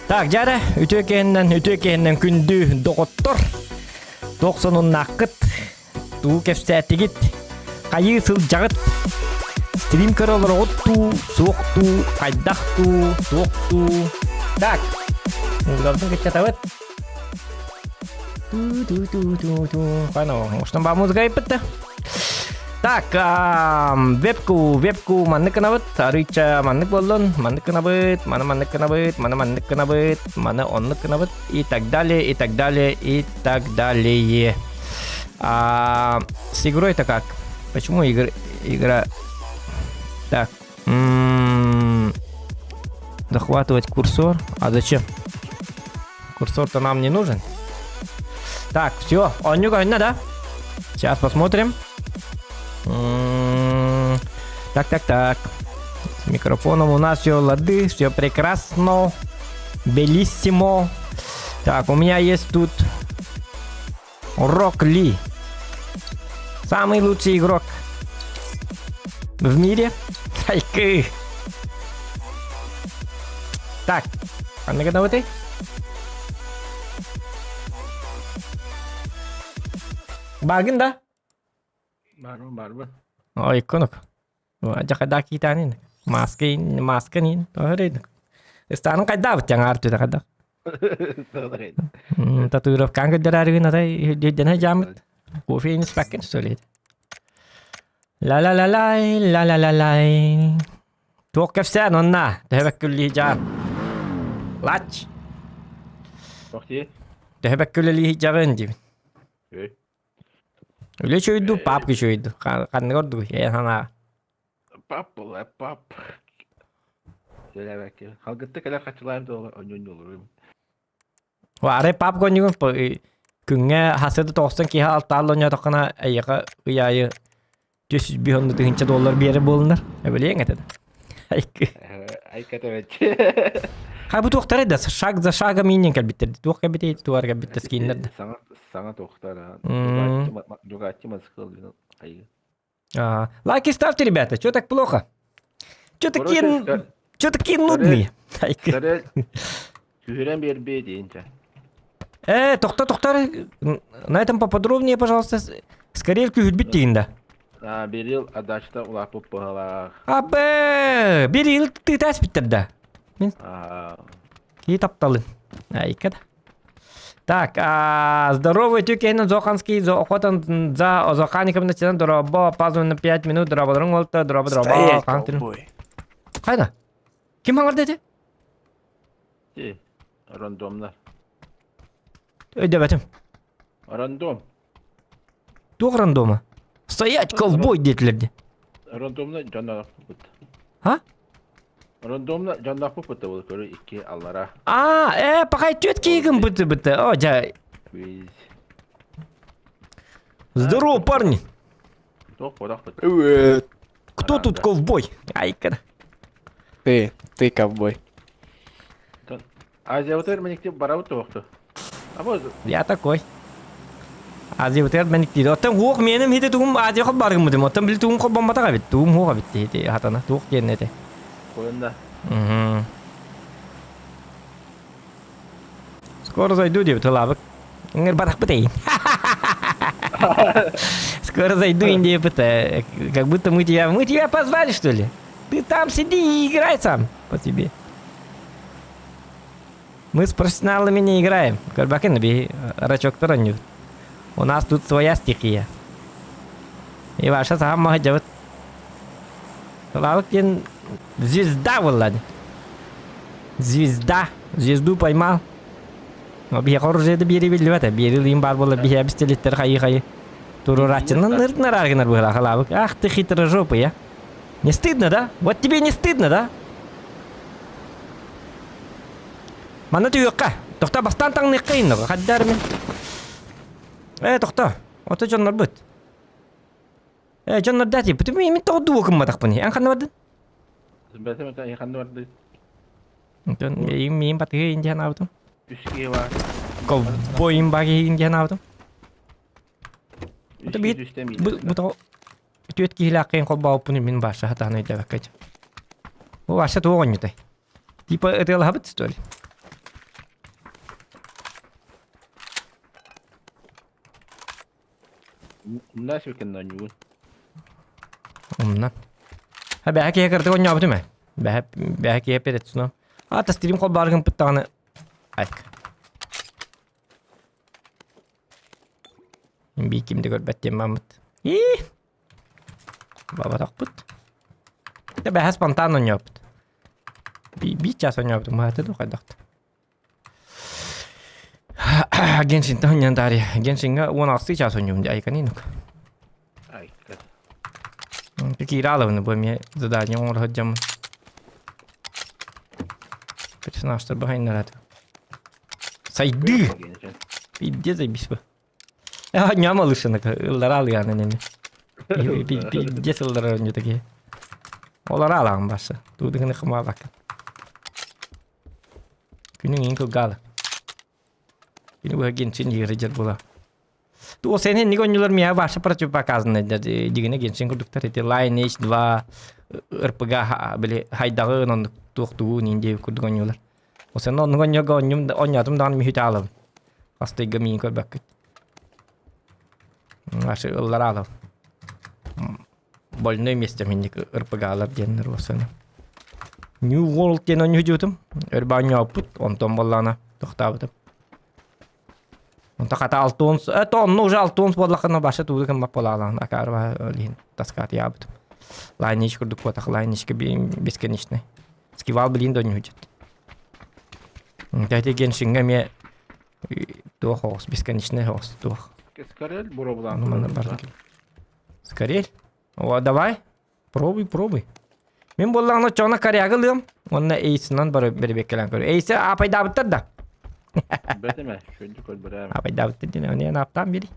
Так, дьара, үтүө киһиннэн, үтүө киһиннэн күндү доҕоттор. Туох сонуннааххыт, тугу кэпсээтигит, хайыы сылдьаҕыт, стрим көрө олороҕут дуу, суох дуу, хайдах дуу, туох дуу. Так, музыкабытын кыччатабыт. Ту-ту-ту-ту-ту. Хано, может, ба музыка айпытта? Так, вебку, вебку маннык гынабыт, арыыча маннык буоллун, маннык гынабыт, маны маннык гынабыт, маны маннык гынабыт, маны оннук гынабыт и так далее, и так далее, и так далее. А, с игрой-то как? Почему игр, игра... Так, м-м-м, захватывать курсор. А зачем? Курсор-то нам не нужен. Так, все, оннук ойна, да? Сейчас посмотрим. М-м-м, так, так, так. С микрофоном у нас все лады, все прекрасно. Белиссимо. Так, у меня есть тут Рок Ли. Самый лучший игрок в мире. Айкы. Так, ханна гынабытый? Бааргын да? Барбын, барбын. Ой, конук. Дьахайдаа киитаанин. Маска маска нин. Тоһөрейдик. Ыстанын хайдаабыт жаңаар түдэ хайдах. Татуировкаан көрдөрөөрүгүн атай үрдэнэ жаамыт. Кофе инспеккен сөйлейді. Ла-ла-ла-лай, ла-ла-ла-лай. Туох кэпсээн онна, төһөбөк күллии жаан. Лач. Тохти. Төһөбөк күллии жабын диибин. Үлэ үчүгэй папка үчүгэй дуу? Ханнык ордугуй эн санааҕар? Пап буолла, пап. Сөйлээбэккэ. Халгытта кэлэр хаччылаан туола онньонньолорум. Арай пап гонньугун күҥҥэ хасыда тоҕустан киһи алтаалла онньоотоххуна эйиэхэ ый аайы 405 тыһыынча доллар биэрэр буолунар. Эбилиэҥ этэ да. Айка тэбэччи. Хай бу туохтарай да шаг за шагом ииннен кэлбиттэр. Туох кэлбитий туар кэлбиттэр скиннер да. Саҥа саҥа туохтар Дугатти Москва Лайки ставьте, ребята. Что так плохо? Что такие, что такие нудные? Түһүрэн биэрбиэ диинчэ. Э, тохто, тохто. На этом поподробнее, пожалуйста. Скорее күүһүрбүт диин да. А, Берил адачта улааппыт быһалаах. Абы, Берил тыытаас биттер да. Мин Кии тапталын. Айка да. Так, а, здоровый Тюкейн Зоханский, охотан за Озохаником начинан дроба, опаздываем на 5 минут, дроба дроба дроба дроба. Стоять, Хайда? Ким хаҥар дети? Ти, рандомно. Өйдөбөтүм. Рандом. Туох рандома? Стоять, ковбой диэтилэр Рандомно дьонноохпут. А? Рандомно дьонноохпут был көрү икки аллара. А, э, пока түөт киигин быты быты. О, жа. Здорово, парни. Привет. Кто тут ковбой? Айка. Ты, ты ковбой. Азия меникти барабыт туохту. Я такой. Азия меникти. Оттон хуох меним хите тугум Азия хол баргым Оттон били тугум хол бомбатага бит. Тугум хуох бит хите хатана. Туох диэн эте. Қойында. Угу. Скоро зайду деп тылабык. Ингер барахпыт эй. Скоро зайду Индия это, как будто мы тебя, мы тебя позвали, что ли? Ты там сиди и играй сам по тебе. Мы с профессионалами не играем. Карбакин рачок У нас тут своя стихия. И ваша сама делает. Лалкин звезда была. Звезда. Звезду поймал. Биһиэхэ оружие да биэри биллибэт биэри баар буолла биһиэ бистэлиттэр хайы-хайы туруорааччынан ырытынар гынар быһыылаах алаабык ах ты хитрожопый а не стыдно да вот тебе не стыдно да манна түһүөххэ тохто бастаан таҥныахха иннога хаддар мин э тохто ото дьоннорбут э дьоннор да типа мин тоҕо дуу гымматахпын эн ханна бардын Бэтэ бэтэ ханна барды Онтон миин миин батыһы диэн аабытым. Үс киһи баар. Ковбойын багиһин диэн аабытым. Үс киһи түстэ миин. Бу бу тоҕо түөт киһилээххин холбооппун мин баша хатаан өйдөөбөккө. Бу баша туох оонньутай? Типа ытыалаһабыт что ли? Умнаас үкеннен оонньугун. Умнан. Ha бэһэ киһи кырдык оонньообутум ээ. Бэһэ бэһэ киһи перед сном. А стрим холбааргын пыттаҕына айк. Би ким да көрбөт диэн баммыт. Ии! Бабатахпыт. Дэ бэһэ спонтанно оонньообут. Би би час оонньообутум баһата да хайдахта. Геншинтэн оонньоон таарыйа. Геншиҥҥэ 16 чаас оонньуум дии айканинук. Айка. Киирэ аалабын бу эмиэ задание оҥоро сылдьаммын. Персонажтар баһайыннараат. Сайдыы! Пиздец заебись бы. Оонньоом алышынык ыллара алыйаан инини. Пиздец ылларар оонньуу такие. Олара алаҕын барса. Туудыгыны хымаабакка. Күнүҥ иин кылгаалы. Күнү быһа Геншин дьиэрэ була. Туох сен инник оонньуулар миэхэ вообще противопоказаны дигини Геншин курдуктар ити Lineage 2 РПГ били хайдаҕын оннук туох тугун иин диэбит курдук оонньуулар. Ол сен оннук оонньууга оонньум оонньоотум даҕаны мүһүтэ аалабын. Хастыйга миин көрбөккүт. Вообще ыллар аалабын. Больной место минник РПГ-лар диэннэр уосаны. New World диэн оонньуутум. Өр баанньооппут, онтон буоллаҕына тохтообутум. Онто хата алтуон, это онно уже алтуон буоллахына баша тууду кыммап буолаалаан акаарба лиһин таскаатыйаабытым. Лайнич курдук буотах, лайничка бесконечный. Скивал билин да оонньуучут. Тэти Геншинга эмиэ туох оҕус, бесконечный оҕус туох. Скорель боробулаан. Ону манна барда. Скорель? О, давай. Пробуй, пробуй. Мин буоллаҕына оччоҕуна корягы ылыам уонна эйсынан бары бэрибиэккэлээн көр. Эйсэ аапайдаабыттар да. Бэтимэ, шүндү көрбөрөөм. Аапайдаабыттар диэн оны ааптаан бири.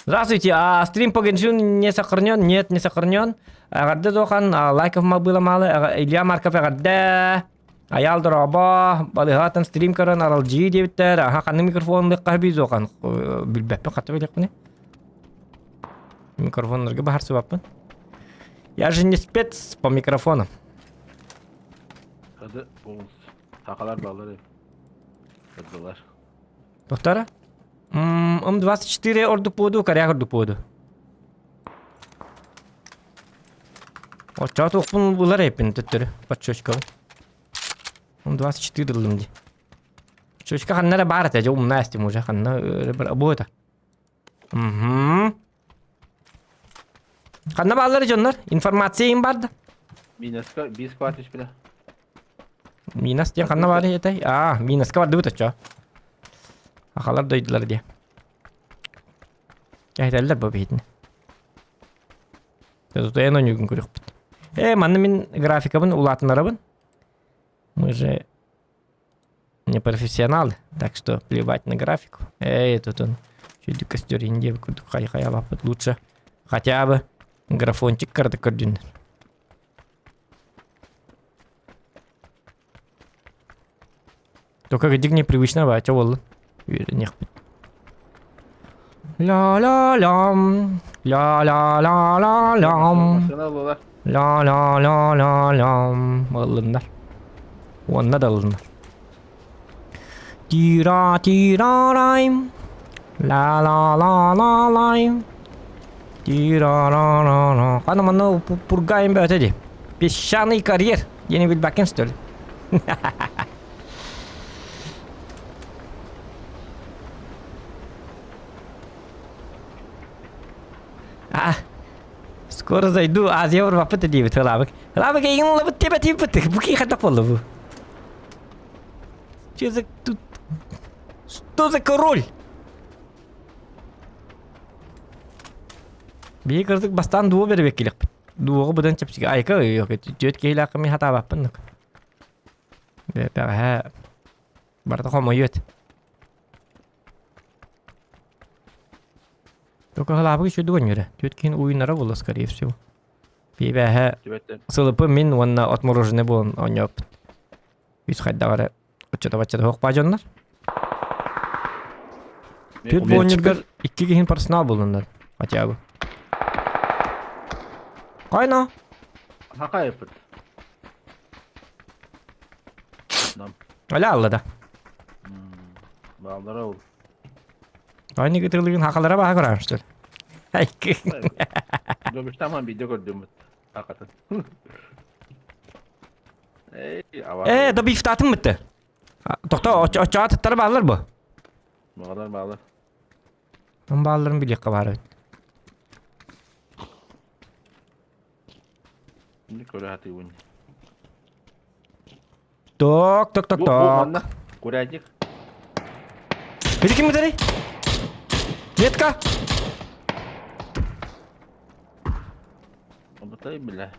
Здравствуйте, а стрим по Геншину не сохранен? Нет, не сохранен. Эҕэрдэ Зохан, лайков было мало. Илья Марков эҕэрдэ. Айаал дорообо, балыһаатан стрим көрөн аралдьыйыы диэбиттэр. Аха ханнык микрофоннык хаһы Зохан билбэппин хата билиэхпиний. Микрофоннарга баһарсыбаппын. Я же не спец по микрофонам. Hadi bonus. Сахалар баллары. Кырдылар. Повтора? М24 ордук буоду, коряк ордук буоду. Оччоҕо туохпун булар эппин төттөрү подчочкабын. М24 ыллым дии. Чочка ханна эрэ баар этэ, дьэ умна эстим уже ханна бу это. Угу. Ханна бааллар дьоннор? Информация им бар да? Минаска биир кварт түспүтэ. Минас диэн ханна баар этэй? Аа, Минаска бардыбыт оччо. Ахалар дойдулар диэ. Кэһэтэллэр бу биһитини. Тутуйан ойугун көрүөхпүт. Э, манна мин графикабын улаатынарабын. Мы же не профессионалы, так что плевать на графику. Эй, тут он чуть костер индия хай-хай лучше. Хотя бы графончик карты көрдүн. Только где непривычно бача ол. Үөрэнехпит. Ля-ля-лям, ля-ля-ля-ля-лям, Массыына ыллылар. ля-ля-ля-ля-лям. Ыллыннар. Уонна да ыллыннар. Тира-тира-райм, ла-ла-ла-ла-лайм, тира-ра-ра-ра. Хана манна пургайым бөтө ди. Песчаный карьер. Диэни билбэккин что ли? А, скоро зайду, Азия урбаппыт диэбит Ылаабык. Ылаабык эйигин ылабыт диэбэт диэбит. Бу киһи хайдах буолла бу? Че за тут? Что за король? Биһи кырдык бастаан дуо бербеккилэхпит. Дуоҕу быдан чэпчэки айка түөрт киһилээххэ мин хатаабаппын Бэҕэһээ барыта хомойуот. Только халаабык үчүгэй дуонньура. Түөрт киһини уйунара буолла скорее всего. Бэҕэһээ сылыпы мин уонна отмороженный буолан оонньооппут. Үс хайдах эрэ оччото-баччата суох баа дьоннор. Түөрт буонньугар икки киһин персонал буллуннар хотя бы. Қайна? Хакайыппыт. Нам. Аля алла да. Бааллара ол. Они ытыылыгын хахалара баха көрөөр, что ли? Добуштаман видео көрдүм. Хакатын. Эй, ава. Э, да бифтатын бітті. Тоқта, очоға тыттары баалар бу. Бағалар бағалар. Onun бааларын билиэххэ баар эбит. Şimdi көрө хатыыбын. Ток, ток, ток, Бу, бу ток. манна. Курятник. Били ким бутарый? Метка! Обытай бля.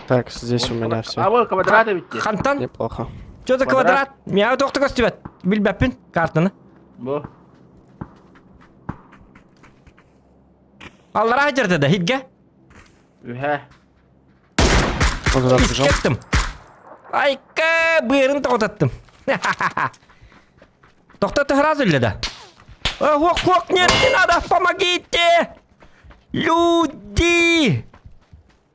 Так, здесь у меня все. А вот квадраты ведь. Хантан? Неплохо. Что за квадрат? Меня тохто көстүбэт. Билбэппин картаны. Бу. Аллара жерде да хитге. Үһэ. Он туда побежал. Искеттим. Айка, быырын тоҕотаттым. Тохто сразу ли да? Ох, ох, нет, не надо, помогите! Люди!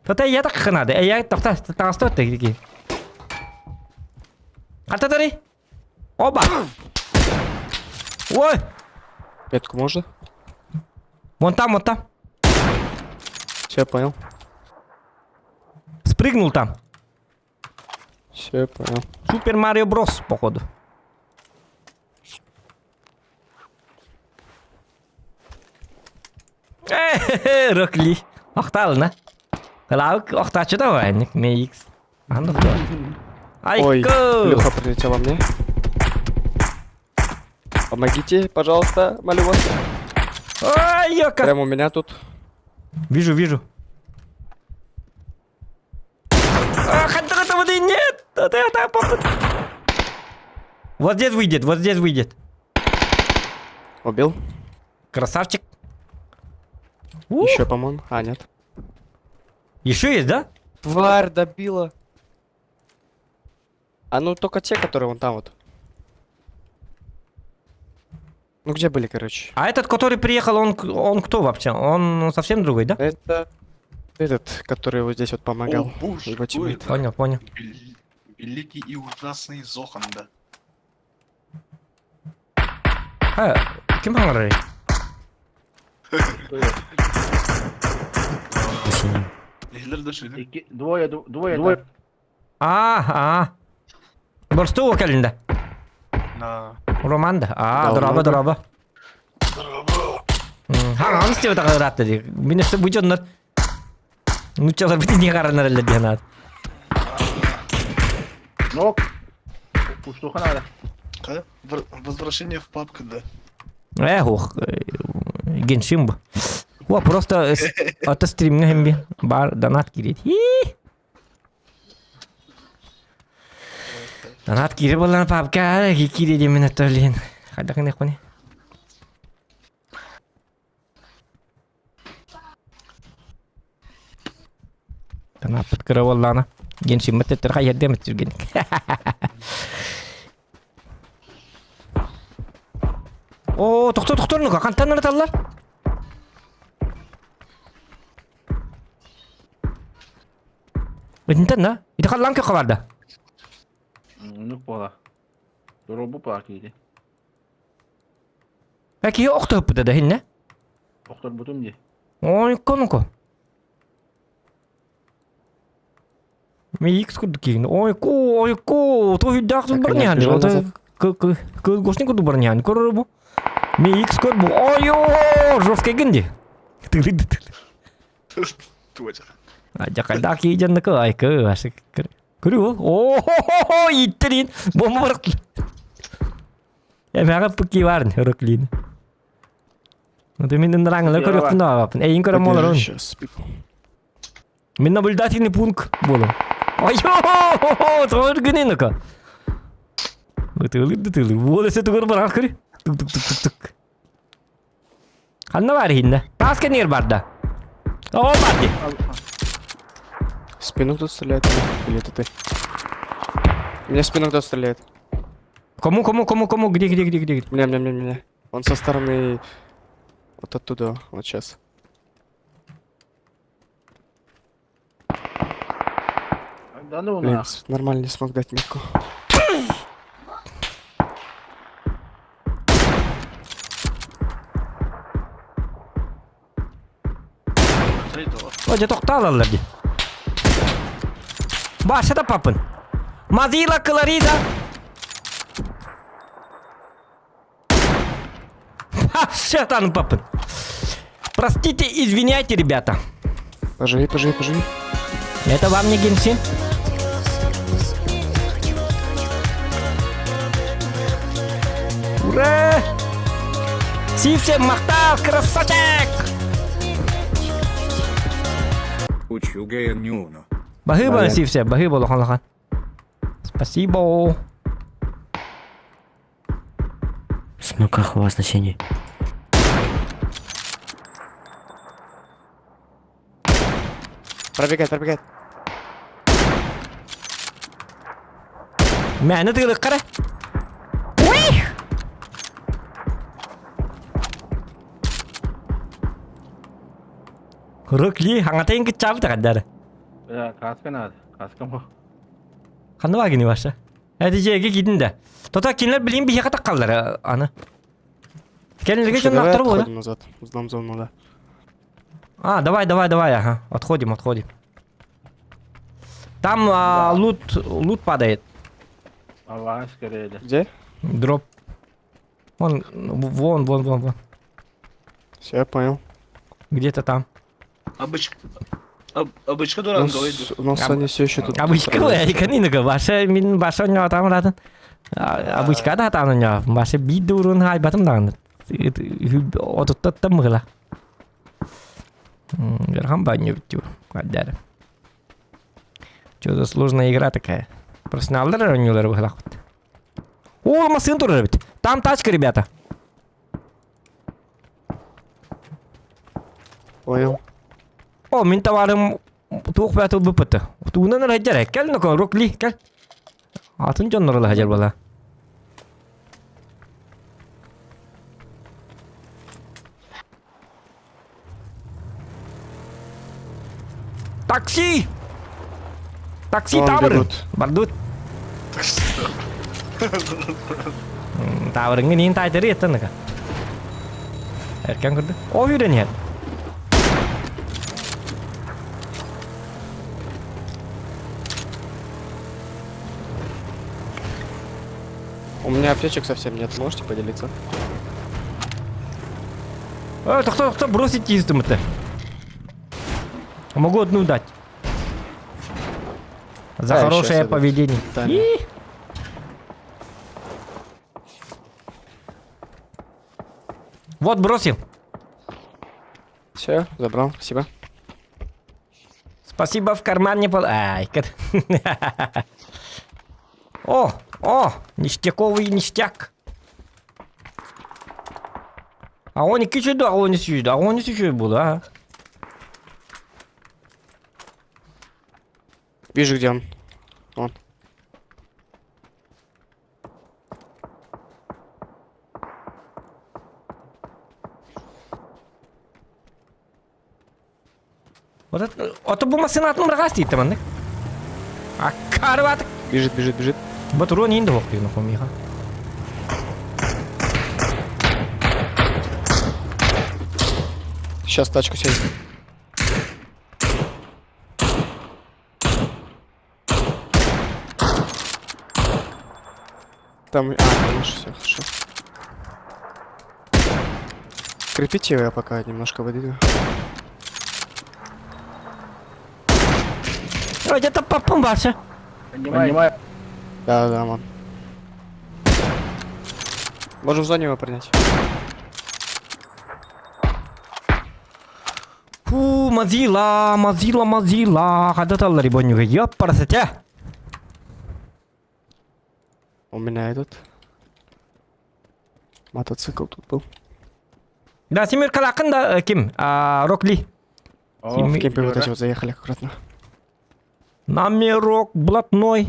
Тота я так надо. Я тохта таҥаста такие. Хататари! Оба! Ой! Метку можно? Вон там, вон там. Все, я понял. Спрыгнул там. Все, я понял. Супер Марио Брос, походу. Рокли. Охталына. Кылаук охтачы да вайник. Мейкс. Андық да. Ой, Айко! плюха прилетела мне. Помогите, пожалуйста, молю вас. Ой, ёка! Прямо у меня тут. Вижу, вижу. А, хантер воды нет! Это это Вот здесь выйдет, вот здесь выйдет. Убил. Красавчик. Ух, Еще, по-моему. А, нет. Еще есть, да? Тварь добила. А ну только те, которые вон там вот. Ну где были, короче? А этот, который приехал, он, он кто вообще? Он совсем другой, да? Это этот, который вот здесь вот помогал. О, боже, Его кто тиммейт. это? Понял, понял. Великий и ужасный Зохан, да. А, ким хаҥарарый? Легендар дошли, да? Икки, двое, двое, двое. А, а. Борсту кэллэ. На. Роман да. А, Да, дороба, много. дороба. Хаҥан истибэт аҕыраатта дии. Мин өссө бу дьоннор нууччалар бити не харанар эллэр диэн аат. Нок. Уштуха надо. Ка? Возвращение в папку, да. Э, ох, Геншин бу. О, просто ата стримҥэ хэмби бар донат киирит. Донат киири буоллан папка киири диэмин өттөллиин. Хайдах гыныахпыный? Донаппыт кыра буоллаҕына Геншиммит өттөр хайыардыам өттүргенник. Оо, тохтор тохтор ну-ка, хантан ырыталлар? Итинтэн да? Ити халлаан көххө барда. Оннук буола. Доробу паар киһити. Э, киһи охтоһуппута да иһиннэ? Охторбутум дии. Ойко ну-ка. Микс курдук киһини. Ойко, ойко, туһуйдаах Так, барниан. они отбежали назад. Кыл гошни курдук барниан. Көрөр бу. Микс көр бу. Ойо, жесткий гынди. Точно. Дьакайдаах киһи дьанныкы айкы ашы көрү ол. О, иттерин. Бомба барык. Эмэҕэ пыки барын өрөклиин. Ну мин ыныраңылар көрүөхпүн да Эйин көрөм олорун. Сейчас. Мин наблюдательный пункт буолур. Айо, тоҕор гыныныка. Тылыр да тылыр. Вот эсе тугур барар көрү. Тук тук тук тук тук. Ханна бар иһиннэ? Таас кэннигэр барда. О, барды. В спину кто стреляет? Или это ты? Меня в спину кто стреляет? Кому, кому, кому, кому, где, где, где, где? Меня, меня, меня, меня. Он со стороны... Вот оттуда, вот сейчас. Да ну Блин, нах. нормально не смог дать метку. О, дьэ тохтоолаллар дии. Баша да папын. Мазила Кларида. Шатан папын. Простите, извиняйте, ребята. Поживи, поживи, поживи. Это вам не Генсин. Ура! Сивсе махтал, красавчик! Учугэй нюно. Баһыыба Сивсе, баһыыба улахан Спасибо. В смоках у вас на синий. Пробегает, пробегает. Мээнэ тыылыккара. Уй! Рыкли, хаҥатайын кыччаабыт аҕайдары. Каска надо. Каска мо. Ханна баагини ваша? Эти дьиэгэ киирдин да. Тото кинилэр билигин биһиэхэ таххаллар аны. Кэлинэргэ Слушай, давай дьонноохтору буола. отходим назад. Сдам зону, да. А, давай, давай, давай, ага. Отходим, отходим. Там а, лут, лут падает. Аллах скорее. Где? Дроп. Вон, вон, вон, вон, вон. Все, я понял. Где-то там. Обычка. Обычка У дуран нас, говорит. у нас они все еще тут. Обычка иканинага баша мин баша оñо там ратын. Обычка да там оñо. Баша бид урун хай батым даҕаны. Отуттаттан мыгыла. Верхам баню битю. Аддары. Что за сложная игра такая? Профессионалдар оонньуулар быһылаахпыт. О, массыын турар эбит. Там тачка, ребята. Понял. О, мин табаарым туох бэт ылбыппыт. Туунан эрэ кэл нокон рукли кэл. Атын дьоннор ыла буола. Такси! Такси Вон табыр. бегут. Бардут. Табырыңы нин тайтыры еттыныка. Эркен көрдү. О үйрен иһэр. У меня аптечек совсем нет, можете поделиться? Э, тохто, тохто, бросить тиздым-то. Могу одну дать. За Да, хорошее щас этот, поведение. Таня. И. Вот бросил. Все, забрал, спасибо. Спасибо, в карман не пол... Ай, кат. О, о, ништяковый ништяк. А он и кичи а он и сюда, а он и сюда был, а? Вижу, где он. Он. Вот это, ото бу массыына атын быраҕас дийтэ маннык. Аккарыбат. Бежит, бежит, бежит. Батурон иин да хуох хомиха. Сейчас тачку сядет. Там... А, конечно, все, хорошо. Крепите его, я пока немножко выдвину. Ой, это папам ваша. Поднимай. Да, да, ман. Можем в зоне его принять. Фу, мазила, мазила, мазила. Хадаталлари боннюга. Ёппарасате. У меня этот... Мотоцикл тут был. Да, Семир Калакын да, ким? А, Рокли. О, В кемпе вот эти вот заехали аккуратно. Номерок блатной.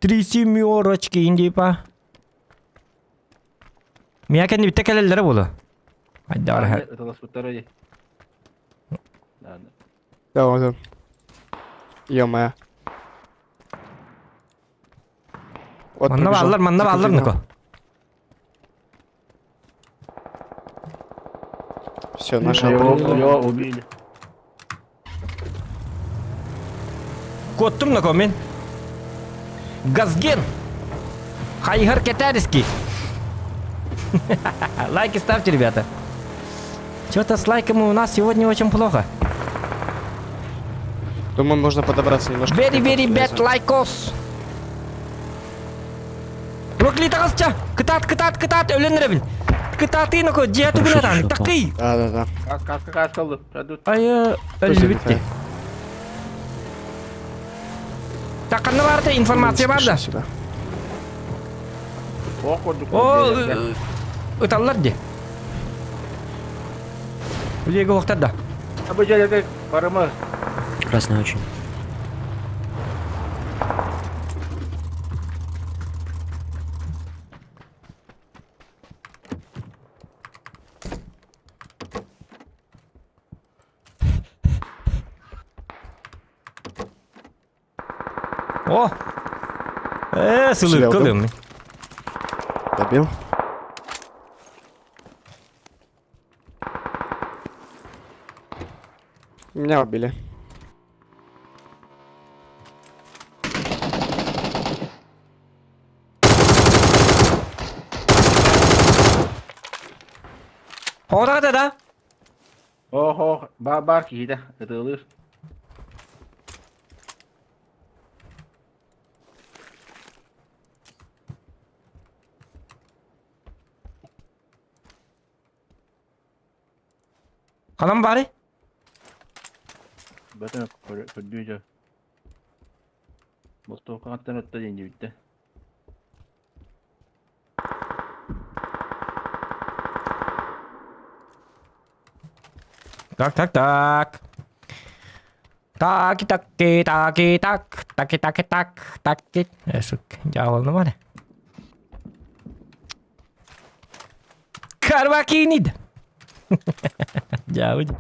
Три семерочки индипа. Меня кэнни бүттэ кэлэллэрэ буолуо. Айдаар Это у второй. Да, да. Да, вот он. Ё-моё. Вот Манна пробежал. бааллар, манна За бааллар контейнером. Нико. Все, нашего Его, приняли. его убили. Куоттум нако мин. Газген! Хайыһар кэтээриски. Лайки ставьте, ребята. Что-то с лайками у нас сегодня очень плохо. Думаю, можно подобраться немножко. Very, very bad лайкос. Рокли таҕысча! Кытаат, кытаат, кытаат, өлөн эрэбин. Кытаатыы ноко, дьиэ тугунатан, такый! Да, да, да. Кас, каска, каска алды. Радут. Айы, өллүбүт Так, ханна баарта информация бар да? Сюда. О, курдук. О, ыталлар ди. Үлеге оқтар да. Абы жерге барымы. Красный очень. О! Э, сылыккалым. Добил. Меня убили. Хоҕо да? Оһо, бар киһитэ ытыалыыр. Ханан баарый? Бөтөн көрдүү дьэ. Бостуокаҕыттан өттө диэн диэбиттэ. Так, так, так. Таки, таки, таки, так, таки, таки, так, таки. Э, сук, дьявол море. Карвакинид! Дьявол.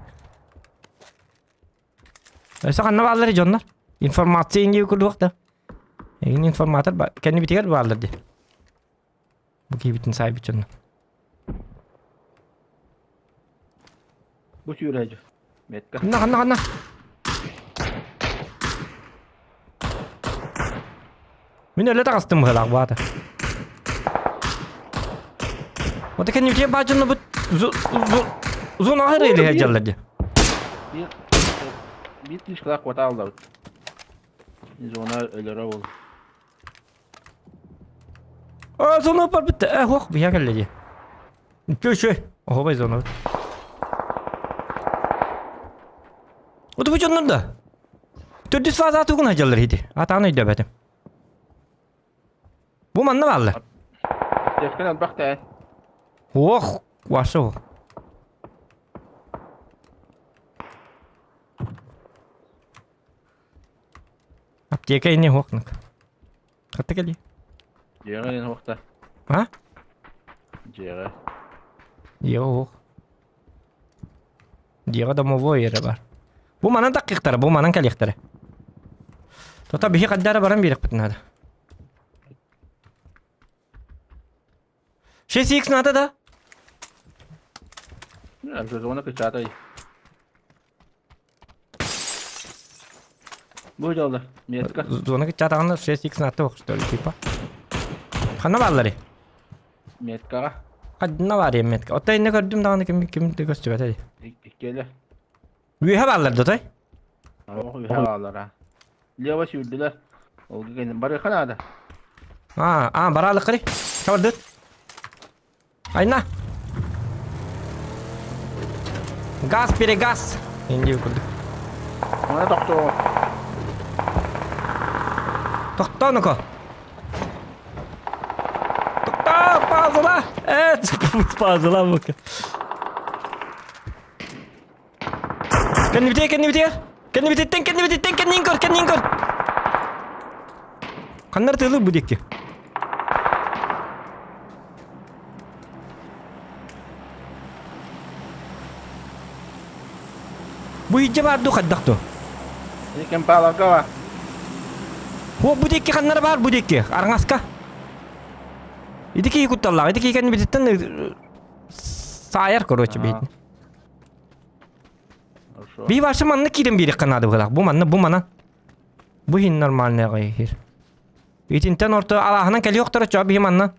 Өссө ханна бааллар дьоннор? Информация инди курдук да. Эгин информатор ба кэннибитигэр бааллар ди. Бу киһибитин саайбыт дьонно. Бу сүүрээдьи. Метка. Ханна ханна ханна. Мин өлө таҕыстым быһыылаах баата. Ота кэннибитигэр баар дьонно бут зонаҕа рейли дьаллар ди. Биир биир тыышкалаах куота аллабыт. Зона өлөрө ол. А, зона барбыт. Э, ох, бия кэллэ дии. Көшө. Оһобай зона. Ото бу дьоннор да. Төрдүс фаза тугун хадьаллар хити. Атааны өйдөбөтүм. Бу манна бааллар. Тескэн элбэх тэ. Ох, вашо. Аптека ини хуохнук. Хатта кэлии. Дьиэҕэ ин хуохта. А? Дьиэҕэ. Дьиэҕэ уох. Дьиэҕэ домовой эрэ бар. Бу манан таккыахтара, бу манан кэлиэхтэрэ. Тота биһи хаддара баран биэрэхпит наада. 6x надо да? Зона кычатай. Бу дьолло. Метка. Зона кычаатаҕына 6x надо что ли типа. Ханна бааллары? Меткаҕа. Ханна баар метка. Отто инне көрдүм даҕаны ким ким да көстүбэтэ. Иккиэлэр. Үөһэ бааллар да той? Ох, үһэ бааллар. Лево сүүрдүлэр. Ол гэнэ барыха наада. А, а, бараалыккары. Чабырдыт. Айна. Газ, перегаз. Инди курдук. Мана тохтоо. Тохтоо ноко. Тохтоо, паузала. Э, паузала бука. Кэннибитигэр, кэннибитигэр. Кэннибититтэн, кэннибититтэн, кэннин көр, кэннин көр. Ханнар тыылыр бу диэки. Бу иһдьэ баар дуу хайдах дуу? Кем пааларга ба. О, бу диэки ханнара баар бу диэки, арҥаска. Ити киһи кутталлаах, ити киһи кэннибититтэн саайар, короче, бэйэтин. Хорошо. Би башы манна киирэн биэриэххэ наада быһыылаах. Бу манна, бу манан. Бу иһин нормальный аҕай иһир. Итинтэн орто алааһынан кэлиэхтэрэ чоо биһи манна.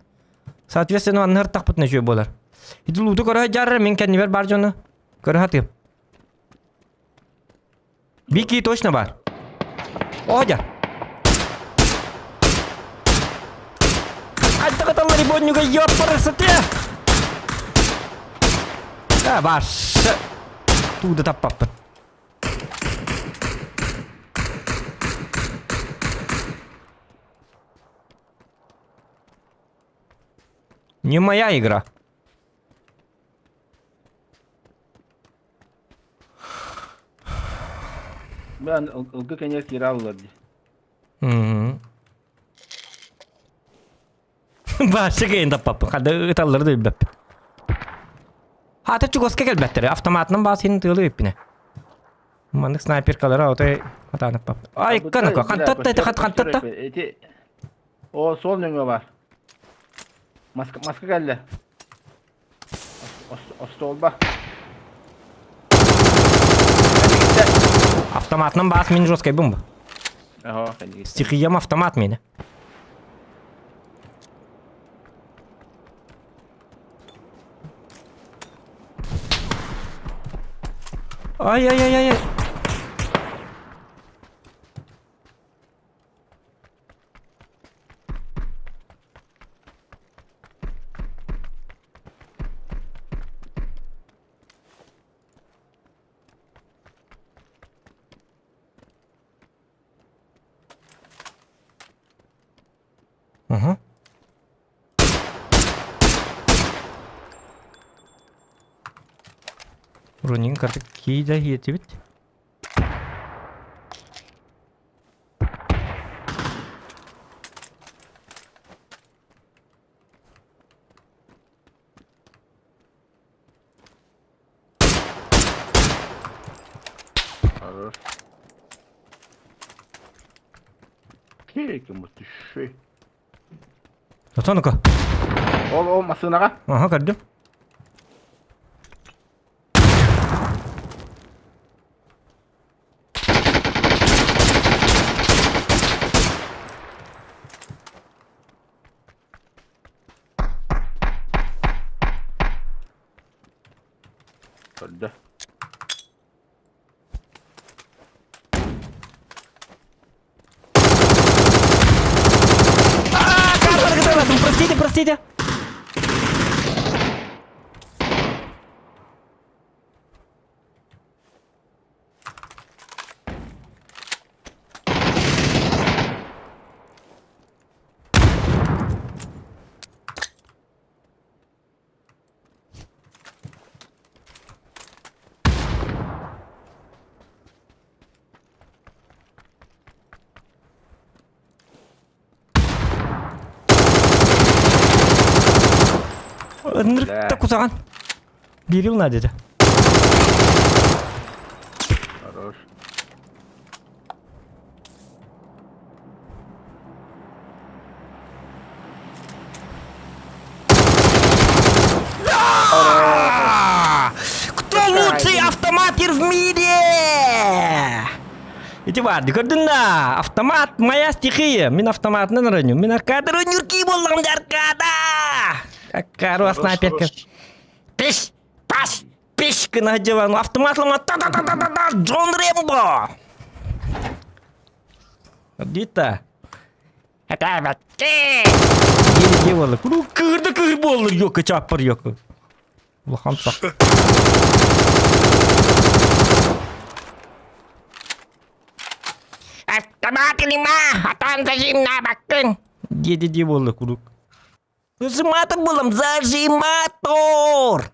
Соответственно, манна ыртахпытына үчүгэй буолар. Ити лууту көрө сылдьар мин кэннибэр бар дьону. Көрө сатыым. Бики точно бар. Одя. Хайдах ыталлар ибоннюга ёппарысыты. А, бар. Тууда таппаппын. Не моя игра. Мен ылгы кэньэр киирэ аллар дии. Башы кэйин таппаппын. Хада ыталлары да билбэппин. Хата чугаска кэлбэттэр. Автоматынан баасыйын тыалы өппүнэ. Маннык снайперкалара отой хатаанаппап. Ай, канако, хантатта, хантатта. Эти О, суол нөҥүө бар. Маска, маска кэллэ. Остуолба. Автоматынан баас мин жесткай бомба. Стихиям автомат мені. Ай-яй-яй-яй. Угу. Рунин карты кида хиетибит. Хорош. Кийким түшшүй. Отон-ка. Ол ол массыынаҕа. Аха, көрдүм. Көрдө. Простите, простите. Ынырыкта кусаҕан. Биэрил на деді. Хорош. Кто лучший автоматир в мире? Ити баар, көрдүн да, автомат моя стихия. Мин автоматынан оронньум. Мин аркада оронньуркии буоллаҕым дьэ аркада! Аккару снайперка. Пиш, паш, пиш гына дьылан автоматлама та-та-та-та-та Джон Рэмбо! Дита. Диэ буолла. Куруук кыырда кыыр буолла йока чаппар йока. Улахан сах. Автомат илима, атан зажимнаабаккын. Диэди дии буолла куруук. Зажиматор булам, зажиматор!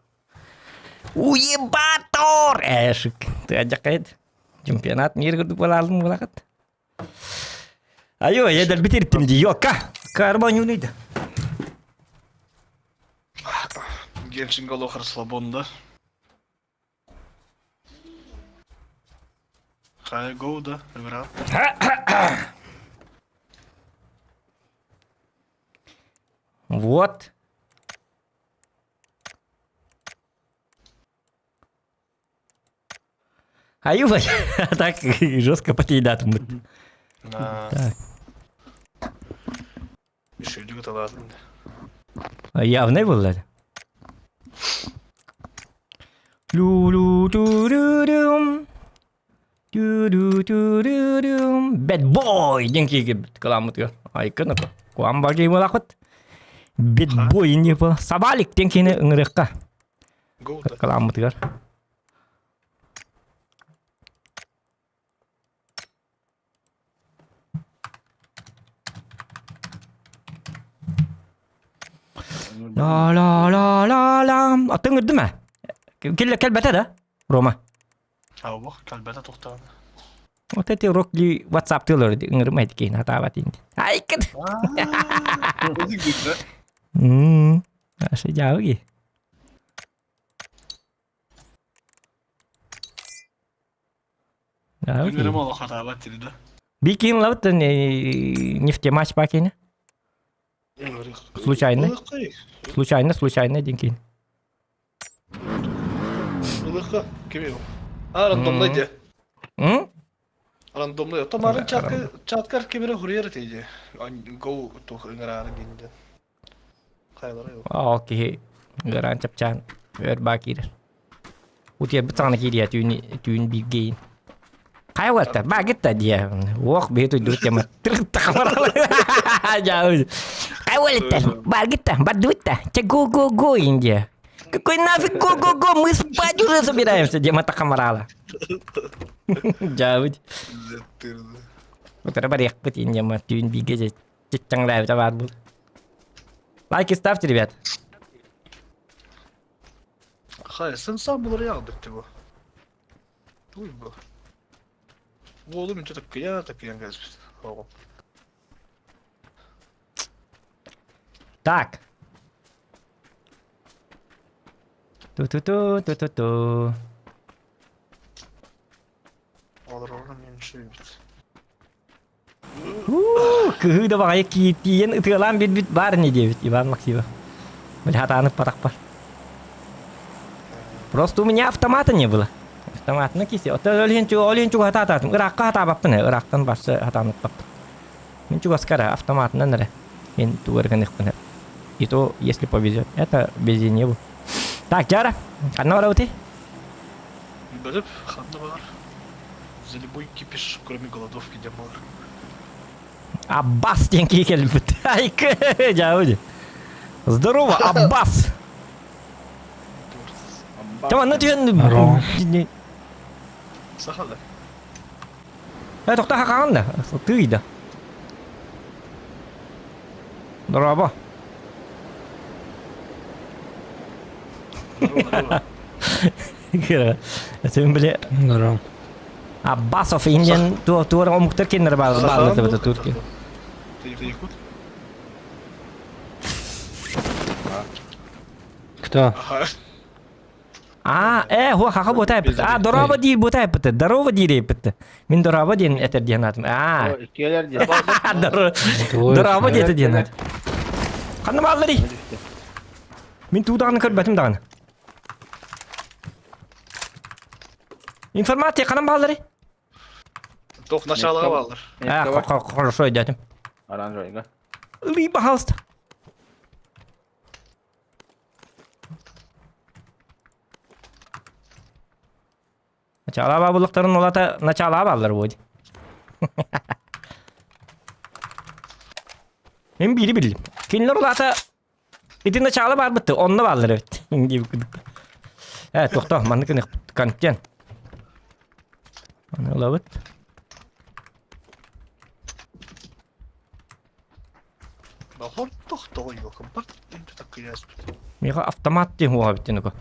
Уебатор! Эшик, ты адьакайд. Чемпионат мира курдук буолаалым булакат. Айо, я дэлби тириттим дии, йокка. Карма нюныйда. Геншин олох расслабон, да? Хай гоу, да, игра. Вот. Аюбай, так жестко потейдатым. Так. Үшүйдүк ыталаатын. Явный был это. Лу-лу-ту-ру-рум. Ту-ру-ту-ру-рум. Bad boy диэн киирбит кыламмытыгар. Айкын ото. Куам баги буолахпыт. Bad boy не был. Сабалик диэн кини ыҥырыахха. Кыламмытыгар. La la la la la. Атын ырдым ээ. Кэллэ кэлбэтэ да, Рома? Аубах, кэлбэтэ тухтаан. Вот эти урок ли WhatsApp тылыр ыҥырым этикейн хатаабат инди. Айкыт. Мм. Ашы жабыги. Ыҥырым олох хатаабат дии да. Бикин лабыт нефтемач бакини. Случайно. Случайно, случайно дин кин. Ылыхха кими А рандомный де. М? Рандомный. Томарын чатка чаткар кимире хуруйар этейди. Go тух ыҥыраары диинде. Хайалара yok. Ол киһи ыараан чапчаан өр баа киирэр. Утуйарбыт саҕана киириэ түүн түүн бииргэ Хайа уолаттар баа гытта диэ. Уох биһи туйдубут тема. Хайа уолаттар баар гытта бардыбыт Че го го го Индия. Какой нафиг го го го мы спать уже собираемся Дима тахамарала. Дьаабыт. Утара барыахпыт Индия ма түүн бииргэ чиччаҥлаабыта баар буол. Лайки ставьте, ребят. Хайа, сымсаан булар яҕдыр ти бу. Туй бу. Уолум инче таккыйа таккыйан кэлбит. Оҕом. Так. Ту-ту-ту, ту-ту-ту. Олорорун меньше бит. Кыһыы да баҕайы тиийэн ытыалаан биэрбит баар ини диэбит Иван Максимов. Били хатаанып барахпар. Просто у меня автомата не было. Автоматына кисе. Оттон ол иһин ол иһин чугаһатаатаатым. Ыраахха хатаабаппын ээ. Ыраахтан барса хатаанаппаппын. Мин чугаскара автоматынан эрэ. Мен тугу эрэ гыныахпын И то, если повезет. Это везение был. Так, Жара, ханна барабытый? Бөліп, ханна бар. За любой кипиш, кроме голодовки, диэн буолар. Аббас диэн киһи кэлбит. Айкы, дьаабы. Здорово, Аббас! Таманна түһэн... Сахала. Э, тохто хакаҕын да, тыый да. Дорообо. Сен биле Здорово. Аббасов Индиан туор омуктар киннер бааллар это турки. Ты якут? Кто? Ага. А, э, хуа хаха бутай пыт. А, дороба диир бутай пыт. Здорово диир пыт. Мин дороба диэн этер диэн атым. А. Иккиэлэр диэн. Дороба диэтэ диэн ат. Ханна баалларый? Мин туу даҕаны көрбөтүм даҕаны. Информация ханан баалларый? Тох началаға бааллар. А, хорошо өйдөөтүм. Оранжевыйга. Ылый, пожалуйста. Начала бабылыктарын улата начала баллар будет. Мен бири билдим. Кинилер улата ити начала барбытты, онно баллар эбит. Дип кудук. Э, тохто, маннык контент. Аны ылабыт. Миэхэ автомат диэн уоҕа эбит диэн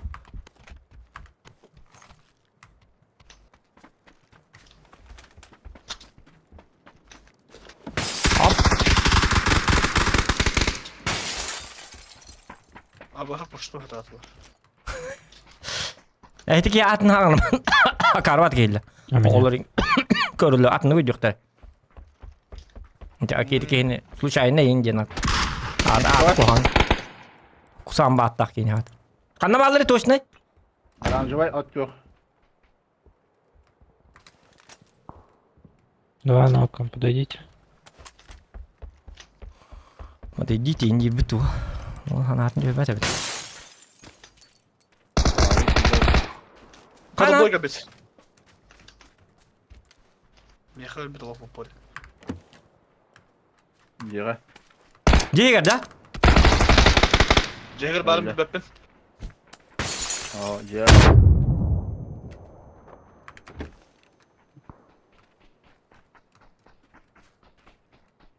Эһитики атын хаҕаным карват киһиллэ. Оҕолор көрүллэ атыны көрдүөхтэр. Ити киһини случайно иин диэн ат. Аат аат куһаҕан. Кусаан бааттаах киһини аат. Ханна бааллары точно? Оранжевай от күөх. Два ноком, подойдите. Подойдите, инди бүтү. Ол ханаатын түбэт эбит. Хата Хана? бойга бит. Миэхэ өлбүт олох боппур. Дьиэҕэ. Дьиэгэр да? Дьиэгэр баарын билбэппин. Оо, дьиэҕэ.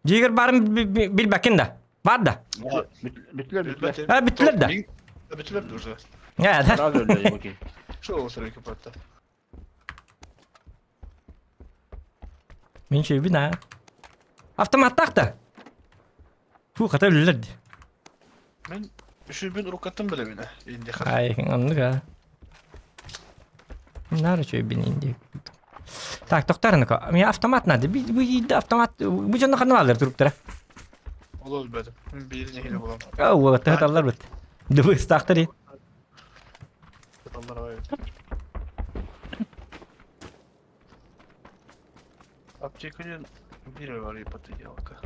Дьиэгэр баарын билбэккин да? Бар да? Бүттүлэр, бүттүлэр. А, бүттүлэр да? Бүттүлэр да уже. Э, да. Сразу өллө, окей. Что ол сырыйка патта? Мин чөйбүн аа. Автоматтаах да? Фу, хата өллөр ди. Мин үшүбүн уруккаттан билэбин инди Ай, оннук аа. Наар үчүгэй инди. Так, тохтарыныка. Мне автомат надо. Би би автомат бу дьонно ханна бааллар туруктара. Ол өлбөтүм. Мин биир нэһилэ булам. Аа, уолаттар таллар бит. Дыбыстаахтар. Таллар абай. Аптеканы биир бар ипотекалка.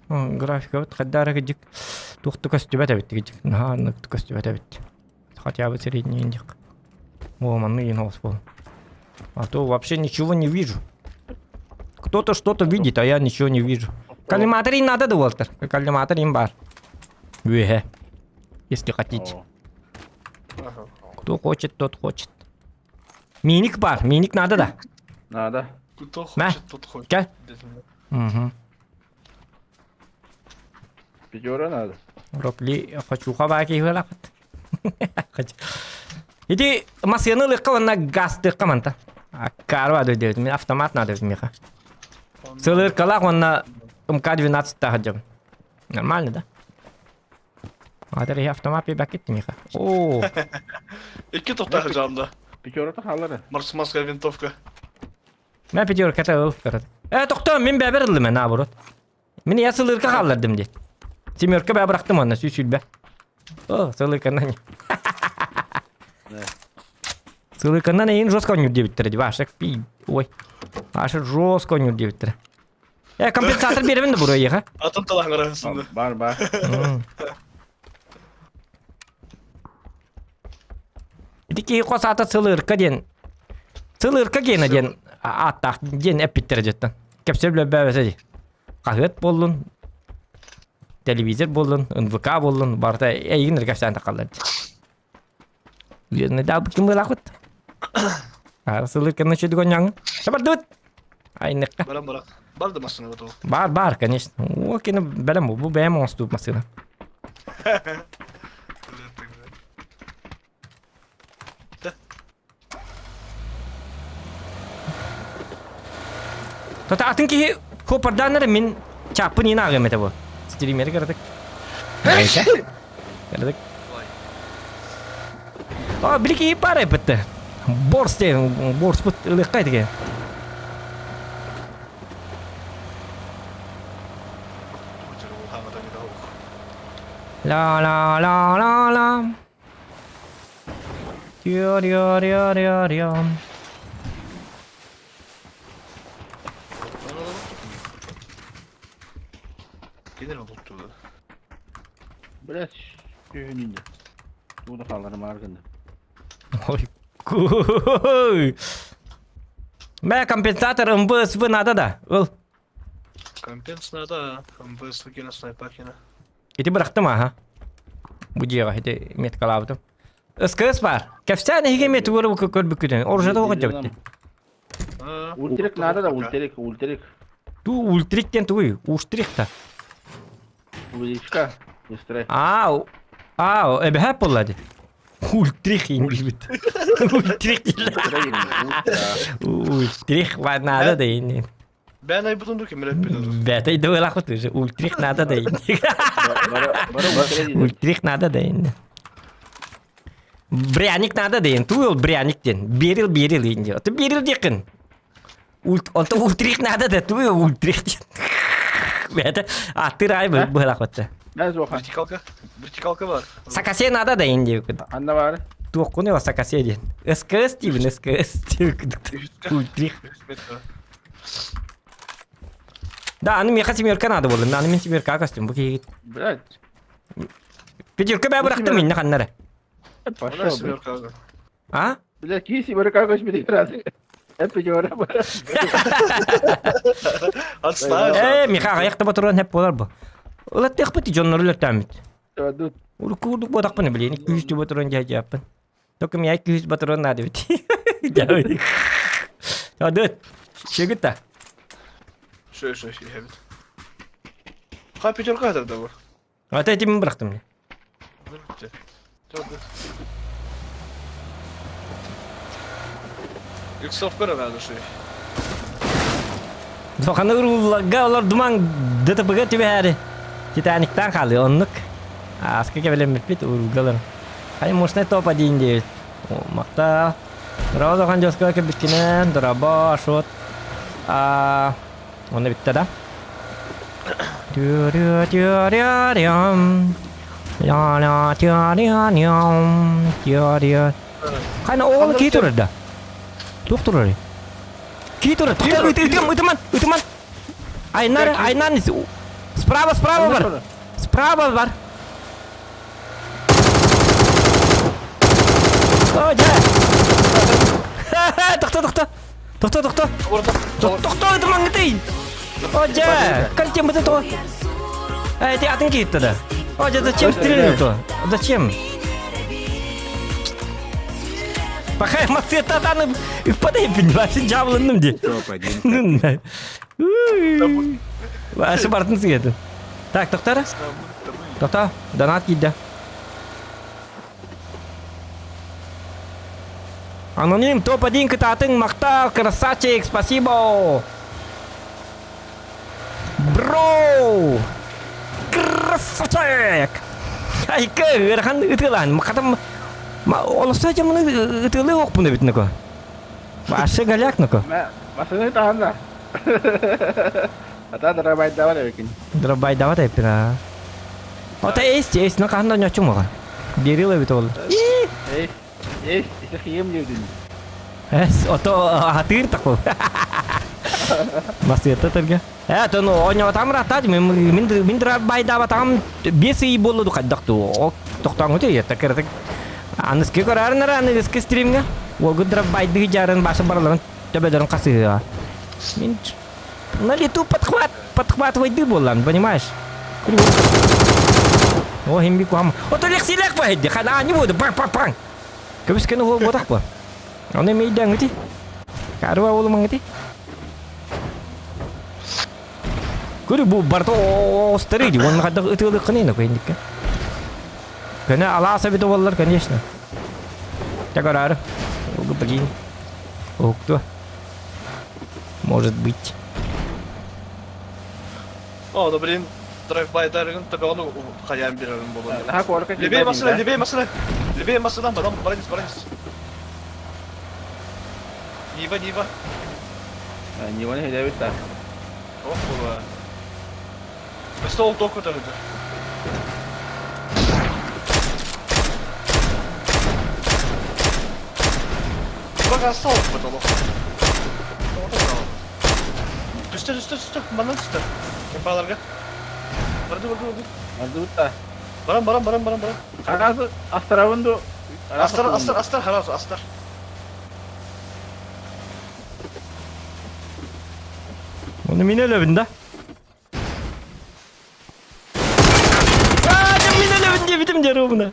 Графика вот хаддара кыдьык туох да көстүбэт эбит кыдьык наһаа оннук көстүбэт эбит хотя бы средний индик о манны иин оҕус буолан а то вообще ничего не вижу кто-то что-то видит а я ничего не вижу коллиматор им надо да уолтер коллиматор им бар үөһэ если хотите кто хочет тот хочет миник бар миник надо да Надо. Кто хочет, тот хочет. Кэл. Угу. Пятера надо. Ропли хочуха баа киһилэхпит. Ити массыаны ылыахха уонна газтыахха манта. Аккаарба диэбит. Мин автомат надо миэхэ. Сылыркалаах уонна МК-12 таһырдьабын. Нормально, да? Аатар иһи автомат биэрбэккит миэхэ. Оо. Икки тохтаах дьаамда. Пятерата хаалар. Марсманская винтовка. Мэ пятерката ыл көрөт. Э, тохтоо, мин бэбэр ыллым ээ, наоборот. Мин я сылырка хааллардым диэт. Семерка бээ бырахтым уонна сүүс сүүрбэ. О, сылырканан. Сылырканан эйин жестко ойнуур диэбиттэрэ дии. Ваша пи... Ой. Ваша жестко ойнуур диэбиттэрэ. Э, компенсатор биэрэбин да буруйаха. Атын талаһыҥ Бар, бар. Ити киһи хос аата Сылырка диэн Сылырка гена диэн ааттаах диэн эппиттэрэ дьиттэн. Кэпсэл билбэбэтэ дии. Хаһыат буоллун, телевизор буоллун, НВК буоллун, барыта эйигин эрэ кэпсээн тахаллар дии. Үөрэнэ даалбыт ким быылаахпыт? Аара Сылырканы үчүгэй гонньоҥ. Сабардыбыт! Айныкка. Баран баран. Бар да массыына бу Бар, бар, конечно. О, кини бэлэм бу, бу бэйэм оҥостубут массыына. Тата атын киһи куопардаан эрэ мин чааппын иин ааҕыам этэ бу. Стримери кыратык. Кыратык. О, били киһи баар эппитте. Борс диэн, борспут ылыахха этигэ. Ла ла ла ла ла. Тио-рио-рио-рио-рио. Блять, түһүнүндэ. Тууда хааларым ааргында. Ой, куй. Мэ компенсатор МВСВ надо да. Ыл. Компенс надо, МВСВ кина снайпакина. Ити бырахтым аха. Бу дьиэҕэ ити меткалаабытым. СКС баар. Кэпсээн эһиги эмиэ тугу эрэ көрбүккүтүн. Оружиета оҕо дьабытты. Ультрик надо да, ультрик, ультрик. Ту ультрик диэн тугуй? Уштрих та. Увеличка, быстрее. Аа, аа, эбэһэ буолла дии. Ультрих иҥилбит. Ультрих Ультрих надо да ини. Бээн айбытын ду ким эппит Бэтэй да ылахпыт уже. Ультрих надо да ини. Ультрих надо да ини. Пряник надо дейін. Туй ол пряник диэн. Берил берил дейін. Ты берил диэххин. Ульт, онто ультрих надо да туй ол ультрих диэн. Бэйэтэ аттыыр аайы быһалаах Вертикалка. Вертикалка бар. Сакасе надо да дейін диэбиккин. Анна бар. Туохкуну Осакасе диэн. СКС диибин, СКС диибин. Да, аны миэхэ семерка надо буолла. Аны мин семерка костюм бу киһи. Блядь. Пятерка бää бырахтым инне ханнары. Пошел, блядь. А? Блядь, киһи семерка көспүт раз. Пятерка Отстань. Э, Миха аҕыйах да батыран хеп болар бу. Ылаттыахпыт дьоннору өлөртөөммүт. Урукку курдук буотахпын билиэн күүс батыран дьаһдьааппын. Только меня күүс батыран надо ведь. Адыт. Чегыта. Шö, шö, иһэбит. Ха пятерка это да бу. Ата этим бырахтым мне. Иксов көрө надо шö. Соханы урулларга олор думаң ДТП-га түбэһээри. Титаниктан хаалыы оннук. Ааска кэбилэммиппит уруулгалар. Хай мощный топ-1 диэбит. Махта. Дороба Хан Жоска кэлбиккинэн, дороба, Ашот. А, Онно бүттэ да? Хайна оол кии турар да? Туох турар? Кии турар. Тохтоо, ытым, ытыман, ытыман. Айнар, айнан. Справа, справа бар. Справа бар. О, дьэ. Тохтоо, тохтоо. Тохтоо, тохтоо. Тохтоо, ытымаҥҥытый. О, дьэ. Картем быты то. Эй, ты атын киитте да. О, дьэ, зачем стрельнул-то? Зачем? Пахай, массета таны впадай, понимаешь, дьяволынным ди. Топ-1. Вообще бартын сыгеты. Так, тохтар. Тохтоо, донат киирдэ. Аноним топ-1 кытаатыҥ, махтал, красавчик, спасибо! Бро! Красавчик! Айка, ыарахан ытыалаан. Хатам олосто дьоммуну ытыалыы оохпун эбит ноко. Вообще голяк ноко. Масыны таһанна. Ата дырабайдавар эбикин. Дырабайдават эппин аа. Ота эс, эс, ну хаһан да ньоччуҥ моҕа. Берил эбит ол. Эс, эс, исихием диэбитин. Эс, ото атыыр такыл. Масыата тырга. Э, то ну, оñо ратат, мин мин дырабайдаватам бес ый буолла ду хайдах ту. Тохтооҥҥут өйө, такырытык. Аныскы көрөөрүн аныгыскы стримҥа. Уолгут дырабайды жарын башы бараларын төбөлөрүн хасыһыа. Мин на лету подхват, подхватывай буоллан, понимаешь? О, химби куам. Ото лексилек бахидди, хана не буду, пang пang пang. Көбүскені ол ботақ ба? Оны мейден гити. Карва олымың гити. Көрі бу барта остыры ди, оны қайда ытылы қынайны көйіндікке. Көне аласа бит боллар, конечно. Так арары. Блин. Ох, кто? Может быть. О, ну блин, драйв-бай дарыгын төбөҕүн хайаан биэрэрин буолуо. Левее машина, левее машина, левее машина, потом баранец, баранец. Нива, Нива. Нива не хэдээбит да. Ох, була. Стол току тарыды. Бага стол потолок. Түстэ, түстэ, түстэ, манан түстэ. Кемпаларга. Барды, барды, барды. Бардыбыт да. Баран, баран, баран, баран, баран. Араас астарабын ду. Астар, астар, астар, хараас, астар. Оны мин өлөбүн да. Аа, дьэ мин өлөбүн диэбитим дьэ ровно.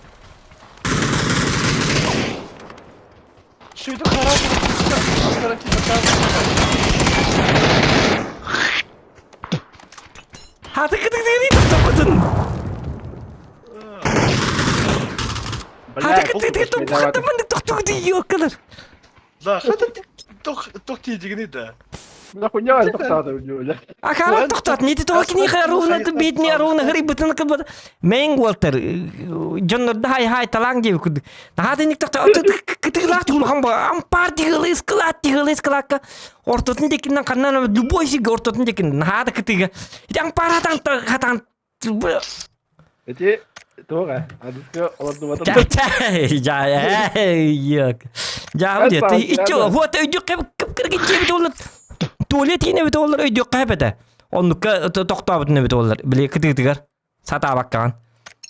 Сүйді хараас, астар, Хаты кытык тохтоппутун. Хаты кытык тохтоппутун тохтоппутун ёккалар. Да, хата тох тох тиийдигини да. Мына хуйня тохтаата бля. А хара тохтот, не то книга ровно бедни ровно грибытын кыбы. Мэн Уолтер, дьоннорда хай хай талаң диэбит курдук. Наһаа итинник тохто кытыылаах улахан ампаар тигылы ыскылаат тигылы ыскылаакка ортотун диэкинэн ханнан любой сиргэ ортотун диэкин наһаа да кытыыга. Ити ампаар хатаан хатаан Ити. Туох ээ? Адыска олордубатым. Дьаабы диэ. Иччи вот өйдүөххэ кып-кыргын дьиэбит олор. Туалет иинэбит олор өйдүөххэ эбэтэ. Оннукка тохтообутун эбит олор. Били кытыытыгар сатаабаккаҕын.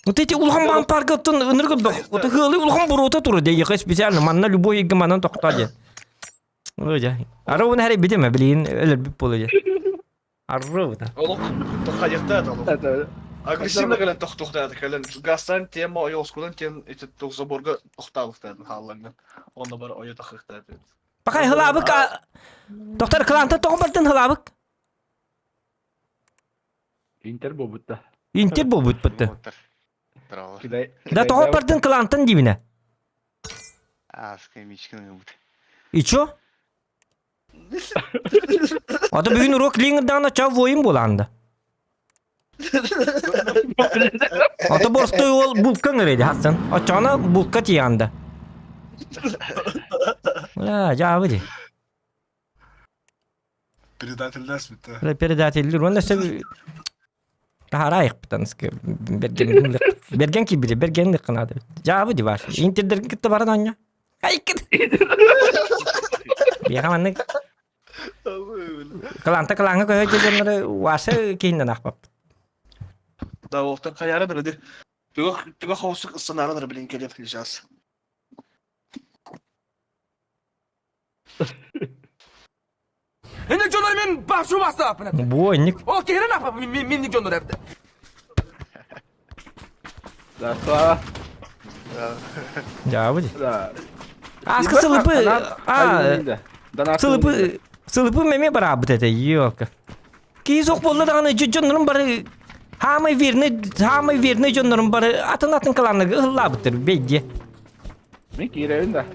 Вот эти улахан бампарга оттон ыныргы ыалы улахан буруота турар дьэ специально манна любой игы манан тохтоо диэн. Ой дьэ. Ара уна хэрэг битеме билигин өлөрбүт буолуо дьэ. Арры Олох тоххайыктаат олох. Агрессивно кэлэн тохтуохтаата кэлэн газтан тема ойоскунан тен ити тух заборга тохтаабыктаатын хаалланган. Онно бар ойо тахыктаат. Пакай хылаабык Доктор кылаантан тоҕо бардын хылаабык? Интер буолбутта. Интер буолбут бутта. Да тоҕо бардын кылаантан диибинэ. Аска мичкин ылбыт. И чё? Ата бүгүн урок лиҥырдаҕына чав воин буолаанда. Ата борстой уол булка ыҥырыйды хассан. Оччоҕуна булка тиийэҕинда. Бля, дьаабы дии. Предательлэспит Бля, Предателлэр уонна өссө таһараайыкпытан берген берген киирбитэ берген лыккынаады. Дьаабы дии баар. Интердерин кытта баран оонньо. Айкын. Биэхэ маннык кылаанта кылааҥҥа көһө дьоннору Ваша киһиннэн аахпаппыт. Да, олтан хайара бирди. Түгө түгө хоусук ысsanаарар билин келеп сейчас. Инник дьоннор мен башу бастапын. Бу инник. Ол киһирен апа минник дьоннор эбде. Да, слава. Дьаабы ди. Да. Аска сылыпы а сылыпы сылыпы меме бараабыт этэ ёлка. Киһи суох буолла даҕаны дьоннорум бары хаамай верный хаамай верный дьоннорум бары атын атын кылааннарга ыһыллаабыттар бэйдиэ. Мен киирэбин да.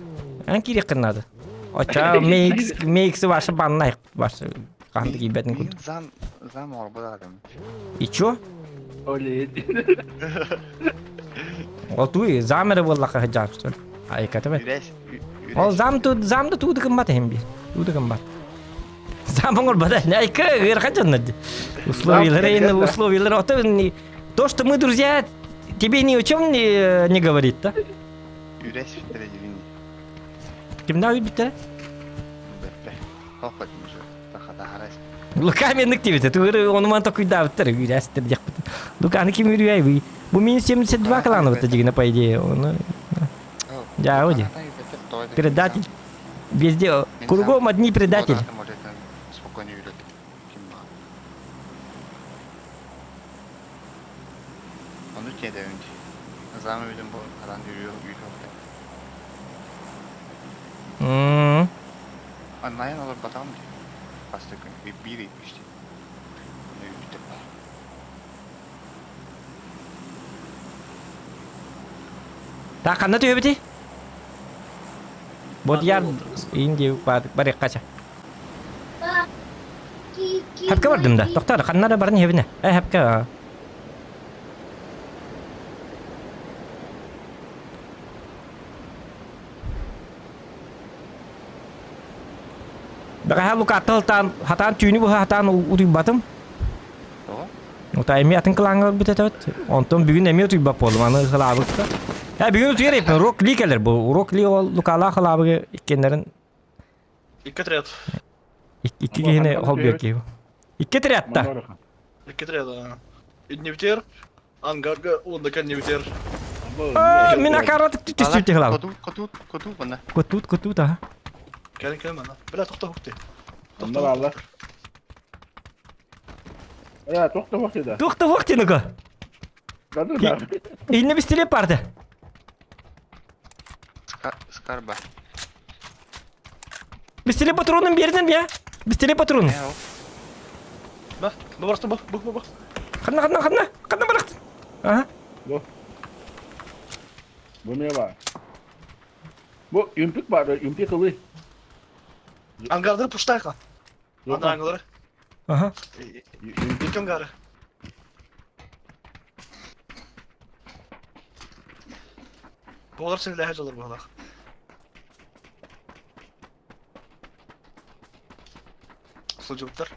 Эн киириэххин наада. Оччо мейкс мейксы ваша баннай ваша хаһан да киирбэтин курдук. Зам зам оҥорбут аатым. И чё? Оле. Ол туй зам эрэ буоллахха сылдьаабыстар. Айката бэт. Үрэс Ол зам ту зам да тууды гыммат иһин биир. Тууды гыммат. Зам оҥорбата. Айка ыарахан дьоннор дии. Условиялары условиялары ото то, что мы друзья, тебе ни о чем не, не говорит, да? Үрэс бүттэрэ дивин. Кимнää бүттэрэ? Бэппэ. Хохот уже. Тахатахарас. Лука менник тибите. Тугыры онуман токуйдаабыттар үрэстер диэхпит. Луканы ким үрүөй Бу минус 72 кылааныбыта дигинэ по идее. Оны Дьаа, Предатель. Везде кругом одни предатели. Спокойно үйрөт. Ону тиэдэбин Зам үдүн бу аран үрүө үйрөктө. Аннайын олорботам ди. Баста күн биир иппишти. Үйтеп. Так, ханна түһэбитий? Вот я инди барык кача. Хапка бардым да. Тоқтар, ханна да барын хебіне. Э, хапка. Бэҕэһээ Лукаттан хатаан түүнү быһа хатаан утуйбатым. Ота эмиэ атын кылааҥҥа барбыт этэ Онтон бүгүн эмиэ утуйбат буоллум. Аны хылаабыкка. Э, бүгүн утуйар эппин. Урок ли кэлэр бу. Урок ли ол Лукалаах хылаабыгы иккиэннэрин Икки отряд. Икки киһини холбуйар киһи. Икки отрядта. Икки отряд. Иннибитер, ангарга уонна кэннибитер. Мин акаратык түстүбүт хылаабыт. Котут, котут, котут манна. Котут, котут, аха. Кэлин кэлин манна. Бля, тохто хукты. Онно бааллар. Э, тохто вахты да. Тохто вахты ну-ка. Да, да, да. Инне бистиле парды. Скарба. Бистиле патронун бердин я. Бистиле патрон. Ба, бу барыстым бу, бу, бу, бу. Ханна, ханна, ханна. Ханна барахтын. Ага. Бу. Бу не бар. Бу юмпик бар, юмпик ылы. Ангардыр пуштайка. Анда ангылары. Ага. Икки ангары. Буолар силэһэ дьолор буолах. Сылдьыбыттар.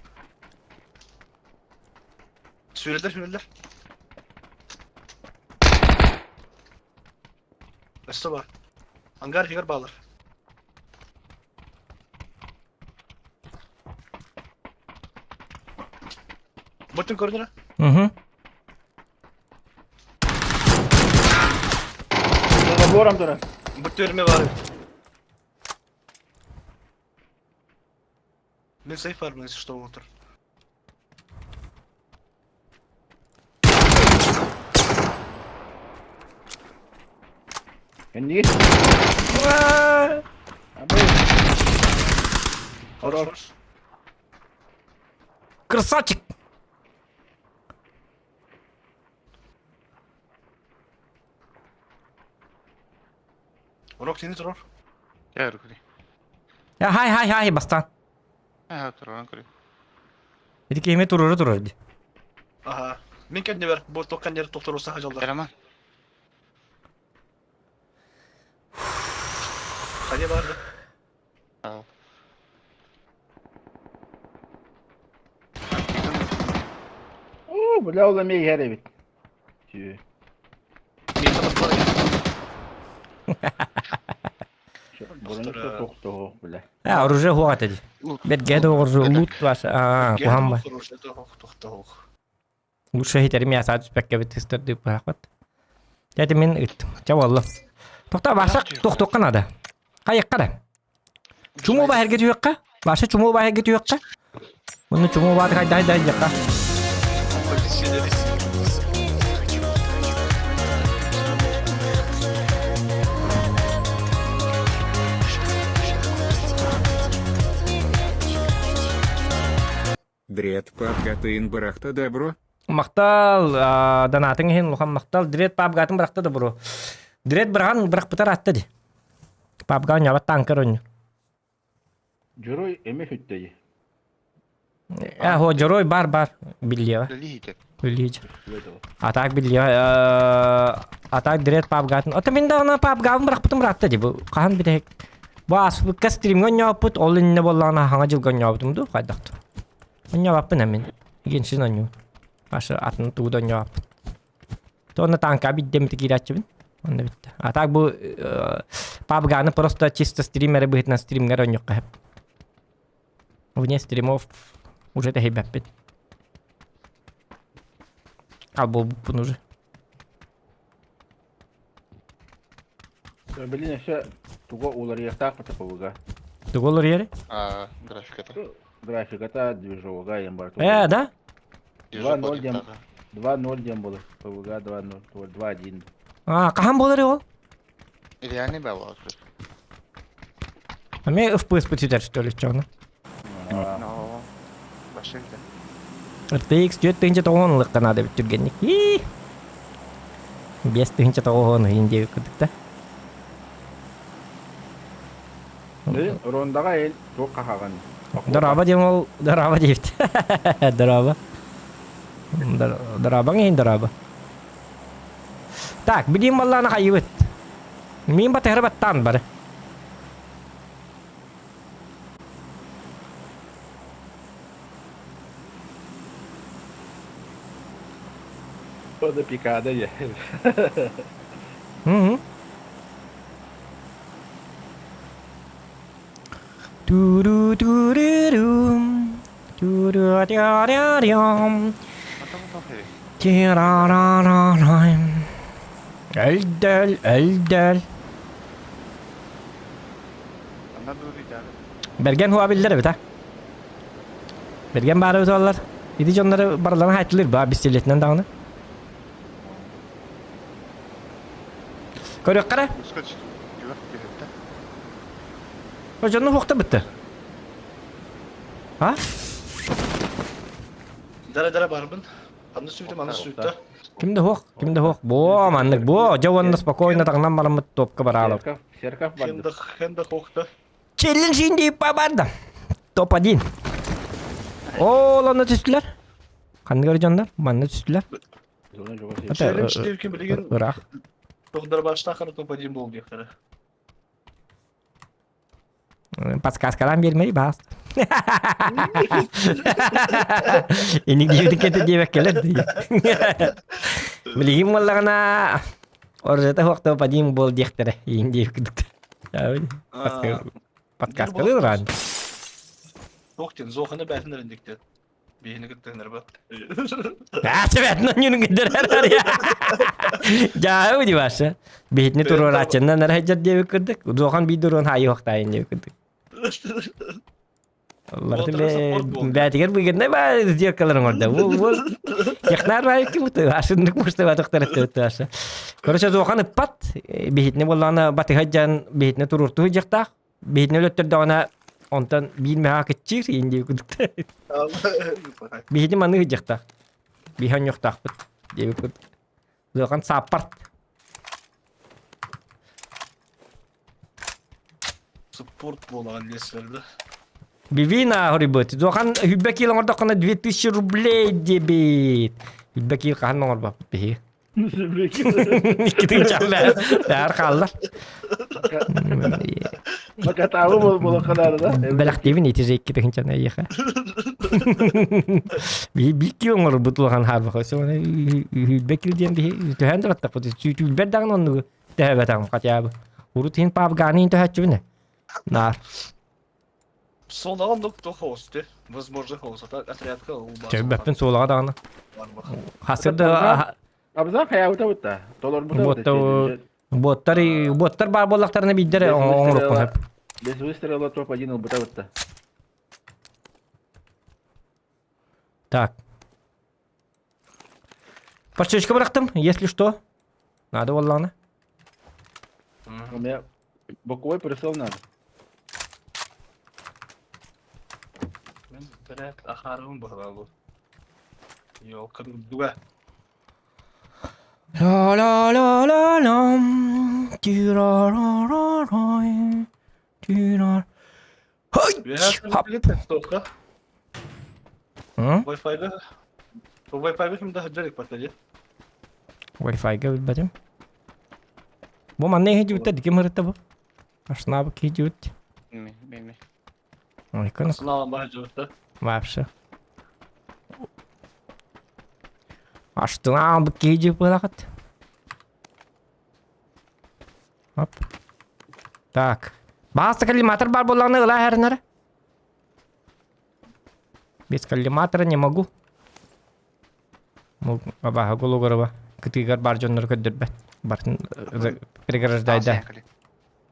Сүүрэллэр, сүүрэллэр. Өссө бар. Ангар иһигэр баалар. Бутын көрдүрэ? Угу. Забором турар. Бу түрмэ бар. Мен сейф бар, если что, отыр. Кэннигит. Хорош. Красавчик! Урок сени турар. Я көрү. Хай хай хай бастан. Ха туран көрү. Ити киһими туруру турар ди. Аха. Мин кэннибэр бу токкан жер тохторуса хажалдар. Роман. Хане барды. Оо, бля, ол эмиэ иһэр эбит. Сү. Броню тохтоо, бля. А, оружие хуа ди. Бет геде оружие лут ваш. А, куһам ба. Лучше хитерим я саат түспэккэ бит тыстыр дип бырахпат. Дәти мин ыттым. Ча болла. Тохта баша тохтокка надо. Кайыкка да. Чуму ба herге түйекка. Баша чуму ба herге түйекка. Муну чуму ба кайда хайда якка. Дред папкатын бырахта добро. Мактал донатын иһин улахан мактал дред пабгатын бырахта да бро. Дред быраган бырахпытар атта ди. Пабга нябат танкер онню. Дьоруй эмэ сүттэйи. Э, хо дьоруй бар бар биллиэҕэ. Лиите. Билиич. Атак биллиэҕэ. Атак дред пабгатын. Ото мин даҕаны пабгабын бырахпытым ыраатта ди. Бу хаһан бүтэһик. Бу ааспыкка стримҥэ онньооппут, ол иннинэ буоллаҕына хаҥа дьылга онньообутум дуу, хайдах дуу. Онньообаппын ээ мин. Геншин онньуу. Ашы атын тугу да онньообаппын. То онно танка биддемити киирээччибин. Онно бүттэ. А так бу пабганы просто чисто стримеры быһыытынан стримҥэр онньуохха сөп. Вне стримов уже тэһийбэппин. Ал буолбуппун уже. Блин, өссө туга уларыйыахтаах ПТПВ-га. Тугу уларыйары? А, графиката. Графиката, движовага, ең бар. Э, да? 2-0 дем. 2-0 дем болар. ПВГ 2-0, 2-1. А, хаһан болар ол? Реальный бәл А мне FPS бүтүтэр что ли, чону? Но. Башылды. RTX 4090 ылыхха наада эбит түргэнник. Ии! 5090 иһин диэбит курдук да. Рондаҕа эл туох хаһаҕын? Дорообо диэн ол дорообо диэбит. Дорообо. Дорообоҥ иһин дорообо. Так, билиим баллааны хайыбыт. Мин батыһары баттаан бары. Ода пикада я. Угу. Ту-ду-ду-ду-дум. Ту-ду-дя-дя-дям. Ти-ра-ра-ра-рам. Элдэл, элдэл. Берген хуа биллер эбит а. Берген баары эбит олар. Иди дьоннору барыларын хайтылыр ба бистилетинен даҕаны. Көрүөххэ эрэ. Дьонну хуохта бытты. А? Дара-дара барбын. Анны сүүтүм, анны сүүттэ. Ким да хуох, ким да хуох. Бо, маннык, бо, дьэ уонна спокойно таҥнан бараммыт топка бараалап. Серкав барды. Хенда хохта. Челлендж инди барды. Топ-1. Ол онно түстүлэр. Ханныгар дьоннор? Манна түстүлэр. Челлендж диэбиккин билигин Ыраах. Тоҕдар баштаахара топ-1 буол диэхтэрэ. Подсказкалаан биэрмэри баас. Иник диэбитин кэтэ диэбэккэлэр дии. Билигин буоллаҕына. Оржета хуохта падим бол диэхтэрэ иин диэбит курдук. Подкасткалыы ылаан. Туох диэн зоханы бээтин эрендиктер. Биһини кытта ынырбат. Аача бээтин онньуну кыддарар. Дьаа дибаша. Биһитини туруорааччыннан эрэ диэбит курдук. Зохан биир дуруон хаайы хуохтаайын диэбит курдук. Бээтигэр выгодно ба сделкалар оҥордо. Бу технар баайы ким ашыннык муштаба тохтар Короче, зохан ыппат. Биһитини буоллаҕына батыһа дьан биһитини туруортуу дьахтаах. Биһитини өлөттөрдөҕүнэ онтон биир мөһө кыччыыр иин дии курдук. Биһитини маннык дьахтаах. Биһи онньохтоохпут диэбит курдук. Зохан сааппарт. Спорт буолаҕын лестерді. Бивина хоруйбут. Зохан хүббэ киил оҥордоххуна 2000 рублей диэбит. Хүббэ киил хаһан оҥорбоппут биһиги. Иккитин чалла. Бээр хааллар. Макатаабы буолуохха да. Бэлэхтиибин ити же икки тыһынчаны эйиэхэ. Би киил оҥорбут улахан хаарбаха. Хүббэ киил диэн биһи түһээн да баттахпыт. Түүтүүлбэр даҕаны оннугу Төһөбөтөҕүм хотя бы. Урут иһин пабганы иһин төһөччүбүнэ. Наар. Суолаҕа оннук то хоосты. Возможно хоос. Отрядка улбаас. Төбөппүн суолаҕа даҕаны. Хасырда Абзан хайаабыта бутта. Толорбута бутта. Боттар боттар баар буоллахтарына биирдэр оҥоруккун сөп. Без выстрела топ-1 ылбыта бутта. Так. Подсечка бырахтым, если что. Надо буоллаҕына. У меня боковой прицел надо. Мен бирээт ахаарыбын быһалаабы. Ёлка дуга. La la la la lam, ти-ра-ра-ра-рай, ти-ра. Хап. Wi-Fi-га Wi-Fi-га ким да дьарык батады. Wi-Fi-га билбэтим. Бу манна иһдьибиттэ диким ырытта бу. Ашнаабы киһдьибит. Ми, ми. Ойкон. Сыналан баһдьыбытта. Вообще. Аштынаабы киһдьибит буолахат. Оп. Так. Бааста коллиматор бар буоллаҕына ыла иһэринэрэ. Без коллиматора не могу. Абааһы голугурова кытыыгар бар дьоннору көрдөрбөт. Бартын преграждайда.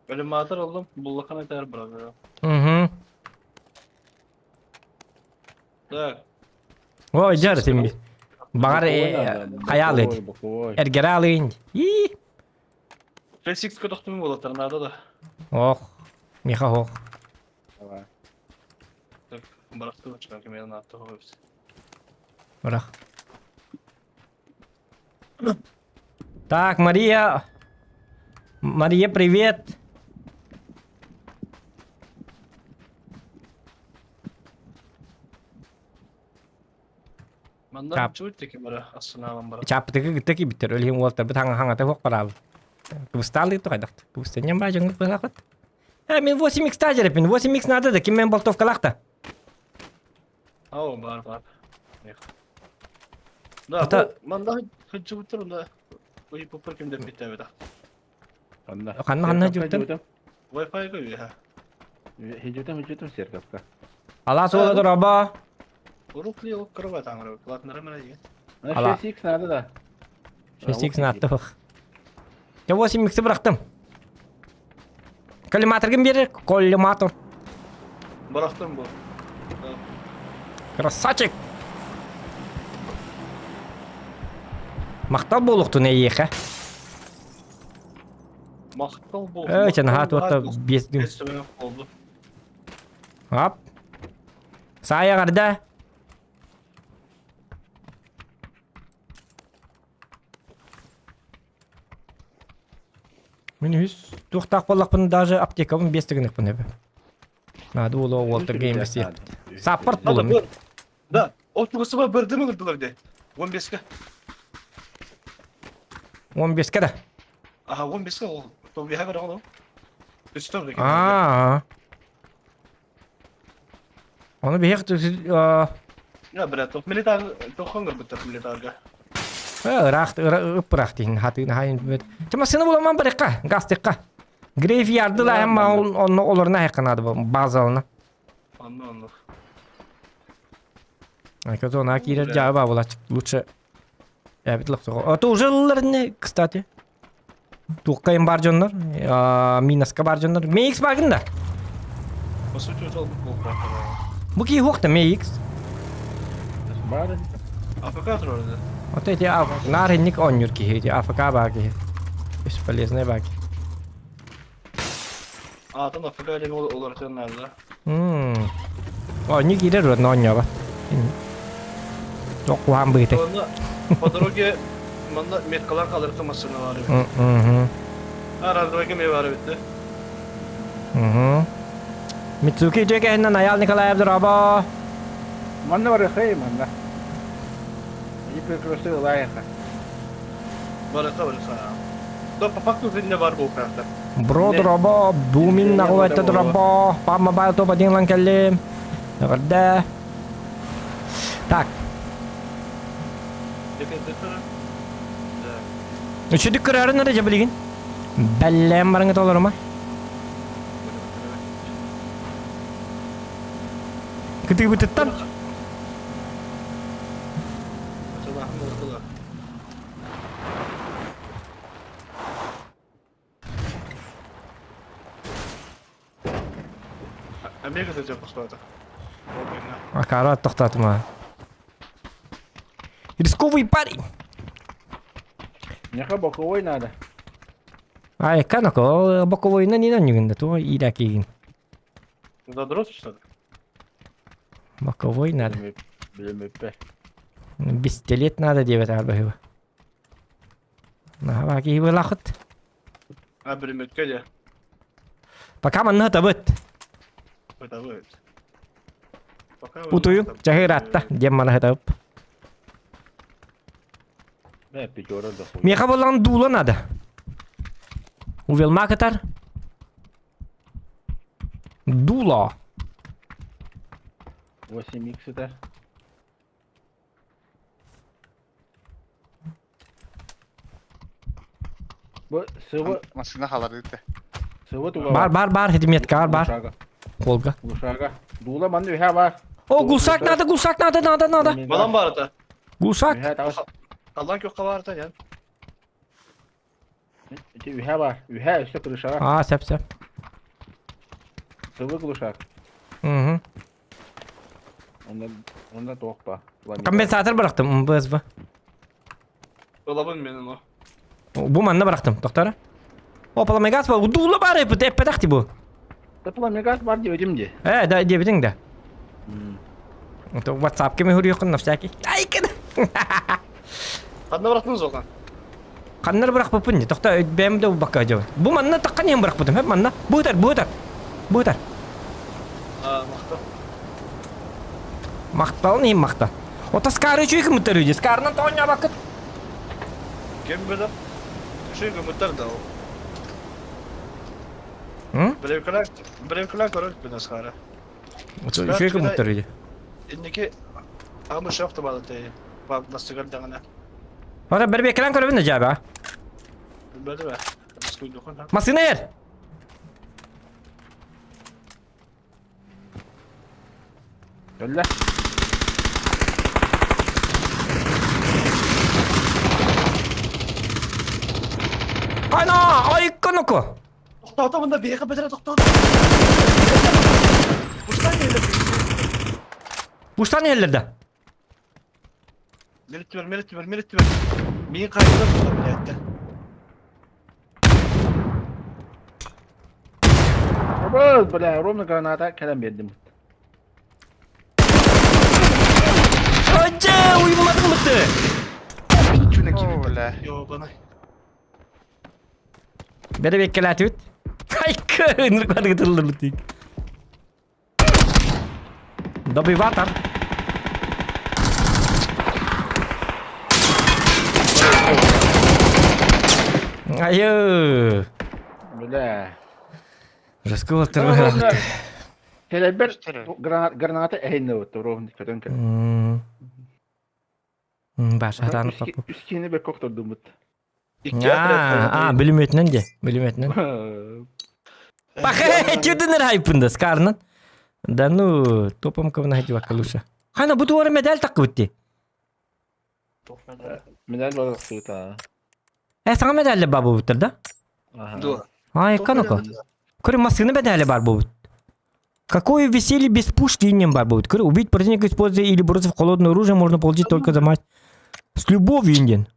Коллиматор оллум буллахан этэр бырагыра. Угу. Так. Ой, дьар тимби. Баҕар хайаалыт. Эргэрэ алыын. И. F6 көтөхтүм буолаттар надо да. Ох. Миха ох. Давай. Так, барахты бачка кемер наатта хобс. Барах. Так, Мария. Мария, привет. Манна Чап. чуут теки бара ассынаалан бара. Чаапытыгы кытта киибиттэр. Ол иһин уолтарбыт хаҥа хаҥата суох бараабыт. Кыбыстаалыы туһайдахт. Кыбыстанньан баа дьоҥҥут быһалаахпыт. Э, мин 8x таажараппин. 8x надо да, ким мен болтовкалаах да. Ау, бар бар. Да, Ата- манна хыджыбыттар онда ой попыр ким деп битте бит. Ханна. Ханна ханна жуттан? Wi-Fi га үһэ. Хижутам хижутам серкапка. Алаас уола дороба. Урукли ол кырба таңры. Платнары мына деген. Ала. 6x надо да. 6x надо. Я 8x бырахтым. Коллиматоргын берер, коллиматор. Бырахтым бу. Красавчик! Махтал буолуохтун эйиэхэ. Махтал бол. Эй, чэ наһаа туотта биэс күн. Болду. Ап. Саайа гарда. Мин үс туохтаах буоллахпын даже аптекабын биэс тыгыныхпын эбэ. Надо было Уолтер Геймс Саппорт булун. Да, ол тугусуба бырдым ылдылар де. 15-ке. 15-ке да. Ага, 15-ке ол. То бияга көрө ол. Үстөр. Аа. Оны биһиэх Я, брат, тоқ милитар тохон көрбүттэр милитарга. Ыраах ыппыраах диин хатыын хаайын бит. Массыына буламан барыхха, гастыкка. Грейвьярды ла хэмма онно олорна хайканады базалына. Онно онно. Айка она киирэр жаба була лучше эбит лапсого. А то уже ыллар кстати. Туохкайын бар дьоннор, минаска бар дьоннор. Мейкс баргын да. По сути, уже буолбатар. Бу киһи хуохта Мейкс. Бар. АФК турар Вот эти наар инник оонньуур киһи, эти АФК баар киһи. Бесполезный баар киһи. Аатын АФК диэн уларытыан наада. Оонньуу киирэр уонна оонньообот. Туох быыты. По дороге манна меткалар қалырты массыналары. Арадырга ме бар битти. Мицуки дьэкэһинэн Айаал Николаев дорообо. Манна бар хэй манна. И перекресток лайха. Барыха барыха. Да по факту не бар был карта. Бро дорообо, Бумин наҕылайта дорообо, Пам Мобайл топ один лан кэллим. Эҕэрдэ. Так. Үчүдүк көрөөрүн эрэ дьэ билигин. Бэллээн барыҥы толорума. Кытыыбытыттан. Америкада дьэ тохтоото. Акара тохтоотума. Рисковый парень. Миэхэ боковой надо. Ай, канако, боковойна не нанюгин, то иракигин. Задрот что ли? Боковой надо. Билимиппе. Пистолет надо диэбэт арбаһыба. Наһаа киһи былахыт. А бүлүмөткө дьэ. Пока манна табыт. Табыт. Утуйу, чаһыыраатта, диэн мана хатабып. Мэ пятера да хуй. Миэхэ боллаҕын дуула надо. Увелма кытар. Дуло. 8 икс это. Бу сывы Массыына халарыыта. сывы туга Бар бар бар хидметка бар бар. Колга. Глушага. Дуула манна үһэ бар. О, гусак надо, гусак надо, надо, надо. Балан барыта. Гусак. Үһэ таҕыс. Аллан көккө барыта ян. Ити үһэ бар. Үһэ өссө крышаҕа. А, сөп сөп. Сывы глушак. Угу. Онда онда туох ба. Компенсатор бырахтым, МБСБ. Ылабын мен ону. Бу манна бырахтым, тоқтара. О, пламегаз бар, дуула бар эпит, эппетах бу. Да пламегаз бар диэбитим дии. Э, да, диэбитиҥ да. WhatsApp кеме хуруйхун на всякий. Ай, кede. Ханна бырахтыңыз оған? Ханнар бырахпыппын дии. Тохто бэйэм да бакка дьабын. Бу манна таххан иһэн бырахпытым. Хэп манна. Бу ытар, бу ытар. Бу ытар. А, махтал. Махталын иһин махта. Ота скары үчүгэй кымыттар үдэ. Скарынан тоҕонньообаккыт. Ким билэр? Үчүгэй гыммыттар да ол. М? Бревкалар, бревкалар көрөр бина скара. Үчүгэй кымыттар үдэ. Инники ама шеф табалы тей. Бак настыгар дагана. Ора бір бекелен көрөбүн да жаба. Билбэти бе. Скуйдукун. Массыына ер. Өллө. Ана, айыкканыко. Тоқтаута мында бейқі бітірі тоқтаута. Пуштан елі. Пуштан еллерде. Мелиттибер, мелиттибер, мелиттибер. Миин қайғыда тоқтап біләтті. Бля, ровно граната кэлэн биэрдим. Ача, уймадың бытты. Бля. Ёбаный. Бері беккеләтүт. Айкы, ныркады тыллыр бытты. Добиватор. Айы. Бля. Рыскы тырбы. Кэлэрбэр граната эһинне вот ровно көтөн кэл. Баша хатаан папу. Үс киһини бэккэ охтордуммут. Икки отряд. А, бүлүмүөтүнэн де, бүлүмүөтүнэн. Пахе, чудыныр хайпында скарнан. Да ну, топом ковна хадивакка лучше. Хана бу туора медаль таккыбыт ди. Медаль бар тахсыбыта. Э, саҥа медаль бар буолбуттар да? Дуо. Ай, канако. Көрө массыына медали бар буолбут. Какое веселье без пушки инем бар будет. Көрө, убить противника, используя или бросив холодное оружие, можно получить только за мать. С любовью, Индин.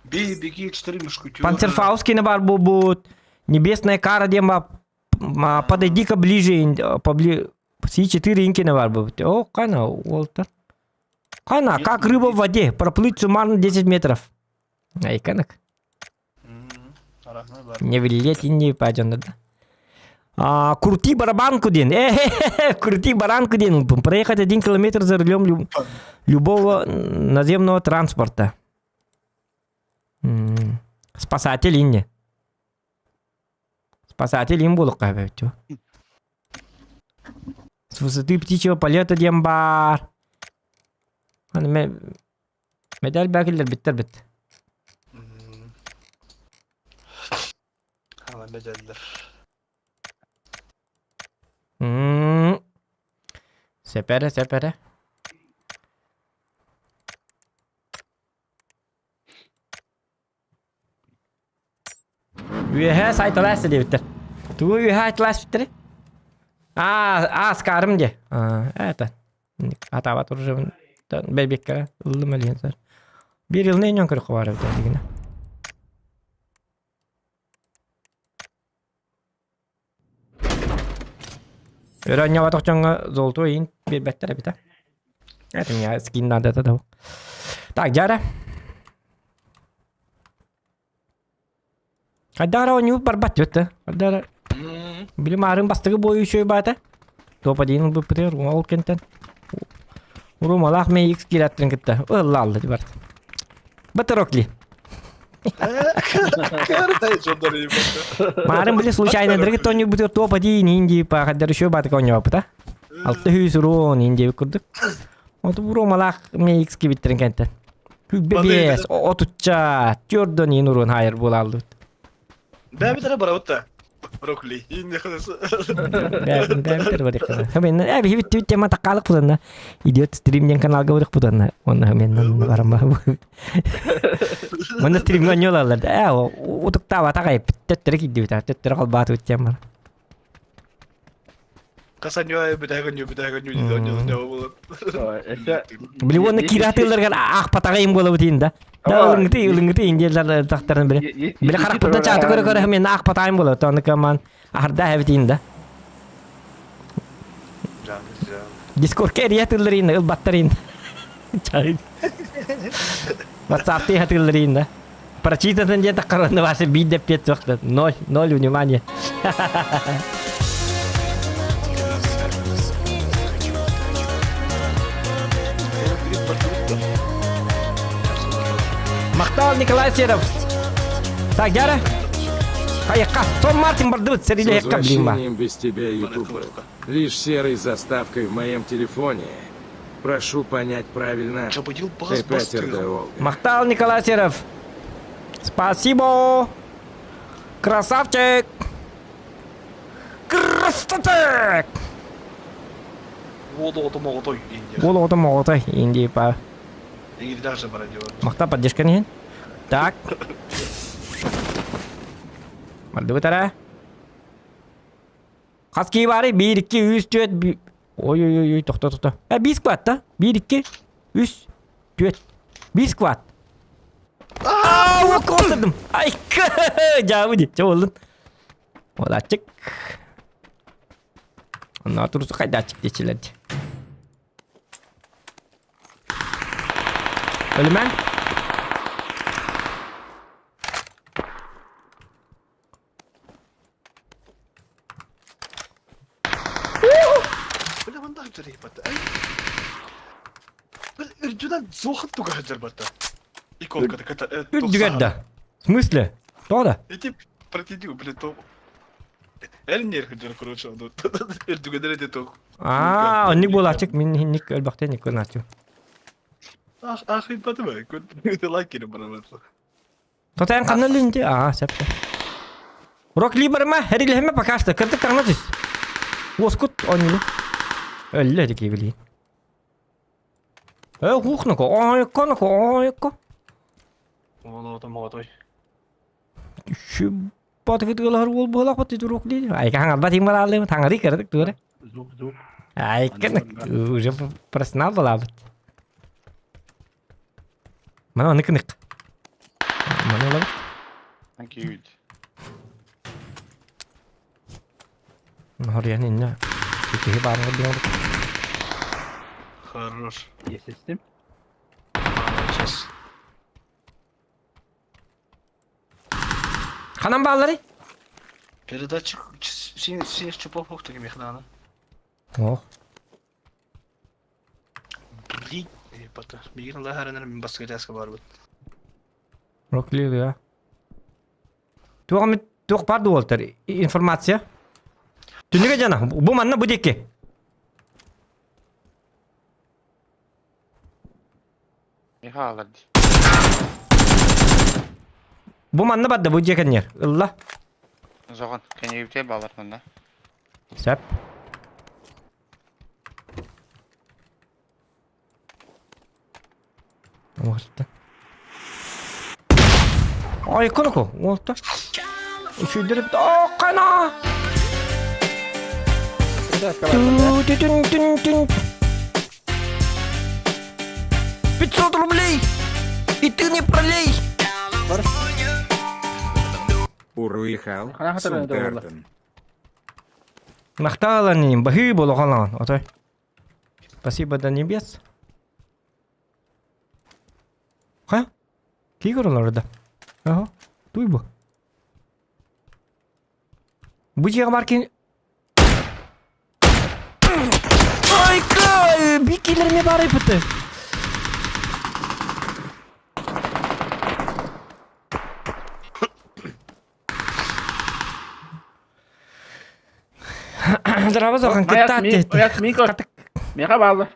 Бей, беги, четыре мушкетера. Панцерфаускина бар буолбут. Небесная кара диэн бар. Подойди-ка ближе, побли... Си-4 инкина бар буолбут. О, кана, уолтар. Кана, как рыба в воде, проплыть суммарно 10 метров. Айканак. Не влететь и не пойдем, да? А, крути барабанку день. Э, крути баранку день. Проехать 1 километр за рулем любого наземного транспорта. Спасатель инне. Спасатель им буолуохха сөп. С высоты птичьего полета диэн баар. Аны медаль бэкиллэр биттер бит. Hala medaller. Сепере, сепере. Үөһэ сайталаас диэбиттэр. Тугу үөһэ айталаас биттери? А, а, скарым де. А, это. Атабат уже бэбекке ыллым элиэн сар. Бир ылны ньон көрөх бар эбит дигинэ. Өрө дьоҥҥо золото иин биэрбэттэр эбит. Это мне скин надо это дау. Так, дьара. Хайдара оонньуу барбат дьөттө. Хайдара билим арын бастыгы бойу үчүгэй баата. Топ один ылбыппытыгар ол кентен. Урумалаах мэ X киирээттэрин кытта ылла алла барт. Батарокли. Марын били случайно дыргы тоню бутыр топ один инди па хайдар еще батыка оонньооппута. Алта сүүс урон инди курдук. Оту урумалаах мэ X кибиттерин кентен. Бебес, отучча, төрдөн ин урун хайыр буолаллыбыт. Бэбитэрэ барабыт Брокколи. Инне ханас. Бэбитэр барык. Мен эби хибит түт тема таккалык буданна. Идиот стрим ден каналга барык буданна. Онна мен барама. Мында стримга ньолалар. Э, утуктаба тагай төттөрө киддибит. Төттөрө калбааты үттем. Касаньо бүтәгөн бүтәгөн ньо болот. Били оны киратыларга ак патагайым болобут да. Да ылыңты ылыңты индиялар тахтарын биле. Биле карап чааты көрө көрө мен ак патайым болот. Оны каман ахарда хебитин да. Жан, жан. Дискордка эрийэ ылбаттарын. Чай. WhatsApp хатылларын да. Прочитан где-то корона ваша бидде пет вахта. Ноль, ноль внимания. Махтал Николай Серов. Так, Яра. Хайка, Том Мартин бардыбыт, С сэриле хекка блин ба. возвращением без тебя, Ютубер. Лишь серой заставкой в моем телефоне. Прошу понять правильно. Чабыдил бас Т5 РД Волга. Махтал Николай Серов. Спасибо. Красавчик. Красавчик. Воду ото моготой инде. Бол ото моҕотой инди па. Иги даже бар диyor. Махта поддержка не. Так. Бардыбыт ара. Хас киһи баарый 1 2 3 4 Ой ой ой ой тохто тохто. Э 5 сквад да? 1 2 3 4 5 сквад. Аа, костырдым. Ай, жабы ди. Чо болдун? Олачык. Онна турсу кайда ачык дечилер. Өлүмэн. Бля, манда хажар бата. Бил үрдүнэн зохат туга хажар бата. Иконка такая. Үрдүгэр да. В смысле? То да? Эти противник, блин, то. Элнер хажар, короче, ну. Үрдүгэр эти то. Аа, онник буолачык мин ник өлбөхтен ник көрначу. Ах, ахыйбатым ээ. Лайк кири барабат. Тотайын ханна өлүнди? Аа, сөп сөп. Рок либарма, эрилэһимэ пока что. Кырдык таҥна түс. Уоскут онньулу. Өллө дики билии. Э, хуухнако, ойко, нако, ойко. Ону мотой. Батыгытыгалар уол буолах бат турук дии. Айка хаҥалба тиҥ барааллым, таҥари кырдык туора. Звук, звук. Айка уже профессионал балабыт. Мана аны кынык. Мана олабыт. Thank you. Хорьян инне. Киһи баарыгар диэн Хорош. Естественно. Сейчас. Ханан баалларый? Передатчик синих чупов охтуги мехнана. Ох. Блин, бата. Мигин лахарынар мин баскы таска барбыт. Роклига. Туох эмит туох баар дуолтар информация. Түнүгэ жана бу манна бу диэки. Михаалар дии. Бу манна барда бу дьиэ кэннигэр. Ылла. Зоҕон, кэннигибитигэр баалар манна. Сөп. Уолта. Ой, коноко, уолта. Үчүйдөрүп, о, кана! Ту-ту-тун-тун-тун. 500 рублей! И ты не пролей! Уруихал, Хана хатырын да Сунтартен. Махталанин, бахы болохалан, отой. Спасибо до небес. Ха? Кий көрөлөр да? Ага, туй бу. Бу дьиэҕэ бар кин... Айка! Бикилерме бар эпити. Здорово, Зохан, кытта Ояс Мико. Меха бааллар.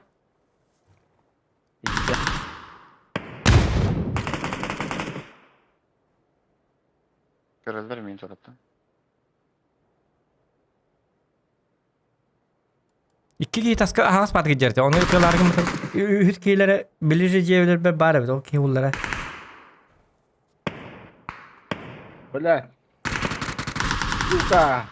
Көрөллөр мин тураттан. Икки киһи таска аһаҕас баатыгы дьэртэ. Ону ыккалааргын үһүс киһилэрэ ближе дьиэбилэрбэр баар эбит. Ол киһи уллара. Бля. Сука.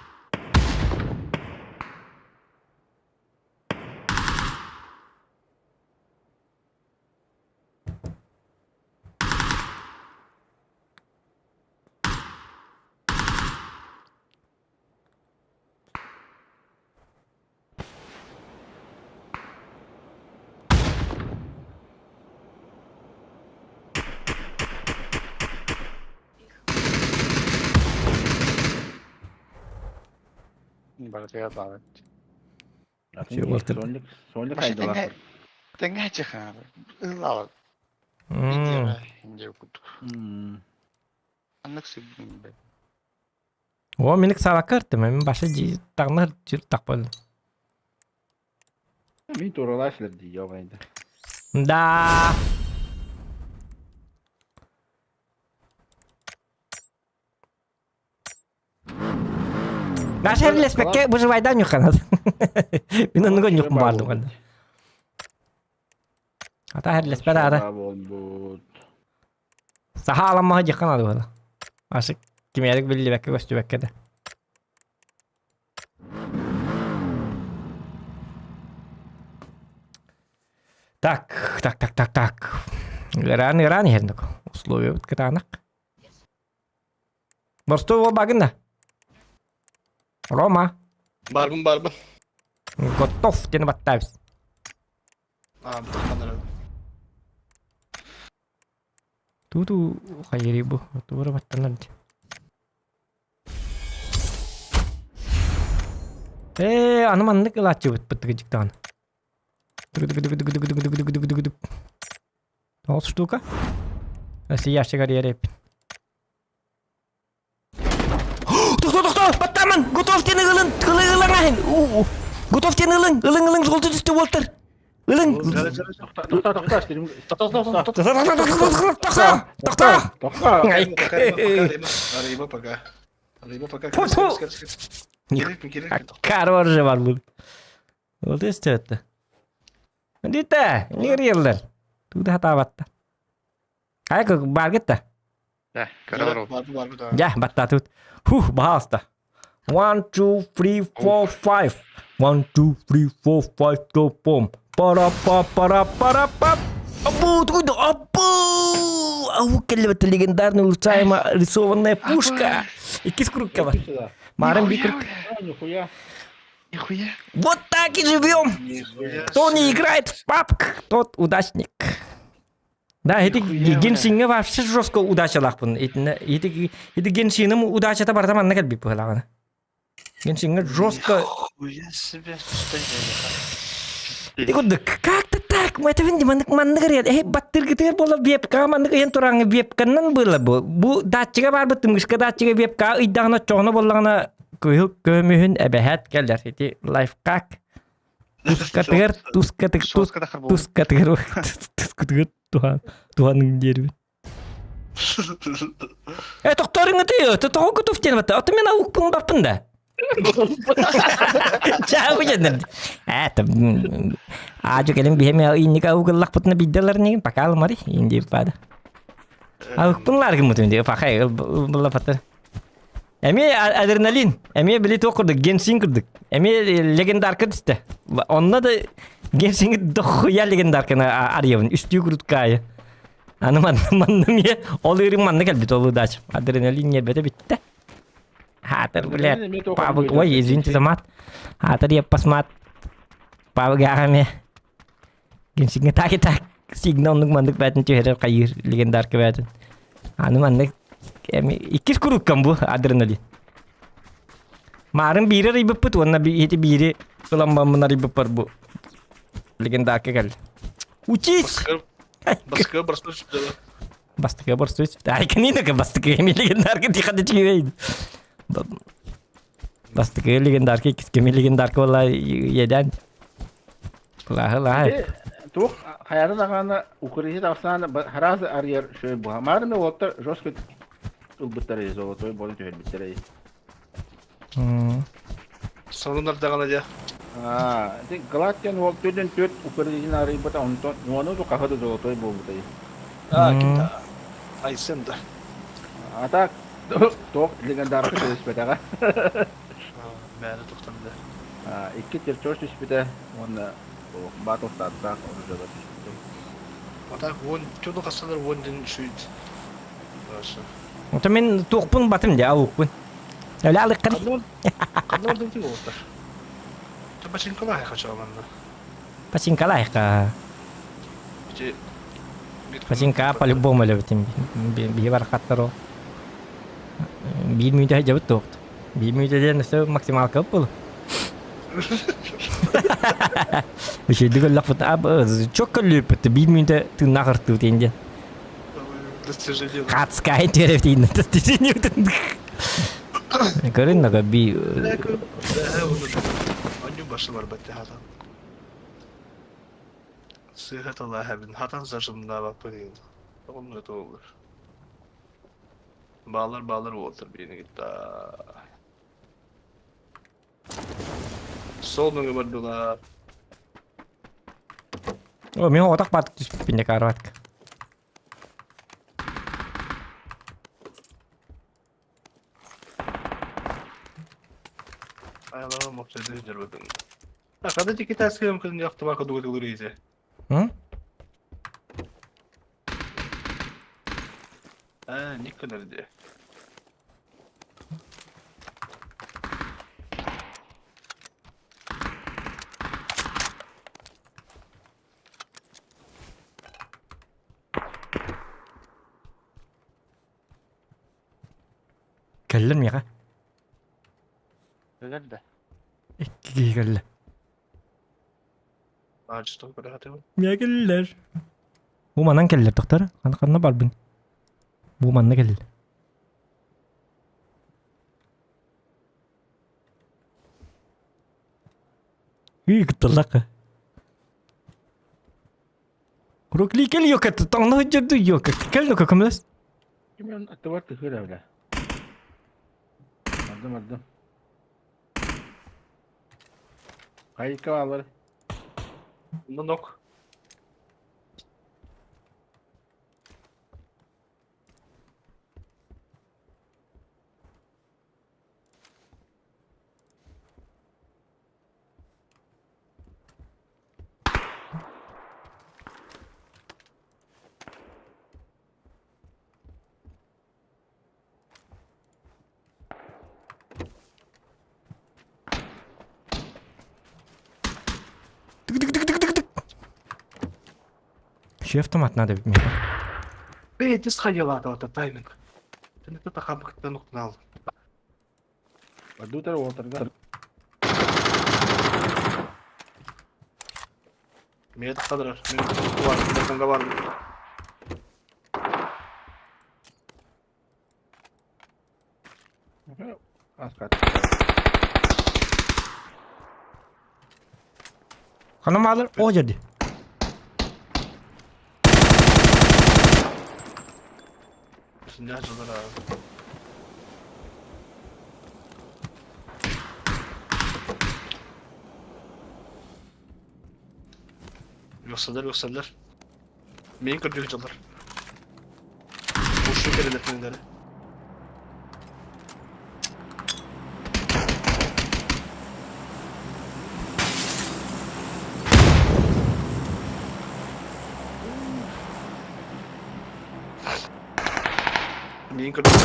Барытыгар баар. Чего ты? Сонлик, сонлик Вообще хайдалар. тэҥҥэ чихаары. Ыллаабат. М. Курдук. Аннык сыгын бэ. О, миник саалакка ыртым. Мен башы тагнар жүр тақпал. Мин туралашлар дии, ёбайда. Да. Наша леспекке выживайдан нюханат. Мин оннуга нюхум бардым. Ата херлеспе даада. Болбут. Саха аламмаһа дьиэххэ наада буолла. Ашык кимиэрик биллибэккэ көстүбэккэ да. Так, так, так, так, так. Ыараан ыараан иһэрнэк. Условия кытаанах. Борстуой уол багын да. Рома. Барбын барбын. Готов диэн баттаабыс. Аа, бутахтан эрэ. Ту-ту хайырый бу. Тура баттанар дии. Ээ, аны маннык ылааччыбыт быттыгы дьиктаҕын. Дугу-дугу-дугу-дугу-дугу-дугу-дугу-дугу. Ол штука. Если ящик карьере. Тохто, тохто, баттаман! Готов тен ылын, ылын, ылын, Готов тен ылын, ылын, ылын, жолты түсті Уолтер. Ылыҥ! Тохтоо, тохтоо, Тохтоо! Тохтоо! Тохтоо! Арыйма пока. Арыйма пока. Фу-фу. Аккар же бар бұл. Ол өстөттө. Дите, нереллер. Туда хатабатта. Ай бар гитта. Я, баттатут. Фух, баалста. One, two, three, four, five. One, two, three, four, five, go, boom. Пара па пара пара па. Абу, откуда? Абу! Ау, это легендарная улучшаемая рисованная пушка. Иккис курукка бар. Марын бикр. Нихуя. Нихуя. Вот так и живем. Кто не играет в PUBG, тот удачник. Да, ити Геншинге вообще жестко удачалаахпын. Итинне ити ити Геншиным удачата барда манна кэлбит быһылаҕына. Геншинге жестко Нихуя себе состояние. Ити курдук как-то так, это винди маннык маннык эрэ э баттыргытыгар буола вебка маннык ыйан тураҥҥа вебканнан было бу. Бу датчига барбыт тымгышка датчига вебка ыйдаҕына чоҕуна буоллаҕына кыһыл көмүһүн эбэһээт кэлэр. Ити лайфхак. Тускатыгар тускатык тус тускатыгар тускатыгар туһан туһаның диэрбин. Э тохторуҥ ытыы, тоҕо кутув диэн бата. Ото мен аукпун баппын да. Чаа бу Э там аажу келин биһэми инник аугыллахпытына бидделар нигин пока алмари инди пада. Аукпун ларгымытын ди пахай булла патыр. Эмиэ адреналин, эмиэ били туох курдук, генсин курдук. Эмиэ легендарка түстэ. Онно да генсинги дохуя легендарканы арыйабын, үстүү куруткаайы. Аны манна манна эмиэ ол ыырым манна кэлбит ол удача. Адреналин ньиэрбэтэ бүттэ. Хаатыр, блядь, пабы, ой, извините за мат. Хаатыр еппас мат. Пабыгаах эмиэ. Генсинги так и так сигнал оннук маннык бээтин түһэрэр хайыыр легендарка бээтин. Аны маннык эми иккис куруккам бу адреналин. Маарын биири арыйбыппыт уонна ити биири ылан баммын арыйбыппар бу легендарка кэллэ. Учись! Бастакы боростуой сүптэ. Бастакы боростуой сүптэ. Ай, канинака бастакы эми легендарка тихо чүйбейд. Бастакы легендарка, иккис кеми легендарка буолла иэдээн. Лааһы лааһы. Туох хайата даҕаны укрыһы тахсан хараас арыйар шөй буха. Маарыны уолаттар жестко ылбыттар золотой болон түһэрбиттэр. Сонунар даҕаны дьэ. Аа, ити Галактиан уол төрдөн төрт укрыһын арыйбыта онтон уону тукаһы да золотой буолбута. Аа, ким Айсен да. А так туох легендарка түспэтэҕэ. Мээнэ тухтан да. Икки терчош түспүтэ уонна батл стартаах оружие түспүтэ. А так вон чудо хасалар вон дин шүйт. Ото мин туохпун батым дьэ алукпун. Өлө алыккын. Ханна ордун тиң олуттар. Пачинкалаах хачааланна. Пачинкалаах. Пачинка по-любому өлөбүтүм. Биһи барахаттар ол. Биир мүнүүтэ дьабыт туохт. Биир мүнүүтэ диэн өссө максималка был. Үчүйдүк өллөхпүт. Чок көллүүппүт. Биир мүнүүтэ тыыннаах ыртыбыт диэн. Хацкай теревтин. Көрүн нага би Аню башы бар бәтте хатан. Сыха талаһабын хатан зажымнаабаппын диэн. Онно туолар. Баалар баалар уолтар биини кытта. Сол нөҥө бардылар. О, мен отақ батып түспүппүн де карватка. Айлаҕым опсайда сылдьарбытын. Хада китайскайым кылын яхтыбака дугатылыр изе. М? Аа, никканар де. Кэллим миэхэ. Кэлэр да. Икки киһи кэллэ. Аачыстан көрө хатыбын. Миэхэ кэллилэр. Бу манан кэллилэр тохтор. Ханна барбын? Бу манна кэллилэр. Үй кытталлаха. Рукли кэл ёка, тоҥно сылдьар дуу ёка. Кэл ну-ка көмөлөс. Ким аттыбар тыһыыр эбилэ. Бардым бардым. Хайыкка баалар. Нонок. Тык-тык-тык-тык-тык. Еще автомат надо, Миша. Эй, ты сходила, а то тайминг. Ты не тут ахабыктан уктанал. Бардутар уолтарга. Мені тахтадырар. Мен бар, телефонга бар. Аскат. Ханам алыр, о жерде. Не жылдар Yoksalar yoksalar. Мин көрдүк дьоллор. Ушу кэлэлэр кинилэри. Мин көрдүк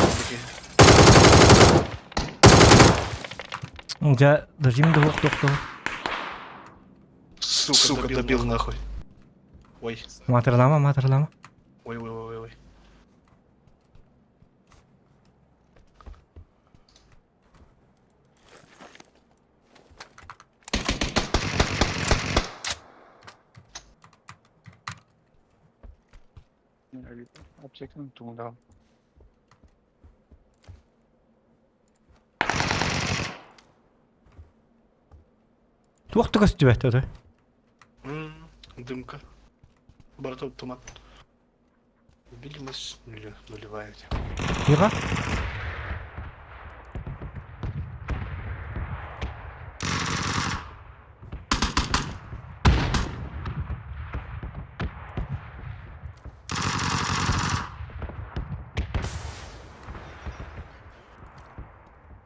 Дьэ, дожим да туох туох Сука, Сука добил нахуй. Ой. Маатырлама, маатырлама. Ой, ой, ой, ой. Туох да көстүбэт ото. Дымка. Барыта туман. Видимость нулевая. Тихо.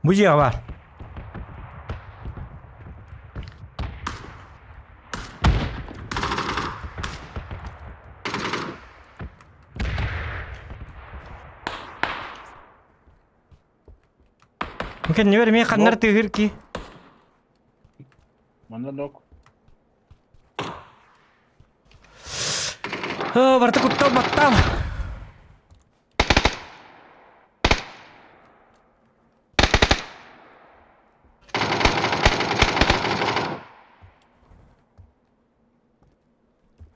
Бу дьиэҕэ баар. Бу кэннибэр эмиэ ханнар тыаһыыр ки. Манна нок. Оо, барыта куттал баттал.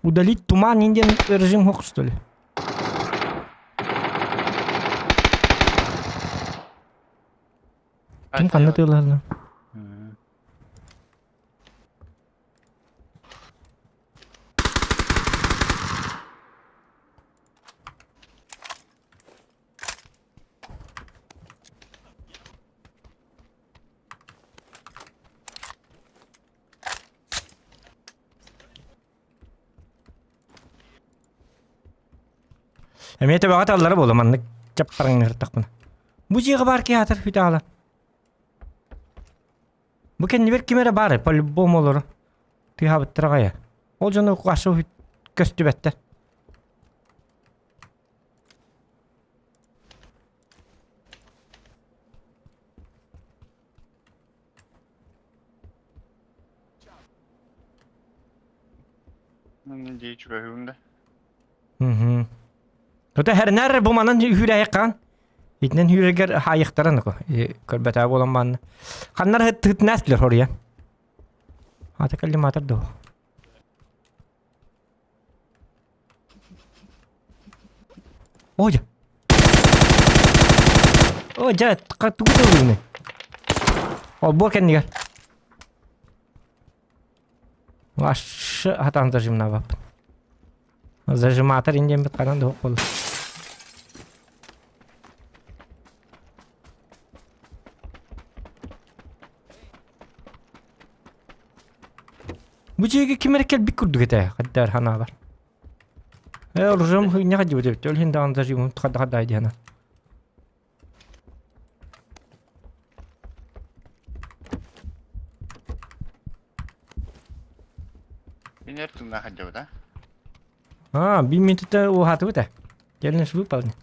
Удалить туман индиан режим хок, что ли? Ким ханна тыылаһаллар? Эмиэ төбөҕө таллара буолла маннык чаппарыҥныыртахпына. Бу дьиэҕэ баар киһи аатар хүтэ аала. Бу кэннибэр ким эрэ баар по-любому олоро. Тыаһаабыттара аҕайа. Ол дьону аша көстүбэттэр. Дии чугаһыым да. Мгм. Тута хэрнэр бу манан үүрээйхаан. Итинэн үүрэгэр хаайыхтаран көрбөтөө буолан баанна. Ханнар хыт хытнаас билэр хоруйа. Ата каллиматор доо. О, дьэ. О, дьэ, тугу тылыыны? Олбуор кэннигэр. Вообще хатаан дожимнаабаппын. Зажиматор индиэммит ханан да буолла. Бу дьиэгэ ким эрэ кэлбит курдук этэ, хаддар ханаабар. Э, оружием хуйня ходил деп, өлһүн даҕаны зажимун хадда-хадда диһана. Мин эр тыыннаах сылдьабыт, а? А, биир минутата уһаатыбыт ээ. Челлендж выполнен.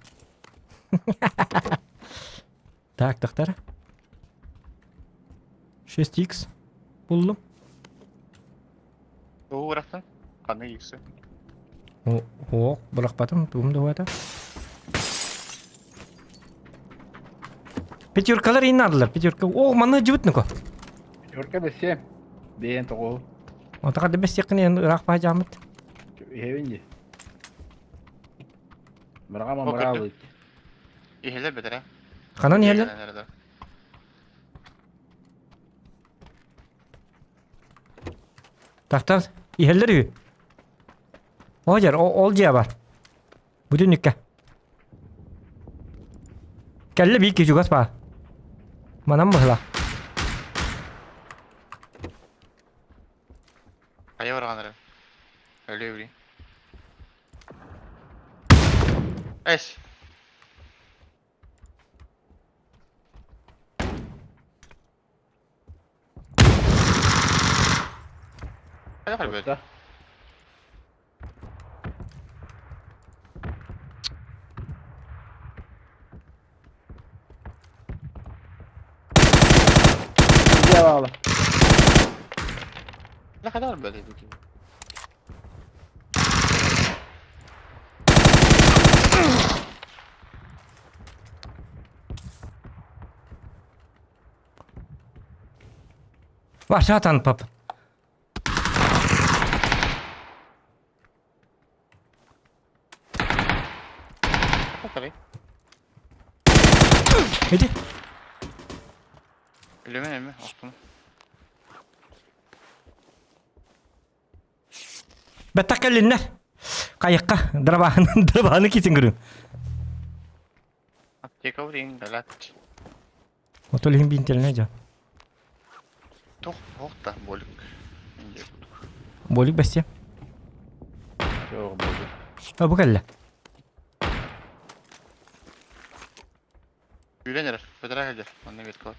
Так, доктор. 6х буллум. Тугу бырахтың? Ханнык иксы? О, бырахпатым, тугум да уһаата. Пятеркалар иин наадалар, пятерка. О, манна дьыбыт нуко. Пятерка бэсиэ. Бэйэн тоҕо. Отака да бэсиэххин эн ыраах баһдьааммыт. Иһэбин дии. Бырҕама мыраалыт. Иһэлэр бэтэрэ. Ханан иһэлэр? Тахтар иһэллэр үһү. О дьэр, ол дьиэ бар. Бүтүннүккэ. Кэллэ биир киһи чугас баар. Манан быһыла. Хайа барҕан эрэ. Өлүө билин. Эс. Хайа харбыт. Дьэ Ne kadar böyle bir Вашатан пап. Иди. Өлүмэ эми охтум. Бэттэх кэллиннэр. Хайыкка дробааны дробааны кисин көрүҥ. Аптека урин галат. Отол иһин биинтэлинэ дьон. Тух охта болик. Болик бэстиэ. Жоқ болик. А бу кэллэ. Сүүрэн эрэр. Бэтэрээ сылдьар. Манна метка бар.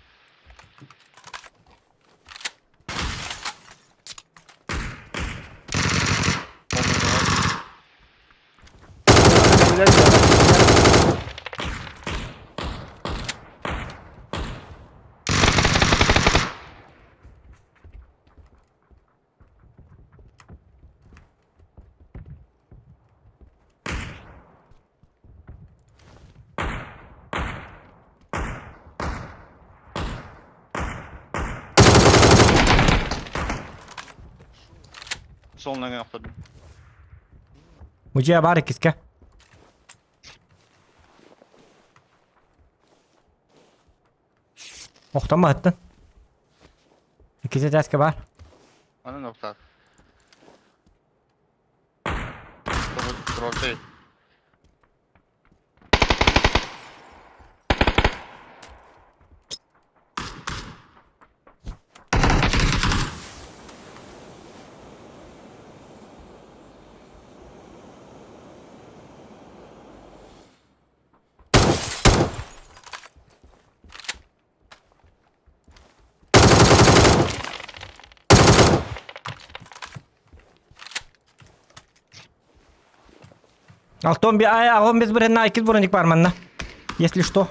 Суолунан охтордум. Мужия баар иккискэ. Охтон баһыттын. Иккис этээскэ баар. Анан охтаат. Троллей. Алтон би ай аҕам без бырынна иккис броник бар манна. Если что.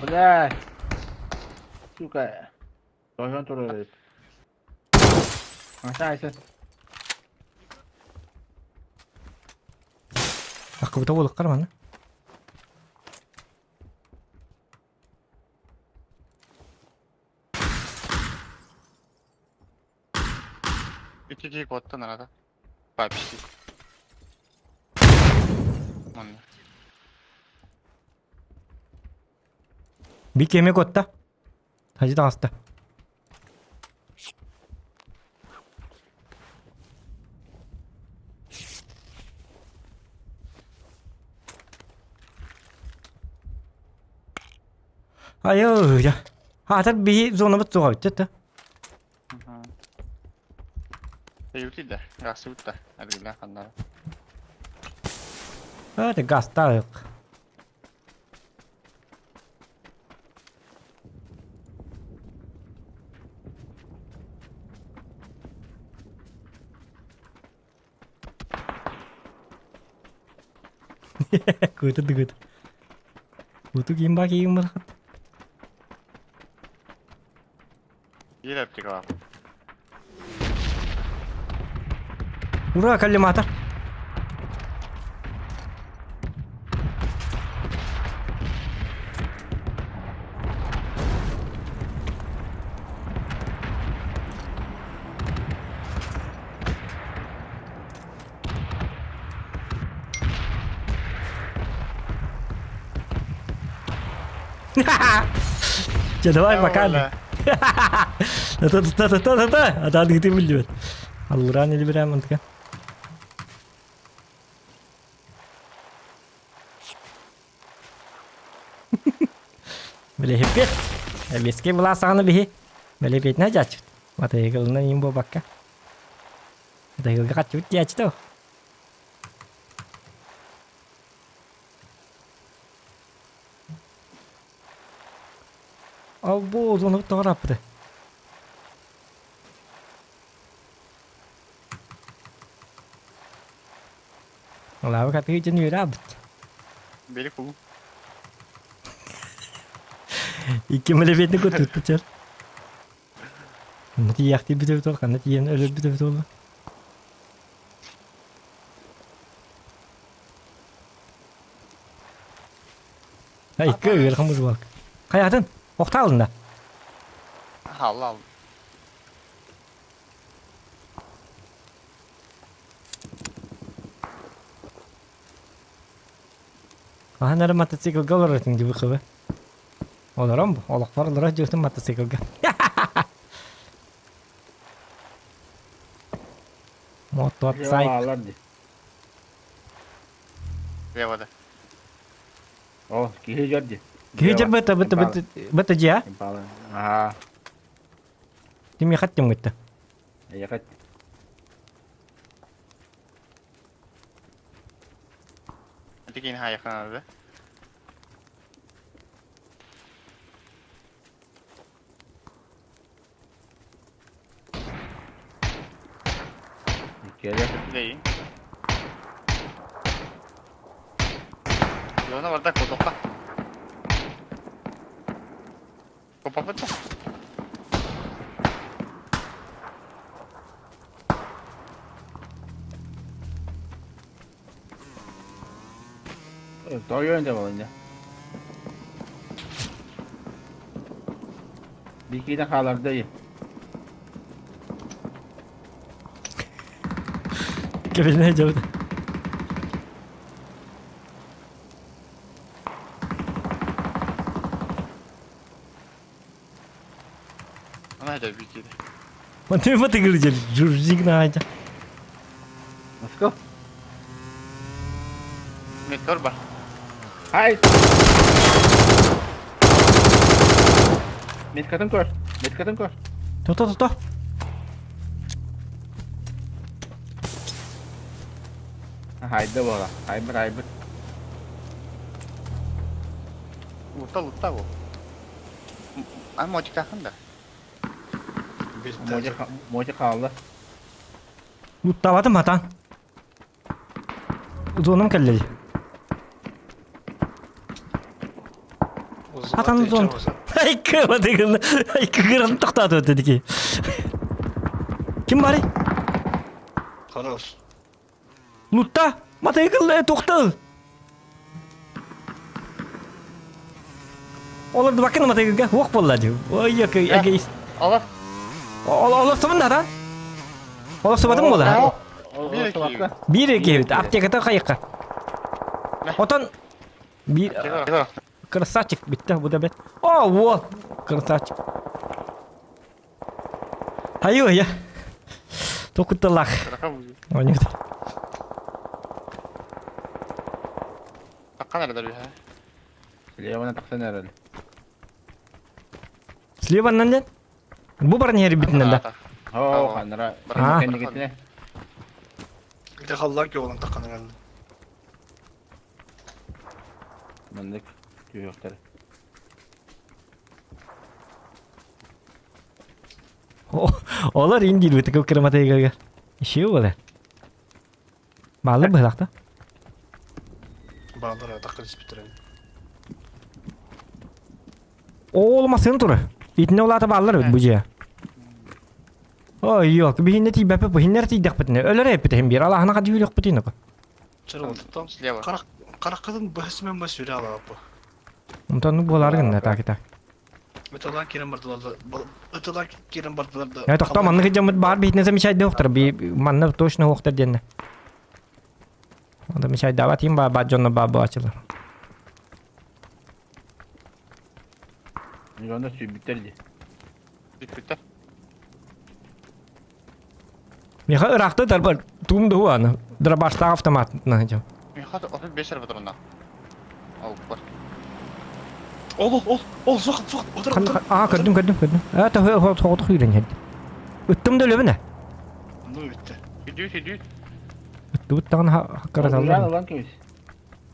Бля. Сука. Должен турар. Аса айса. Акыбыта буолуккар манна. Икки киһи куоттан арата. Папси. Манна. Бик кеме куотта. Хадьы таҕыста. Айыы, Аатар биһи зонабыт суоҕа эбит да. Эйути да, гасыбыт да, аргыла ханнара. Это гастаах. Кууту дыгыт. Кууту ким ба киим бархат. Биир аптекалаах. Ура, коллиматор. Чэ, давай пока. Та-та-та-та-та-та. А ты билбэт. Аллуран или берем мантыка. Билэһиппит. Эбиэскэй былаасаҕаны биһи. Бэлэпиэтинэ дьааччыбыт. Матайыгылына им буолбакка. Матайыгылга хаччыбыт диэччи Ал бу озону тоҕо аппыты. Лава катыы дьон үөрэ аабыт. Бери кулу. Икки мэлэбиэтин кутутта чэр. Ханна тиийээхтии бүтэ бүтэ ханна тиийэн өлөр бүтэ бүтэ буолла. Икки ыарахан бузулак. Хайатын? Охтаалында. Алла ал. Ахан эрэ мотоциклга олорор дии бу Олорон бу, олохпор олорор дьиэтин мотоциклга. Мотоцикл. Левада. О, киһи дьор дии. Киһи дьор быта быта быта быта дьиэ. Аа. Ким яхат тем гытта. Яхат. Тикин хайаханады. Кэлэ. Değil. Yoluna bardak kodokla. Kopapıt. Тоҕо дьэ балынньа. Бикиитэ хааларда дии. Кэбинэ дьабыт. Она это бикиитэ. Мантыы батыгыр дьэр журжик наайда. Let's go. Метр бар. Хай! Меткатын көр. Меткатын көр. Тото тото. Хайда буола. Хайбыр хайбыр. Лутта лутта бу. А мотикахын да. Мотик хаалла. Луттаабатым хатаан. Зонум кэллэ дии. Хатан зон. Айкы батыгын. Айкы кыран тоқтатып өтті дики. Ким барый? Хорош. Лутта! Матайгыл тоқтал! Олар бакын матайгылга уох болла ди. Ой, яки, эгоист. Алла. Олар сабын да? Олар сабатын бола. Бир Бир эки аптеката кайыкка. Отон бир красавчик битте бу да бет. О, вот красавчик. Айо я. Токутталах. Ойнут. Таккан эрэ дөрү. Левана тахсан эрэл. Слева нан Бу баран иһэрбитинэн да. Оо, ханнара. Аа. Кэннигитинэ. Ити халлаан күөҕүнэн таххан эрэллэр. Маннык түһүөхтэрэ. Олар ин диир битик кырматыйгага. Иши буолар. Бааллар быһылаахта. Бааллар атахтар испиттэрин. Ол масын турар. Итинне улаата бааллар эбит бу дьиэ. Ой, yok, биһинне тиийбэппит, биһиннэр тиийдэхпитинэ өлөр эппит иһин биир алаһына хадыы үрүөхпүтүн око. Чырылтыттан Слева. Карак караккатын быһысымен ба сүрэ алааппы. Онтон буолар гынна так так. Ыталаан киирэн бардылар да ыталаан киирэн бардылар да. Я тохтоо маннык дьоммут баар биһитинэ замечайда охтор би манна точно охтор диэннэ. Замечайдаабат им баа баа дьонно баа баачылар. Дьонно сүүрбүттэр дии. Бүппүттэр. Миха ыраахта дарбар туум да аны дробаштаах автомат наһыдьам. Миха 35 эр патроннаах. Ол бар. Ол ол ол суох суох отыр отыр. Аа көрдүм көрдүм көрдүм. Аа та тоҕотох үүрэн иһэрди. Ыттым да өлөбүнэ. Ну бүттэ. Сүдүү сүдүү. Ыттыбыт даҕаны хаккараталлар. Ылан кэбис.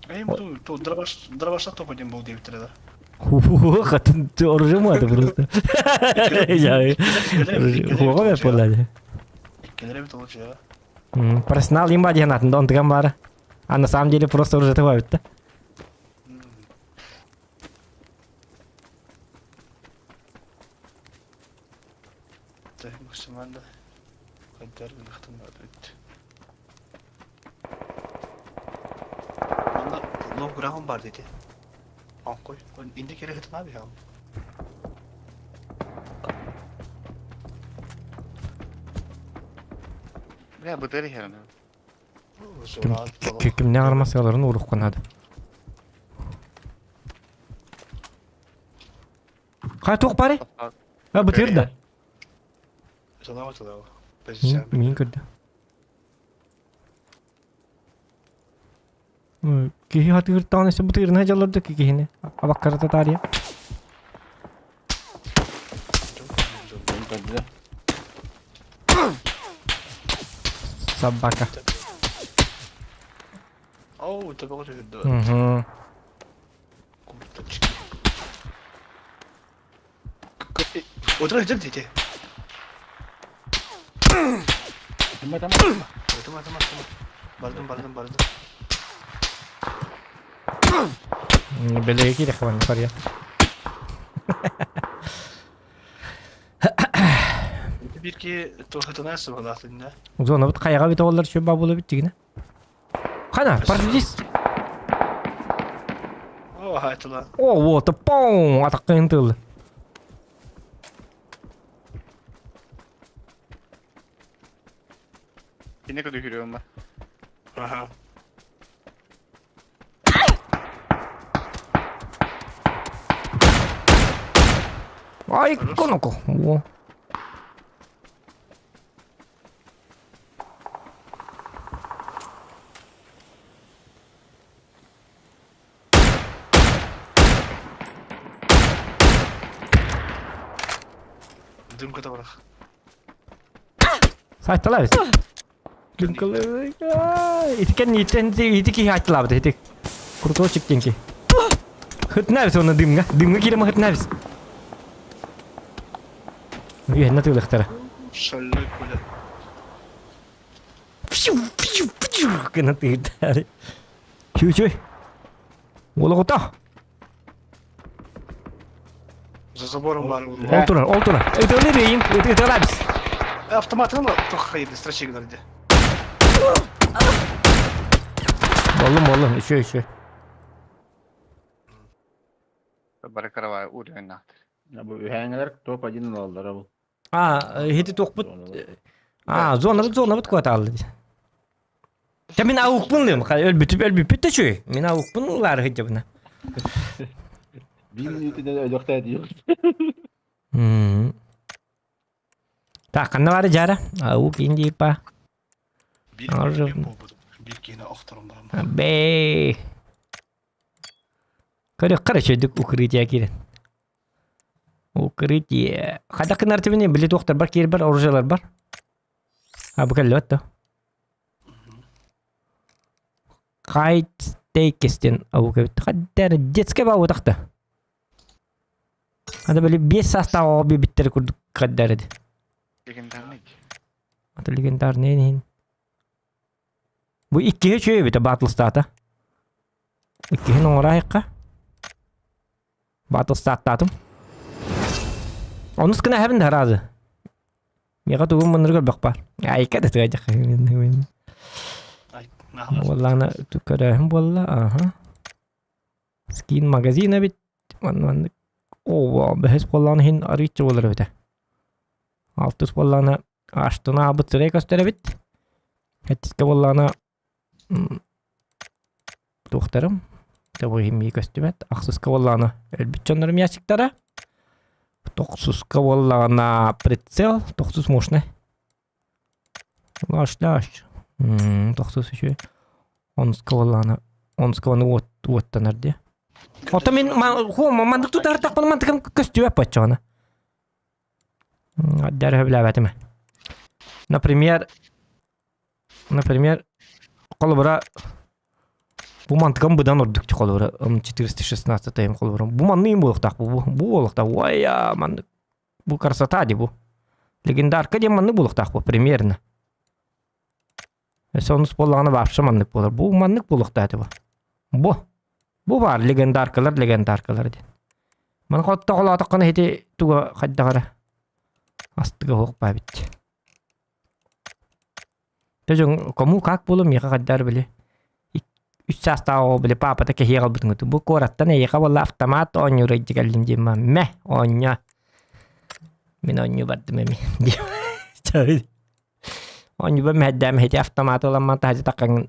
Эй бу то дробаш дробашта топ один был диэбиттэрэ да. Хатын оружие это просто. Я хуга бе полады. Иккилere бит ол же. Профессионал имба диэн атында онтуган баара. А на самом деле просто оружие бит. Максимально хайдар гынахтан бит. Манна лоу граунд бар деди. Анкой. Инде керек хытын abi ya. Бля, бытыр иһэрин. Ким не армасаларын урухканады. Кай туох бары? А бытыр да. Мин көрдө. Киһи хатыыртаҕын өссө бытыырына дьалларда киһини абаккарата таарыйа. Собака. Оу, табаҕа түһүрдэ. Угу. Отыр сылдьар дии. Тама тама. Тама тама тама. Бардым бардым бардым. Белеги киирэх баран барыа. Биир ки туохатына сыбалаатынна. Зона бут хайаға бит оҕолор сүр баа буола бит дигинэ. Хана, парашютист. О, хайтыла. О, вот, пау, атаққын тыл. Кини көдүһүрүөм ба. Аха. Ай, коноко. О. Дымка барах. Сайталар. Иткен итен ити хайтылабыт ити. Крутой чиктенки. Хытнабис оны дымга. Дымга киреме хытнабис. Үйәнне тылыктара. Шаллы күле. Пшу, пшу, пшу. Гына тыйдары. Чүй, чүй. Олоғыта. За забором бар. Ол турар, ол турар. Ытылы бейін, ытылабис. Автоматын тоххайды стратегияларды. Болым, болым, еще, еще. Бары каравай уровень нахтыр. Бу үһээҥэлэр топ-1 ылаллара бу. А, хити тоқпыт. А, зона бут, зона бут куат алды. Та мин ауықпын дем, өлбүтүп өлбүппүт да чүй. Мин ауықпын улары хыджабына. Биир мүнүүтүнэн өлөхтөө диир. Так, ханна бары жара? Ауық инди па. Биир Аржы. Биир киһини охторон баран. Бэй. Көрө, короче, укрытие кирен. Укрытие. Хайдах гынар тибини били туохтарбар киирбэр оружиеларбар. А бу кэллибэт да. Хайт стейкестен аука бит. Хаддар детская баа тахта. Ада били 5 саастаах оҕо биэбиттэр курдук хаддар эди. Легендарный. Ата легендарный иһин. Бу иккиһи үчүгэй эбитэ Батлстата. Иккиһин оҥораайыкка. Батлстаттаатым. Онус гына эһэбин да араазы. Миэхэ тугун муннурга бөх бар. Айка да тыа Буоллаҕына көрөөһүн буолла. Аха. Скин магазин эбит. Маннык Оо, бэһис буоллаҕына иһин арыычча буолар эбитэ. Алтыс буоллаҕына Аштына аабыт сирэй көстөр эбит. Хэттискэ буоллаҕына туохтарым мии көстүбэт. Ахсыска буоллаҕына өлбүт дьоннорум ящиктара. Тохсуска буоллаҕына прицел, тохсус мощный. Лаш лаш. Тохсус үчүгэй. Онуска буоллаҕына онуска уону уот уоттанар дии. Ото мин маннык тутаһартахпына мантыкым көстүбэт баччаҕына. Дәрі сөбүлээбэтим. Например, например, холобура бу мантыкам быдан ордук холобура 416 тайым холобура. Бу манныйым буолуохтаах бу бу буолуохтаах. Ой, маннык бу красота ди бу. Легендарка диэн маннык буолуохтаах бу примерно. Өссө онус буоллаҕына вообще маннык буолар. Бу маннык буолуохтаах этэ бу. Бу. Бу баар легендаркалар легендаркалар диэн. Маны хотто холоотоххуна ити туга хайдах эрэ астыга суох баабит. Дьон кому как буолуо миэхэ хайдаар били үс саастаах оҕо били паапата кэһиэх албытын бу куораттан эйиэхэ буолла автомат оонньуур илдьэ кэллим диэн мэ оонньоо мин оонньуу бардым эми Оонньуба мэһэйдээн ити автоматы ыламман таһдьа таххаҥын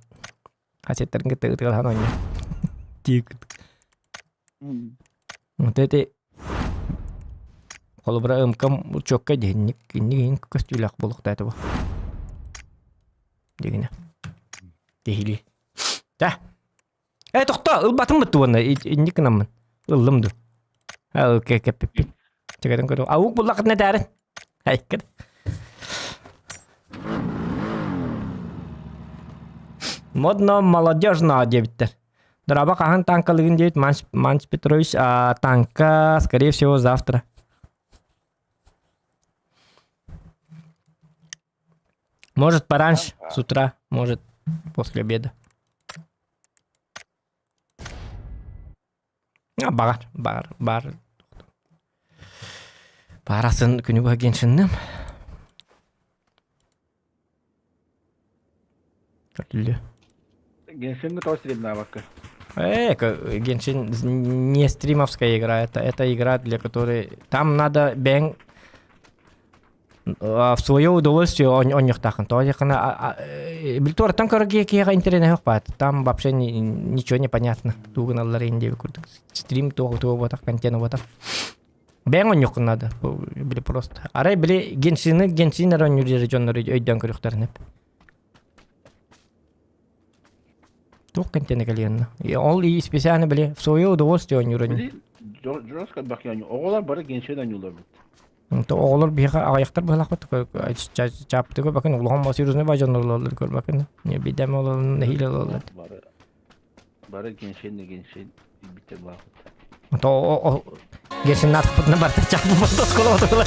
хасеттарын кытта ытыалаһан оонньоо. Тиик. Вот эти холобура ымкам учуокка диһинник инник иһин көстүүлээх буолуохтаата бу. Дигинэ. Киһилии. Да. Э тохто ылбатым бытты уонна инник гынаммын. Ыллым ду. А окей кэппиппин. Чэгэтин көрө. Аук буллахытына этээрин. Айкыр. Модно молодежно диэбиттэр. Драба хаһан танкалыгын диэбит Манч, Манч Петрович, а танка, скорее всего, завтра. Может, пораньше, с утра, может, после обеда. А, баар, баар, баар. Баарасын күнү быһа геншинним. Көрүллү. Геншинни тоҕо стримнаабакка? Э, Геншин не стримовская игра, это, это игра, для которой... Там надо бэҥ в свое удовольствие оонньуохтааххын. Тоҕо диэххинэ билтуораттан көрөргө киһиэхэ интэриэһэ суох баат. Там вообще ничего не понятно. Тугу гыналлар иһин диэбит курдук. Стрим туох туох буотах, контент буотах. Бэйэҥ оонньуоххун наада. Били просто. Арай били Геншины Геншин эрэ оонньуур диэри дьоннор өйдөөн көрүөхтэрин сөп. Туох контент кэлиэннэ. Ол и специально били в свое удовольствие оонньуур. Били жестко Оҕолор бары Геншин оонньуулар бит. Оҕолор биһиэхэ аҕыйахтар быһалаахпыт чаапты көрбөккүн улахан серьезный баа дьоннор олороллор көрбөккүн биирдэм олорон нэһиилэ олороллор Бары бары геншин геншин билбиттэр баахыт. То геншин наатыппытына барыта чаапы барыта оскуола отула.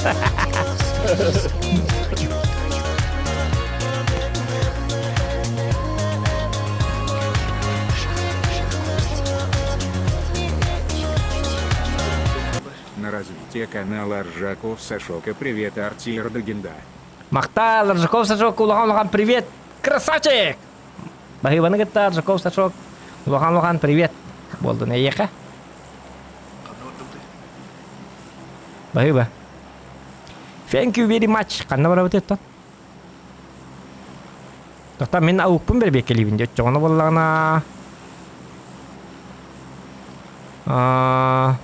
На развитие канала Аржаков Сашока привет Артир Дагенда. Махтал, Аржаков Сашок, улахан-улахан привет! Красавчик! Баһыыбаны кытта Аржаков Сашок, улахан-улахан привет! Буолдун эйиэхэ. Баһыыба. Thank you very much. Ханна барабыт оттон? Тоқтаа мин аукпун бэрбиэккэлиибин дии. Оччоҕуна буоллаҕына... Аа...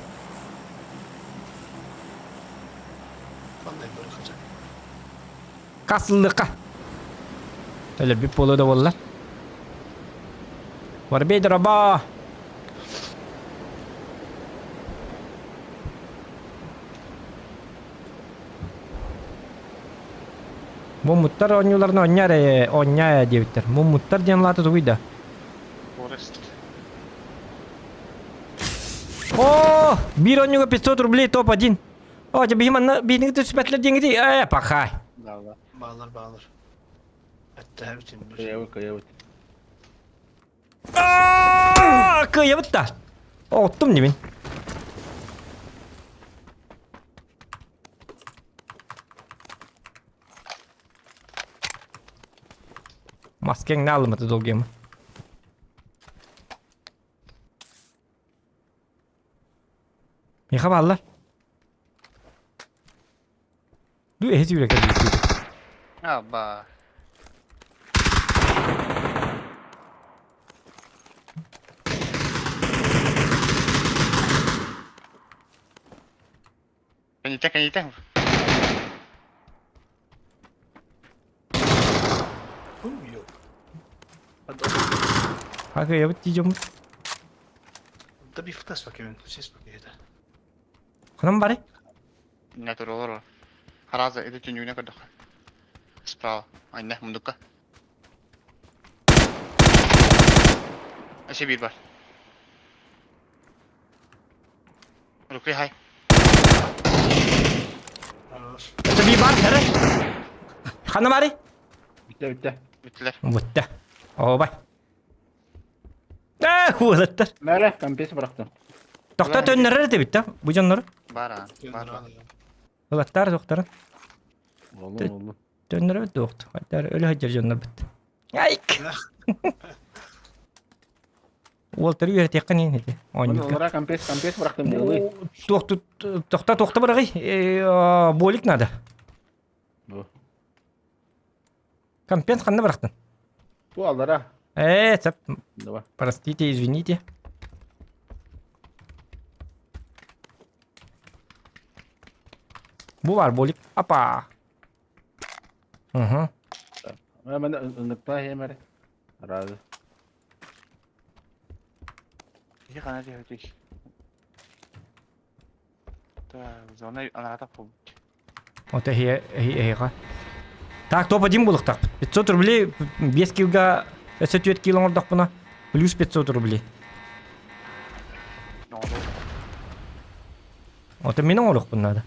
Касыллыка. Өлөрбүт буолуо да буоллар. Воробей дороба! Муммуттар оонньууларын оонньоо эрэ, оонньоо ээ диэбиттэр. Муммуттар диэн лаата тугуй да? Форест. О, биир оонньууга 500 рублей топ-1. О, дьэ биһи манна биһиги түспэтилэр диэҥити ээ, пахай. Да, Баалар, баалар. Эттэһэбит иннир. Кыйабыт, кыйабыт. Кыайабыт да. Оттум димин. Маскең не алымыты долгиямы. Миха баллар. Ду эһи сүүрэкэ Аба. Кэнитэ, кэнитэ. Хакыйабыт дии Да бифтас бакемен, сес бакеда. Ханан бары? Натуралар. Хараза эти түннүгүнэн көрдөххө. Справа. Айна мундукка. Өссө биир бар. Рукли хай. Өссө биир бар, эрэ. Ханна бары? Бүттэ, бүттэ. Бүттүлэр. Бүттэ. Ообай. Ээ, уолаттар. Мэрэ, компес бырахтым. Тохто төннөрөр этибит да, бу дьоннору. Бар аа. Бар бар. Ылаттаар тохторун. Олу, олу. Төннөрөбүт дуохту. Хайдаар өлө сылдьар дьоннорбут. Айк! Уолтары үөрэтиэххэ ниин ити. Оонньуурга. Олора компес, компес бырахтым дылы. Туохту тохто туохта бырагый? Болик надо. Бу. Компенс ханна бырахтын? Бу аллара. Э, цеп. Давай. Простите, извините. Бу бар болик. Апа. Угу. Мен ыныкта хемер. Разы. Ии хана диэхтик. Так, зона аната пул. Вот эһиэхэ. Так, топ-1 булуктаахпыт. 500 рублей 5 килга өссө 4 кило оҥордохпуна плюс 500 рублей. Вот мин оҥоруохпун наада.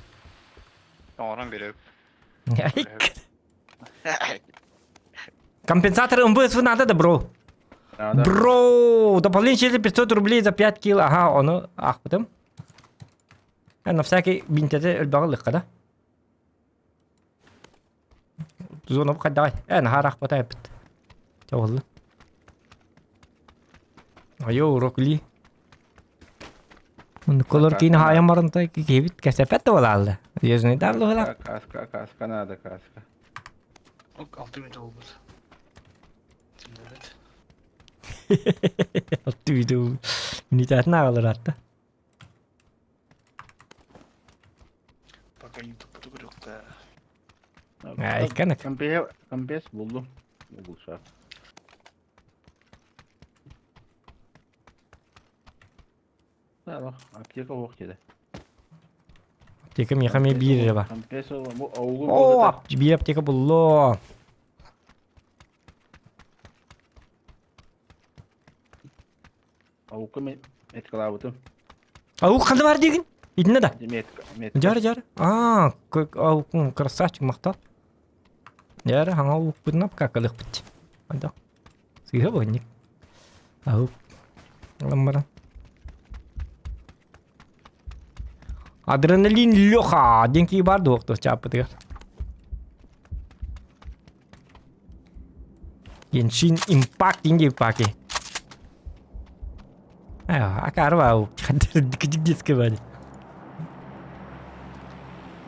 Оҥорон береп. Компенсатор МВС надо да, бро? Надо. Бро, дополнительно 500 рублей за 5 кило. Ага, ону аахпытым. На всякий бинтете өлбөҕө ылыахха да. Зона хайдаҕай? Э, наһаа араахпата эппит. Чабыллы. Айо, рокли. Колор киин хаайан баранта киһибит кэсэпэт да буолаалла. Звездныйдар луһулар. Каска, каска надо, каска. Ок, 6 минут oldu. Тимдебет. Алты видео. Минутатын аҕалар атта. Пока YouTube көрүөхтэ. Айканак. Компес, компес булдум. Булша. Аптека ох деді. Аптека миэхэ эмиэ биир эрэ бар. Компес бу аугу О, биир аптека булло. Аука мен меткалаабытым. Аук ханна бар диигин? Итиннэ да? Метка, метка. Дьар дьар. Аа, аукун красавчик махтал. Дьар, хаҥа уукпутун апкакалыахпыт. Анда. Сыыһа буонньук. Аук. Ылан баран. Адреналин Леха диэн киһи баар дуо чааппытыгар. Геншин Импакт инди паки. Акары баа детский бади.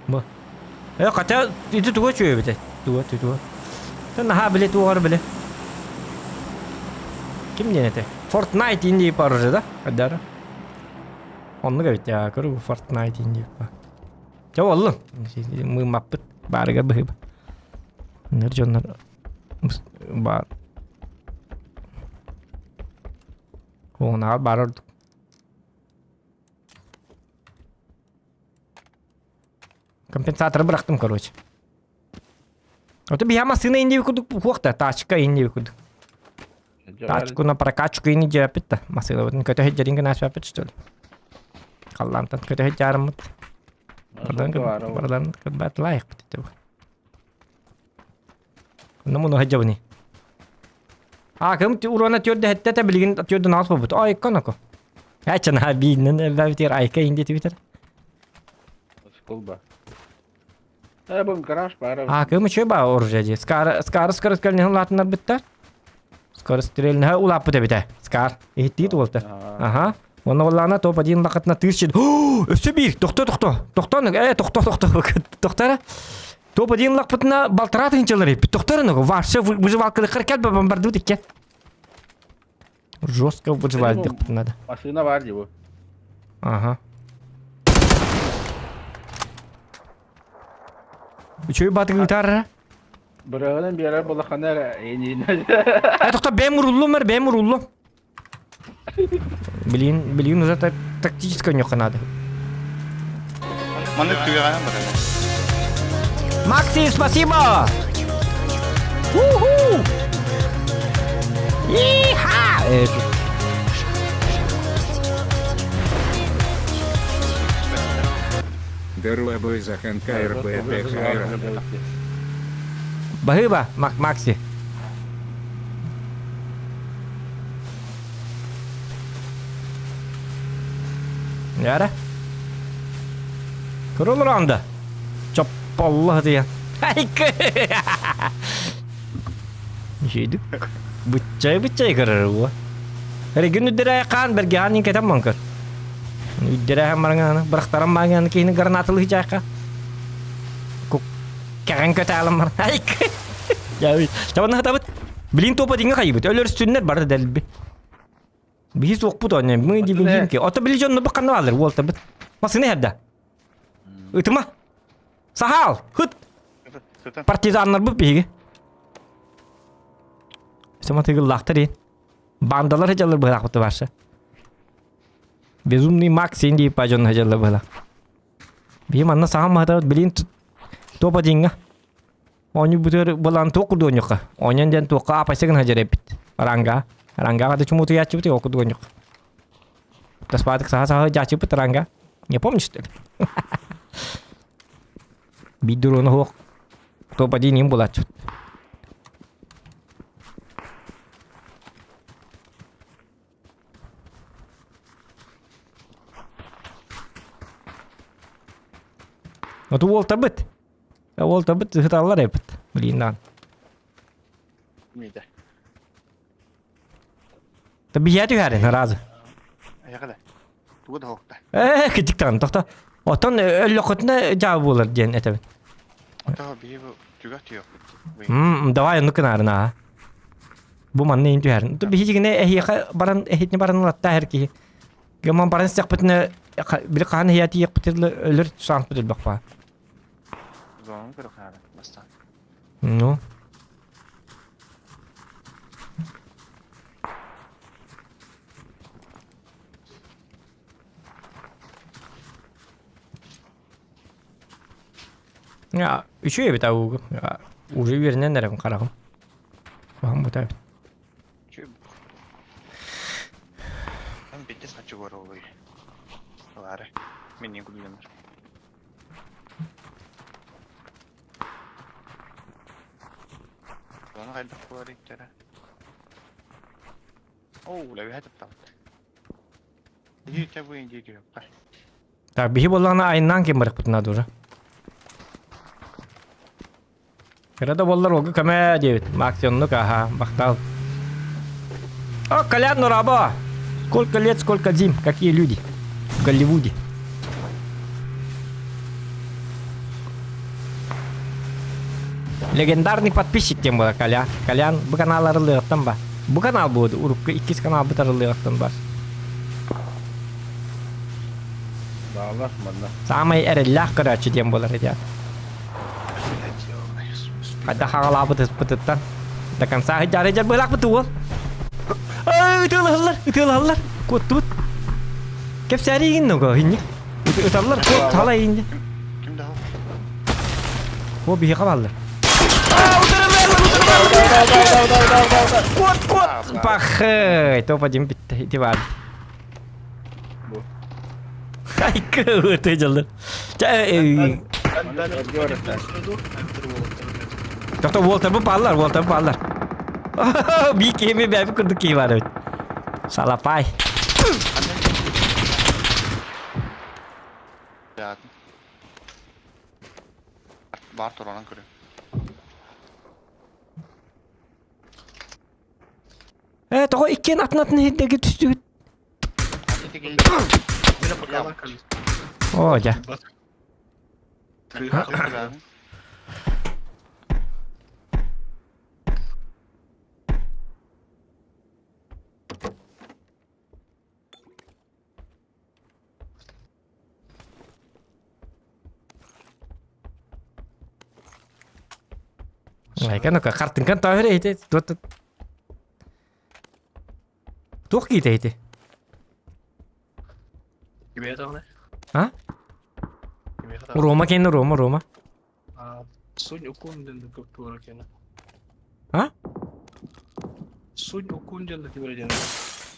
Бу. Э, хотя ити туга үчүгэй эбит. Туга, туга. Та наһаа биле тугар биле. Ким диэн этэ? Fortnite инди бар уже, да? Адара. Оннук эбит я, көрү Fortnite инди бар. Чэ оллун. Мыыммаппыт баарыгар быһыыба. Ныр дьоннор баар. Оҕунааҕар баар ордук. Компенсаторы бырахтым, короче. Ото биһа массыына инди курдук хуохта, тачка инди курдук. Тачку на прокачку ини дьэппит да. Массыынабытын көтө сылдьарын гына аспаппыт что ли? Халлаантан көтө сылдьарыммыт. Бардан бардан кырбат лайықпыт ити. Онно муну сылдьабыный. А, кым урона түрдө хетте те билигин түрдө наас болбут. Ай, коноко. Ачан ha биинен элбэбитер айка инди тибитер. Сколба. Э, бу гараж баар. А, кым үчү ба оружие ди. Скар, скар скорострельный улаатыннар биттер. Скорострельный улааппыт эбите. Скар. Иһиттиит уолта. Аха. Онно боллаана топ-1 лақытына тыырчы. Өссө биир. Тохто, тохто. Тохто, э, тохто, тохто. Тохтара. Топ-1 лақпытына балтара тыынчалар иппит. Тохтара ну. Вообще выживалкалыккар кел бомбардыбыт иккен. Жестко выживать надо. Машина бар дии бу. Ага. Үчүгэй батыгы ытаарара. Бырыгынан биэрэр булахана эрэ эйниинэ. Э, тохто бэйэм уруллум эр, бэйэм уруллум. Блин, блин, уже так тактическая нюха надо. Маннык түгэҕинэн барар. Макси, спасибо! Уху! Иха! Э, Дырлабой Заханка РБТХР. Баһыыба, Мак Макси. Яра. Көрө анда. Чопполло диye. Айкы. Жейдик. Быччай быччай көрөр бу. Эрегин үддэрэ хаан бэргэһаан ин кэтэн манкыр. Үддэрэ мараңаны бырахтаран мааңаны киһини гранатылы жайка. Кэҕэн көтөалым бар. Айкы. Я Чабанна хатабыт. Блин топа динге хайыбыт. Өлөр үстүннер бары дэлби. Биһи суохпут оне. Мы дибин ки. Ото били дьонно бакканна алыр уолтабыт. Масыны херда. Ытыма. Сахал. Хыт. Партизаннар бу биһиги. Сама тыгыллаахтар ин. Бандалар хадьалар быһаахпыты барса. Безумный Макс инди пажон хадьалар быһалах. Биһи манна саҥа маһатабыт билин топа динга. Оонньуу бүтэр былаан туох курдук оонньуохха. Оонньоон диэн туохха апайса гына сылдьар эбит. Ранга. Рангаҕа да чумуутуйааччыбыт ол курдук оонньуох. Таспаатык саха-саха дьааччыппыт ранга. Не помнишь, что ли? Биир дурууну суох. Топ-1 им булааччыбыт. Вот уолтабыт. Уолтабыт ыһыталлар эбит. Блин, дан. Миде. Та бия түһәрин разы. Айаҕа Тугу да хоһукта. Э, кытыктан тохто. Отон өллөхөтүнэ жаа буолар диэн этэбин. Ото биһи бу түгэх түһүөхпүт. М, давай оннук гынарын аа. Бу манна иин түһэрин. Биһи дьигинэ эһиэхэ баран эһитини баран ылаттаа эр киһи. Гыман баран истэхпитинэ били хаан иһэ тиийэхпитин өлөр шанспыт элбэх баа. Зону көрө хаара бастаан. Ну. Я, үчүгэй эбит аугу. Уже үөрэнэн эрэбин хараҕым. Куһаҕан бу эбит. Там битте сачы горолуй. Лары. Мен не гулянар. Оны хайдах буолар иттэрэ. Оо, лэбиһэ таптабыт. Так, биһи буоллаҕына айаннаан ким барыахпытын наада уже. Кыра да буоллар уолга көмө диэбит. Макси оннук аха, бахтал. О, Колян Нураба! Сколько лет, сколько зим, какие люди в Голливуде. Легендарный подписчик тем была Коля. Колян бу канал арылыахтан ба. Бу канал будет, урукку иккис канал бут арылыахтан бар. Баалар манна. Самай эрэллээх көрөөччү диэн буолар ребят. Хайда хаҕалаабыт ыспытыттан. До конца сыдьаары дьар быһалаахпыт уол. Ай, ытыалаһаллар, ытыалаһаллар. Куоттубут. Кэпсээри игин ного, инник. Ыталлар, куот, халай инди. Ким да О, биһиэхэ бааллар. Кот, кот! Пахай! Топ-1 битте. Ити бар. Айкы өте жылды. Тоқта Уолтер бу паллар, Уолтер бу паллар. Би кеми бәбі күрдік кей бар өт. Салапай. Бар туранан көрү. Э, тоҕо иккиэн атын атын иһирдэги түстүбүт. Оо, дьэ. Айка, ну-ка, хартыҥкан тоһөр эһити. Туох киитэ ити? А? Рома кэннэ Рома, Рома. Сунь укун диэн культура кэнэ. А? Сунь укун диэн кибер диэн.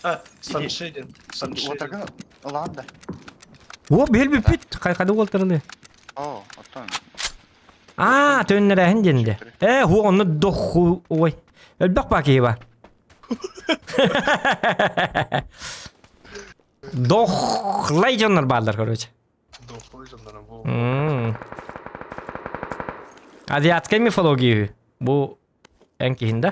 А, Санши диэн. Санши. Уотаргын ылаан да. О, бэл бүппүт. Хайхады уолтарылы. О, оттон. Аа, төннөрөһүн диэн де. Э, ху онно доху ой. Элбэх баа киһи бар. Дохлай дьоннор бааллар, короче. Дохлай дьоннор бу. Азиатскай мифология үһү. Бу эн киһин да?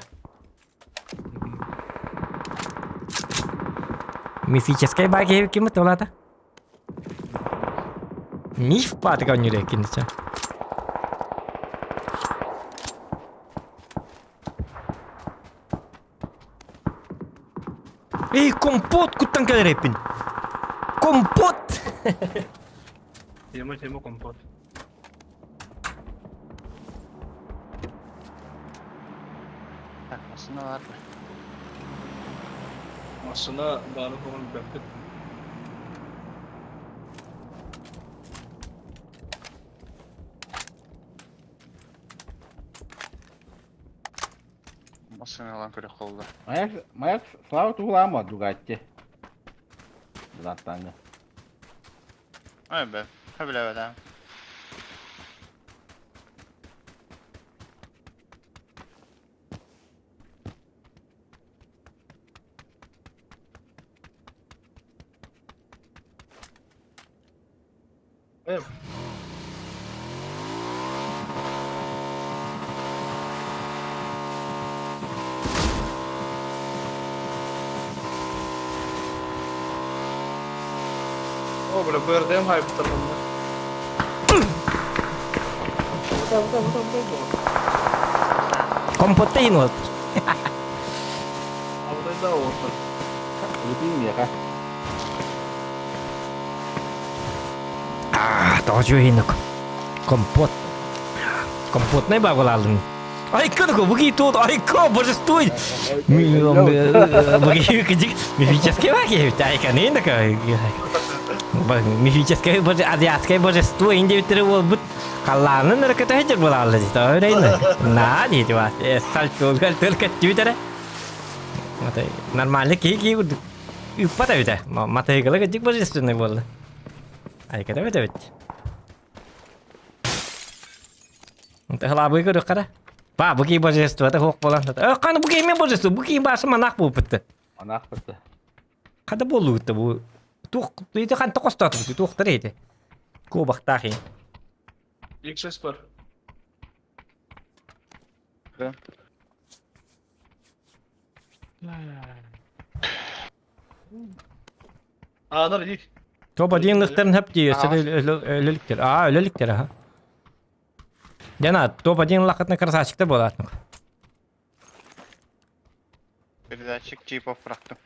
Мифическай баа киһи кимит ол аата? Миф баатыга оонньуур киничэ. Эй, компот куттан кэлэр эппин. Компот! Тема, тема, компот. Так, массыына бар. Массыына баары коҕун билбэппит. Массыына ылан көрөх холла. Маяк, маяк Слава туһулаама Дугатти. Дунаттаҥҥа. Ой, бэ, хөбүлэбэтэ. О, бля, БРДМ хайптар онно. Бута, бута, бута, бута, бута. Компоттейн вот. Абыдай да уотар. Ыытыым миэхэ. А, тоҕо үчүгэйинок. Компот. Компотнай баҕалаалын. Айка такой, буги тут, айка, божествуй. Буги кидик, мифический маги, айка, не такой. Мифическое боже, азиатское божество, инде буолбут халлаанын өрөкөтө сылдьар буолаалла дии, тоҕо На, диэти баас, сальто, кэттибит эрэ. Нормально киһи киһи курдук ыппат эбитэ. Матыгыла кырдьык божественный буолла. Айката эбит эбит. Хлабы көрүк Ба, бу кии божествота хуох буолан. Э, каны бу кии мен божество, бу кии баасы манах буолбутта. Манах бутта. Хада буолуутта бу. Туох, ити ханта хостоотубут, туохтар ити. Куобахтаах ин. X6 бар. Да. Аанар иди. Топ один лыхтарын хөп дии, өлөлүктер. Аа, өлөлүктер, аха. Жана, топ один лахытна красавчиктар буолаатнық. Передатчик чипов бырахтым.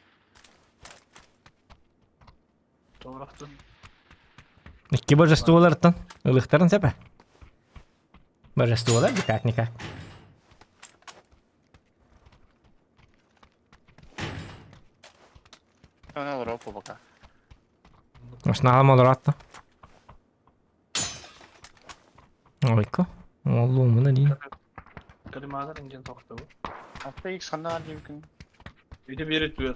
Тоҕурахтын. Икки божестволартан ылыхтарын сепе. Божестволар никак никак. Оны олоро пока. Оснаалам олоратта. Ойко. Оллуумуна дии. Калиматор индиан тохтобу. Ата икс ханна диэбиккин. Ити биэри түөр.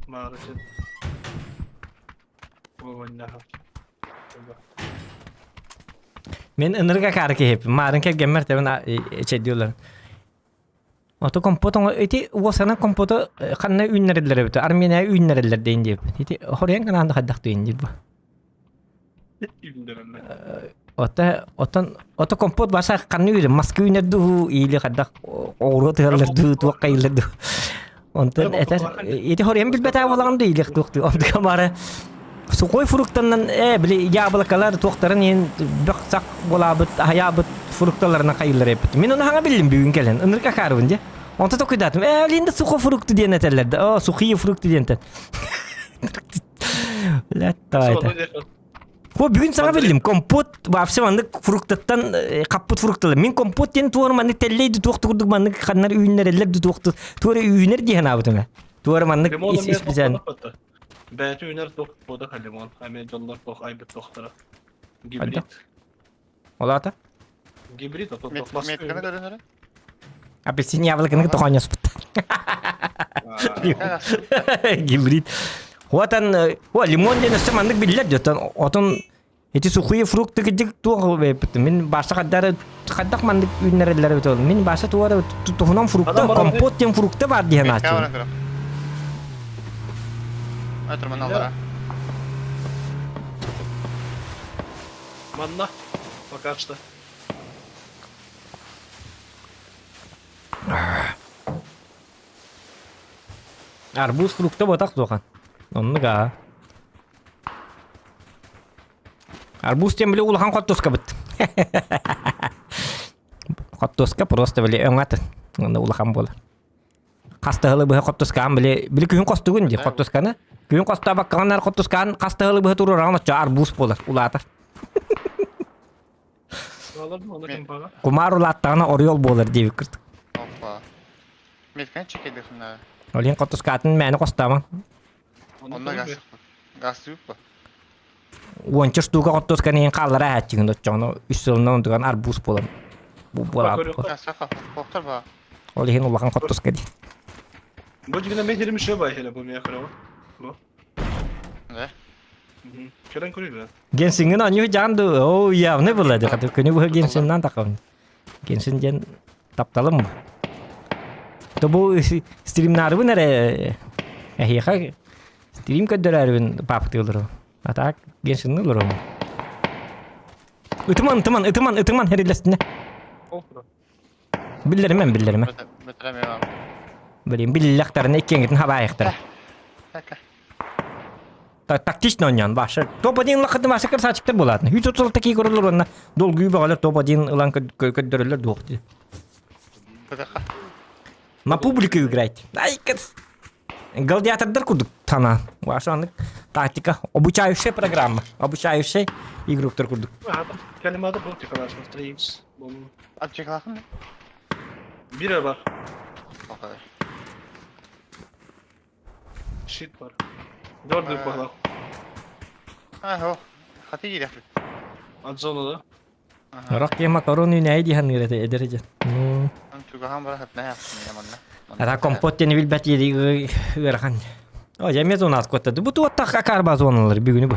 Маары син. Буолуннаха. Мен ынырык акаары киһиппин. Маарын кэргэммэр тэбин эчэйдиолар. Ото компот оҥо ити уосанан компоту ханна үүннэрэллэр эбит. Армения үүннэрэллэр дейин диэбит. Ити хоруйан канаанда хайдах дейин диир бу. Үүннэрэллэр. Ото отон ото компот баса ханна үүнэр Москва үүнэр дуу или хайдах оҕуруот ыһаллар дуу туох хайыллар дуу. Онтон этэр ити хоруйан билбэтээ буолаҕын да илиэх туох дуу. Онтука бары сухой фруктанан э били яблокалар туохтарын иһин бөх сах буолаабыт аһайаабыт фрукталарынан хайыллар эппит. Мин ону хаҥа биллим бүгүн кэлэн ынырык акаарбын дьэ. Онто токуйдаатым э линда сухой фрукты диэн этэллэр да. О сухие фрукты диэнтэн. Блядь, это. Хо бүгүн саҥа биллим компот вообще маннык фруктаттан хаппыт фрукталар. Мин компот диэн туор маннык тэллэй ду туох курдук маннык ханнар үүннэрэллэр ду туох туора үүнэр дии санаабытым. Туора маннык ис исписээн. Бэйэтэ үүнэр туох бода лимон. Ами дьоннор туох айбыт туохтара. Гибрид. Олаата? Гибрид, а то Метканы көрөнөрө? Апельсин яблоканы тохоньоспут. Гибрид. Отан, о, лимон диэн өссө маннык биллэр дьоттон отон ити сухие фрукты кидик туох бэйпит. Мин баша хаддар хаддах маннык үүннэрэллэр эбит ол. Мин баша туора туһунан фрукта, компот диэн фрукта бар диэн ааччы. Манна пока что. Арбуз фрукта ботах дуохан. Оннук аа. Арбуз тем били улахан хортуоска быт. Хортуоска просто били өҥ Онно улахан буолар. Хастыһылы быһа хортускаан били били күһүн хостугун дии хортусканы. Күһүн хостообаккаҕын хортускаан хастыһылы быһа туруораҕын оччо арбуз буолар улаатар. Кумаар улааттаҕына орел буолар диэбит кырдык. Опа. Метканы чекайдыхына. Олин хортускаатын мээнэ хостоомон. Онно газ газ па. Уонча штука хортусканы иһин хааллара аһааччыгын оччоҕуна үс сылынан онтуган арбуз буолан буолар. Ол иһин улахан хортуска дии. Бу дьигинэ мен хирим шөбай бай хеле бу мия көрөбө. Бу. Да. Көрөн көрүбү. Генсингин аньы жаанды, о явно было, де хаты күнү бу Генсиннан тақабын. Генсин диэн тапталым. То бу стримнарыбын эрэ эһиэхэ стрим көрдөрөрүбүн паапытыылырым. А так Генсинни олорум. Ытыман, ытыман, ытыман, ытыман хэрилэстинэ. Биллэримэн, биллэримэн. Блин, биллэхтэринэ иккиэҥҥитин хабаайахтара. Тактично оонньоон баша топ-1 лахатын баша красавчиктар буолаатын. 136 такие көрөлөр уонна долгуйу бөҕөлөр топ-1 ылан көрдөрөллөр дуох дии. На публику играть. Ай, Гладиатордар курдук тана. Ваша аннык тактика. Обучающая программа. Обучающая игроктар курдук. Калимада был тихалашын 3x. Аптекалахын? Бир бар. Щит бар. Дордук баҕалаах. Аа, хаты киириэхпит. От зона да? Рак диэн макарон үүнээйи дии саныыр этэ эдэр дьон. Чугаһан бара хатна манна. Ара компот диэни билбэт ыарахан. О, я эмиэ зона куоттады. Бу туоттах акаарба зоналар бүгүнү бу.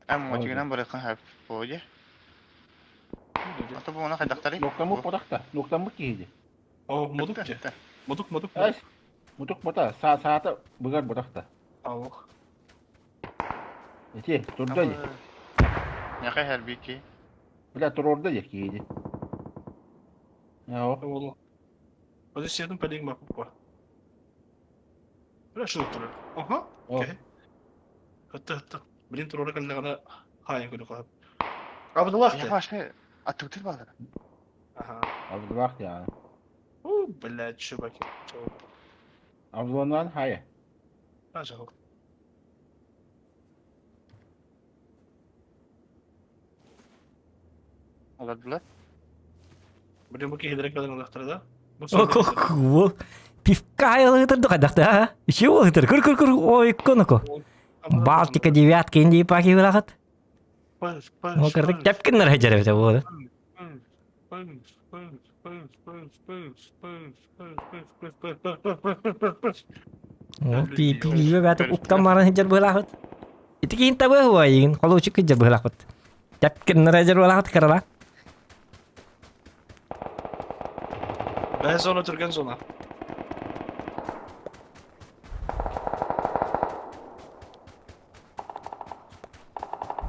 Эм мотигынан барыхан хэп боди. Ата бу она хайдахтары? Нуктамык ботахта. Нуктамык киһиди. О, модук же. Модук, модук. Ай, мутук бота. Са саата быгар ботахта. Алох. Эти, турда ди. Няхай хэрбики. Бля, турорда ди киһиди. Яо. Ол. Позициятын пәлең бакып бар. Бля, шул турар. Ага. Окей. Хатта, хатта. Блин, турора кэллэҕинэ хаайан көрө хаһап. Абдуллах Я вообще аттыктыр баалар. Ага. Абдуллах я. О, блядь, чуваки. Абдуллан хая. Пожалуйста. Олордулар. Блин, бу киһилэрэ кэлэн ылыахтара да? Бу пивка ылыытыр хайдахта а? Еще ылыытыр. Кыр кыр кыр ой коноко. Балтика девятка инди паки ылахат. Ол кырдык тэп гыннар сылдьар эбитэ буолар. Ол пиипиигэ бээтэ уктан баран сылдьар быһалаахыт. Ити киһин табыа хуайыгын, холуочук сылдьар быһалаахпыт. Тэп гыннар сылдьар быһалаахыт кыралаах. Бэһэ зона түргэн зона.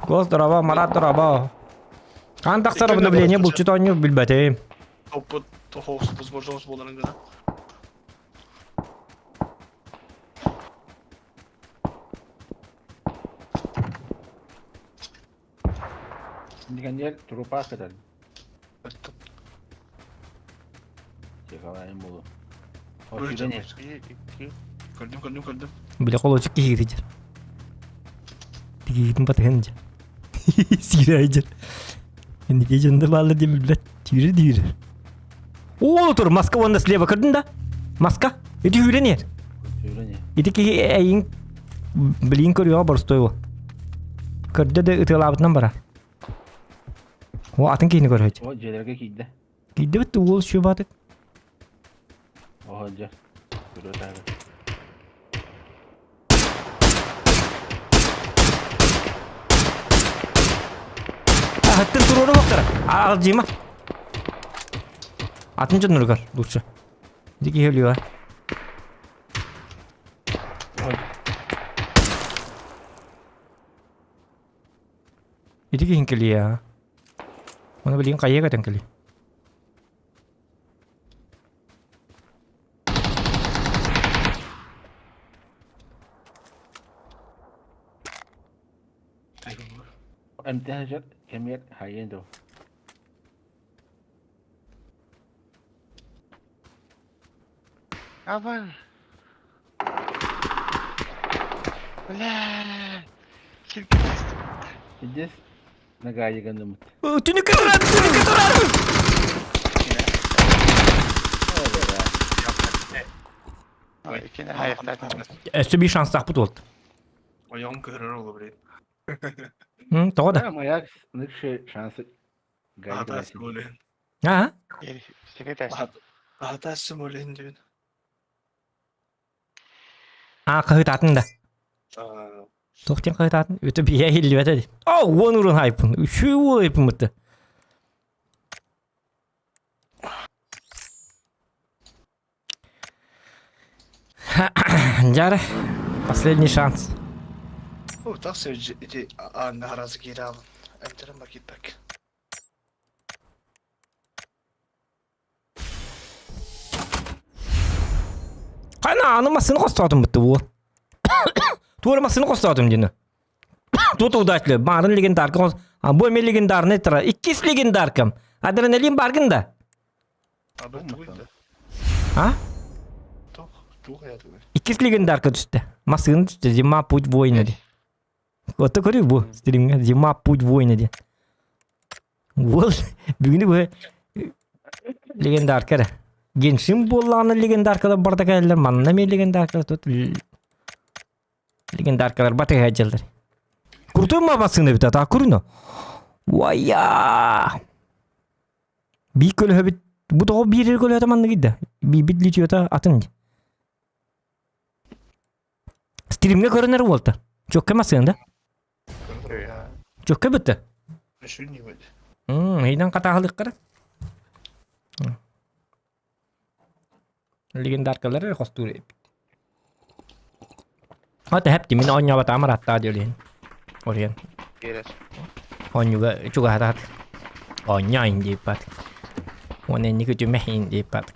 Гос дорообо, Марат дорообо. Хаан тахсар обновление булчут оонньуу билбэтим. Опыт тохоос возможность буоларын гына. Дигэннэр трупа кытар. Чекалайын болу. Көрдүм, көрдүм, көрдүм. Бile холочук киһи кирдер. Тигиитин батыһын дьэ. Сиирэ дьэр. Инники дьонда бааллар диэн билбэт. Түүрү түүрү. Ол тур маска уонна слева көрдүн да? Маска. Ити үүрэн иһэр. Ити киһи эйин билин көрүөҕэ боростуой бу. Көрдө да ытыалаабытынан бара. О, атын киһини көрөт. О, дьиэлэргэ киирдэ. Киирдибит уол сүбатык. О, дьэ. Көрүө таһыгар. Аһыттын туруору бохтара. Алдьыма. Атын дьонноругар лучше. Ити киһи өлүөҕэ. Ити киһин кэлиэ. Оны билигин хайыа көтөн кэлиэ. Эмтээн сөп кэмигэр хайыан доо. Абан. Бля. Киргиз. Здесь нагайыганымыт. Түнүккэ турар, түнүккэ турар! Иккини хайахтаатым. Өссө биир шанстаахпыт буолт. Ойоҕум кыһырар олу блин. Тоҕо да? Маяк лучшие шансы Аһатаас болен. Аа? Аһатаас болен диэн. Аа, хаһыытаатын да. Туох диэн хаһыытаатын? Өтө биһэ иһиллибэтэ дии. Оо, уон урун хайпын. Үчү уол айпыммыты. Дьара, последний шанс. О, так ити аанна харазы киирэ алын. Эмтерин бар киирбэк. Хайна аны массыны хостоотум бытты буол. Туора массыны хостоотум дини. Тут удачли. Баарын легендарка хос. А бу эме легендарный тара. Иккис легендаркам. Адреналин баргын да. А? Иккис легендарка түсті. Массыны түсті. Зима путь воина ди. Ото көрүү бу стримҥэ Зима путь воина диэн. Уол бүгүнү бу легендарка эрэ. Геншин буоллаҕына легендаркалар барда кэлэллэр, манна эмиэ легендаркалар тут легендаркалар батыһа сылдьаллар. Крутой массыына эбит а курно. Уайя! Биир көлөһөбүт бу тоҕо биир көлөһөтө манныгый да? Биирбит литьета атын дии. Стримҥэ көрүнэр уолта. Чөккө массыын да? Чөккө бүттэ. Ыйдан хатааһылыаххара. Легендаркалары эрэ хостуур эбит. Ата хэпти мин оонньообатаам ырааттаа диэлиһин. Ориен. Оонньууга чугаһатаат. Оонньоон диэппат. Уонна инники түмэһин диэппат.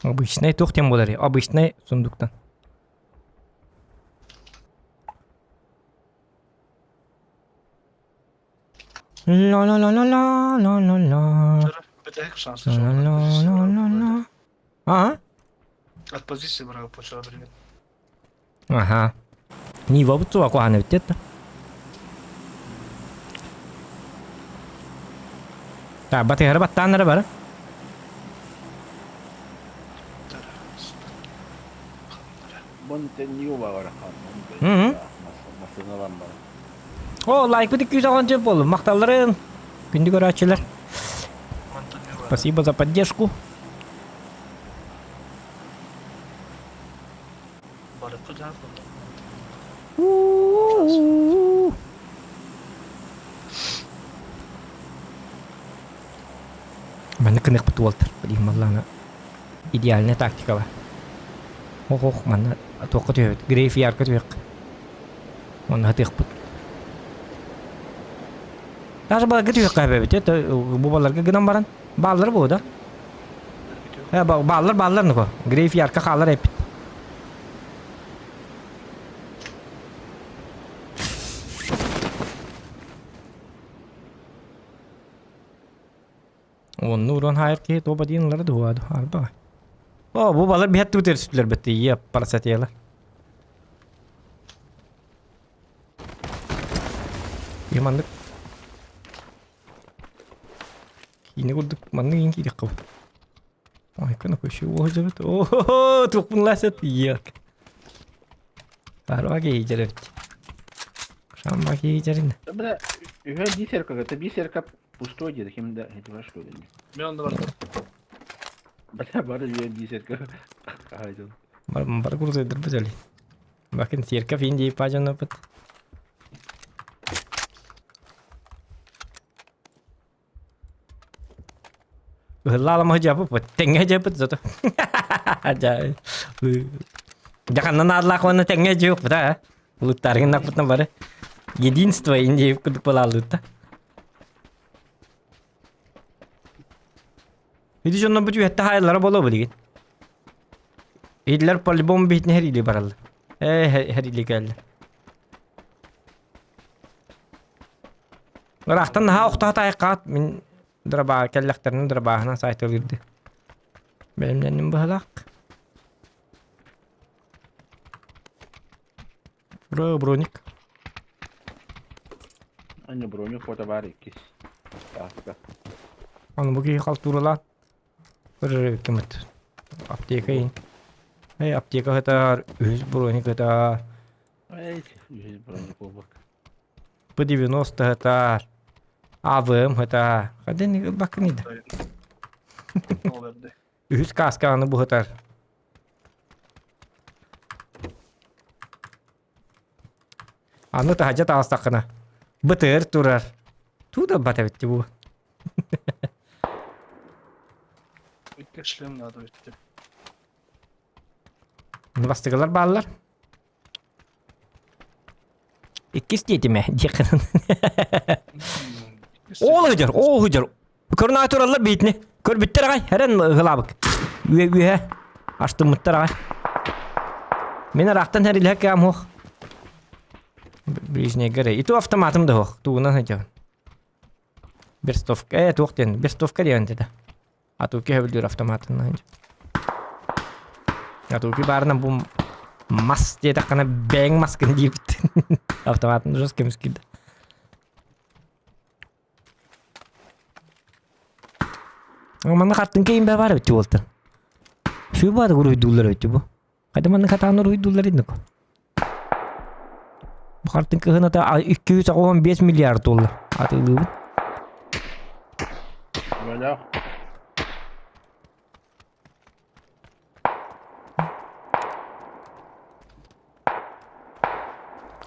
Обычный туох диэн буоларый? Обычный сундуктан. Ла-ла-ла-ла-ла-ла-ла. Бүтэһик шанс. Ла-ла-ла-ла-ла. А? От позиции брал почала время. Аха. Нива бутсуа куһаҕан эбит диэтэ. Так, батыһары баттааннара бары. Бун Нива бар. Мгм. Масыналан бар. О, лайкпыт 210 болду. Макталларын. Күндү көрөөччүлэр. Спасибо за поддержку. Манна кыныхпыт уолтар. Блин, маллаана идеальная тактика бар. Ох, ох, манна туохха түһэбит. Грейфиярка түһүөх. Онно хатыахпыт. Даже баларга түһүөххэ эбэбит. Бу баларга гынан баран. Бааллар буо да? Э, бааллар, бааллар нуко. Грейфиярка хаалар эппит. Онну уран хайыр киһи тоба диэн ылара дуһуаду арба. О, бу балар биһэт тутер сүтлер битти ие парасатела. Яманнык киинэ курдук маннык иин киириэххэ бу. Ой, кына көшө уоһдьабыт. О, туохпун ласат иек. Арба киһи эбит. Шамба киһи Бля, үһэ бисерка, это бисерка пустой где ким да, это ваш что ли? Мен онда бар. Бля, бары үһэ бисерка. Хайдын. Бар бар курсайдыр бу Бакын церковь Индии пажан опыт. Ыһыллаалама дьапыт, тэҥҥэ дьапыт зато. Дьаханна наадалаах уонна тэҥҥэ дьиэхпит аа. Улуттаргын наппытна бары. Единство Индии курдук балаалыытта. Ити дьонно бу түһэтте хаайыллара буолуо билигин. Идлер по-любому биһитини хэриилии бараллар. Ээ, хэриилии кэллэ. Ыраахтан наһаа охтоот айыккаат мин дырабаа кэллэхтэринэ дырабааһынан саайталыырды. Бэлэмнэнним быһалаах. Бро, броник. Аня броник фото бар иккис. Тааска. Аны бу киһи халтууралаан көрөр кимит. Аптека ин. Эй, аптека хытар, үһүс броник хытар. Эй, үһүс броник буолбак. П-90 хытар. АВМ хытар. Хаден ылбаккын иде. Үһүс кааскааны буһатар. Аны таһдьа таҕыстаххына бытыр турар. Туу да бат эбит бу. Икки шлем надо өтте. Бастыгылар бааллар. Иккис диэтиме диэххин. Ол ыдьар, ол ыдьар. Көрүн тураллар биитини. Көрбүттэр аҕай, эрэн ыһылаабык. Үө үөһэ астыммыттар аҕай. Мин ыраахтан хэрилэһэ кэм хуох. Ближнегер. Иту автоматым да хуох. Тугунан сылдьабын. Берстовка, э, туох диэн, берстовка диэн этэ. Атуки хөбүлүүр автоматынан. Атуки баарынан бу мас диэтэххинэ бэйэҥ маскын диэбит. Автоматын жестко көмүскүүр. Манна хартыҥка иин баар эбит уолтан. Сүү баар уруйдууллар эбит бу. Хайда манна хатаан уруйдууллар инник. Бу хартыҥка ыһыната 285 миллиард доллар атыылыыбын. Бөлөх.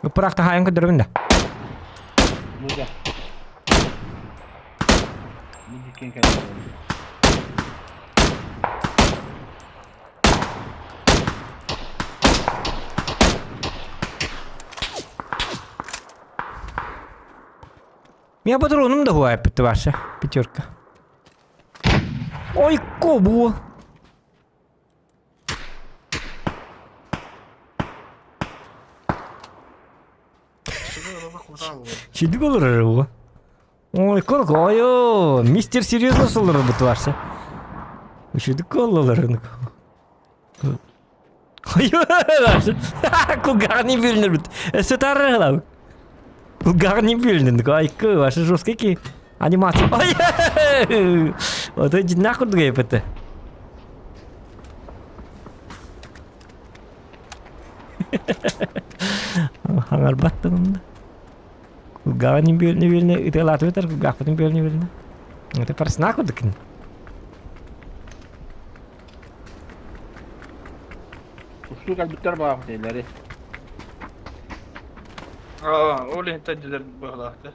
Ыппыраахта хаайан көрдөрөбүн да. Ну да. Мин кэлэн. Меня патроном да хуайппыт ваша пятерка. Ой, кобу! Чидик олорор уу. Ой, колгою! Мистер серьезно солорбут барса. Үшүдүк коллолорун. Кулгағын бөлінір Өсө тарылау. Кулгағын бөлінір. Айкы, ваше жесткий ки. Анимация. Ой! Вот это нахуй другая Хаҥарбаттын Кулгааҕын бүөлүнэ бүөлүнэ ытыалаатыбыт кулгаахпытын бүөлүнэ бүөлүнэ. Это парсна курдукин. Устуу кэлбиттэр баҕах дииллэри. Аа, ол иһиттэн дилер быһалаахты.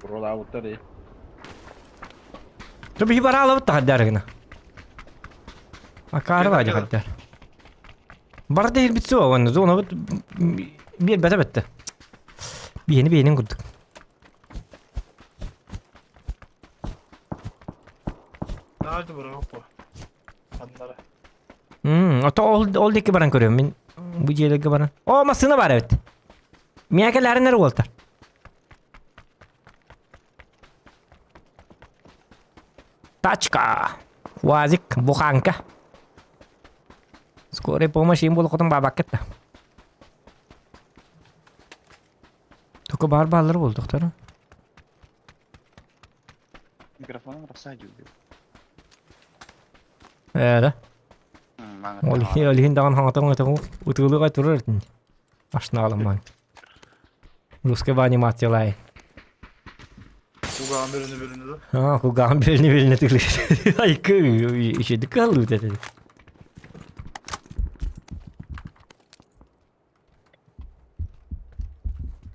Уролаабыттар и. То биһи бараалабыт тахаддар гына. Акаары баадьа хаддар. Бар дейбит суох уонна зонабыт биэрбэтэ бэтте. Биһини биһинин курдук. Наарды бұрағы Аннара. Мм, ото ол ол диэки баран көрүөм мин бу дьиэлэргэ баран. О, массыына бар эбит. Миэхэ кэлээрин уолтар. Тачка. Уазик, буханка. Скорая помощь им буолуохутун баабаккыт да. Только баар бааллар буолдуктара. Микрофоном рассадил. Ээ да. Ол иһин ол иһин даҕан хаҥатан ытыгы ытыылыга турар этин. Ашнаалыман. Русская анимациялай. Кулгағын бөлүнү бөлүнү да. А, кулгағын бөлүнү бөлүнү тыглы. Айкы, еще дыкалу это.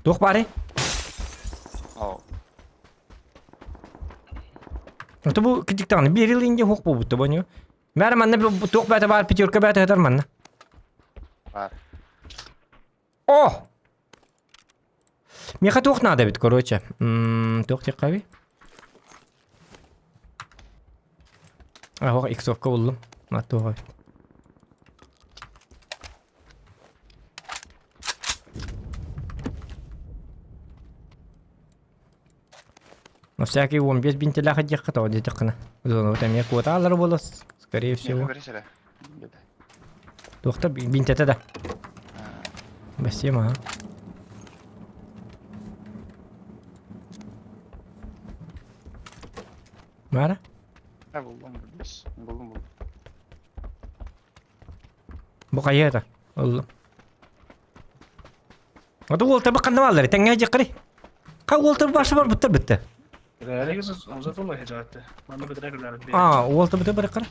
Туох баарый? О, Это бу кидиктаҕына биир ил инде хуох буолбут бу Мээр манна туох бээтэ баар пятерка бээтэ сытар манна. Баар. О! Миэхэ туох наада эбит, короче. Туох диэххэ Аһох иксовка буллум. Ма туох эбит. На всякий 15 бинтелээх диэххэ тоҕо диэтэххинэ. Зонабыт эмиэ куотааллар буолар, скорее всего. Туохта бинтэтэ да. Бассем аха. Маара? Буллум, буллум, буллум. Бу хайа это? Ыллым. Ото уолтар бакканна бааллар, тэҥҥэ дьэккэри. Ха уолтар башы бар буттар битте. Аа, уолтар битте барыккара.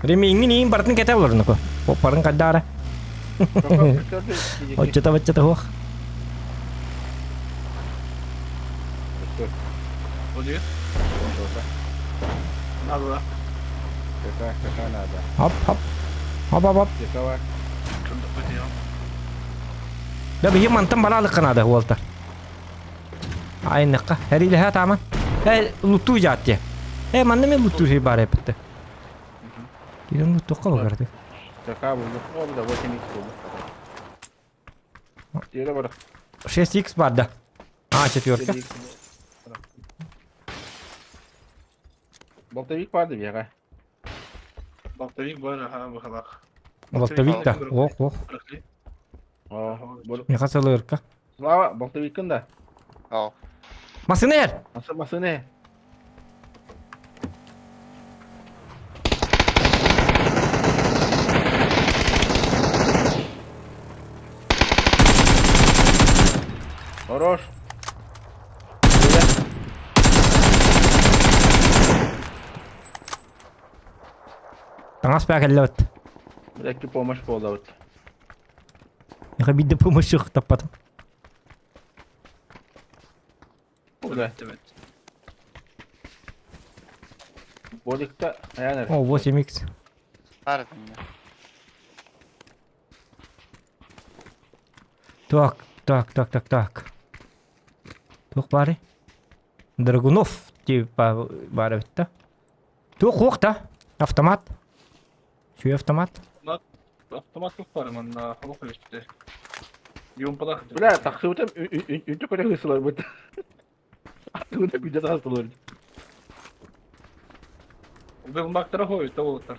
Ремиҥҥин иин барытын кэтэ олорнуку. Поппарын каддаара. Оччото баччата хуох. Надо. Какая, какая надо? Хоп, хоп. Хоп, хоп, хоп. Какова? Да биһи мантан бараалыкка наада уолтар. Айныкка. Эриилэһэ тааман. Э, луттуу дьаат диэ. Э, манна мен луттуу сир баар эппитте. Кирен луттуохха баҕарады. Какая булдук? Ол да 8x булдук. Тиэрэ бар. 6x бар да. А, четверка. Болтовик барды биэҕэ. Болтовик бар, аха, быхалах. Болтовик да. Ох, ох. Миха сылырка. Слава, болтовиккын да. О. Масына эр! Масы, масына. Хорош. Таҥас баа кэллэбит. Блекки помощь буолабыт. Миха биирдэ помощь таппатым. Да. Бодикта хайан О, 8x. Баар этим. Так, так, так, так, так. Туох баарый? Драгунов типа баар эбит да. Туох уох да? Автомат. Үчүгэй автомат. Автомат туох баар манна холох эбит. Юмпалах. Бля, тахсыбытым үнтү көтө хысыларбыт. Аттыбыта күдэ тахсылар. Вилмактара хой, того олтар.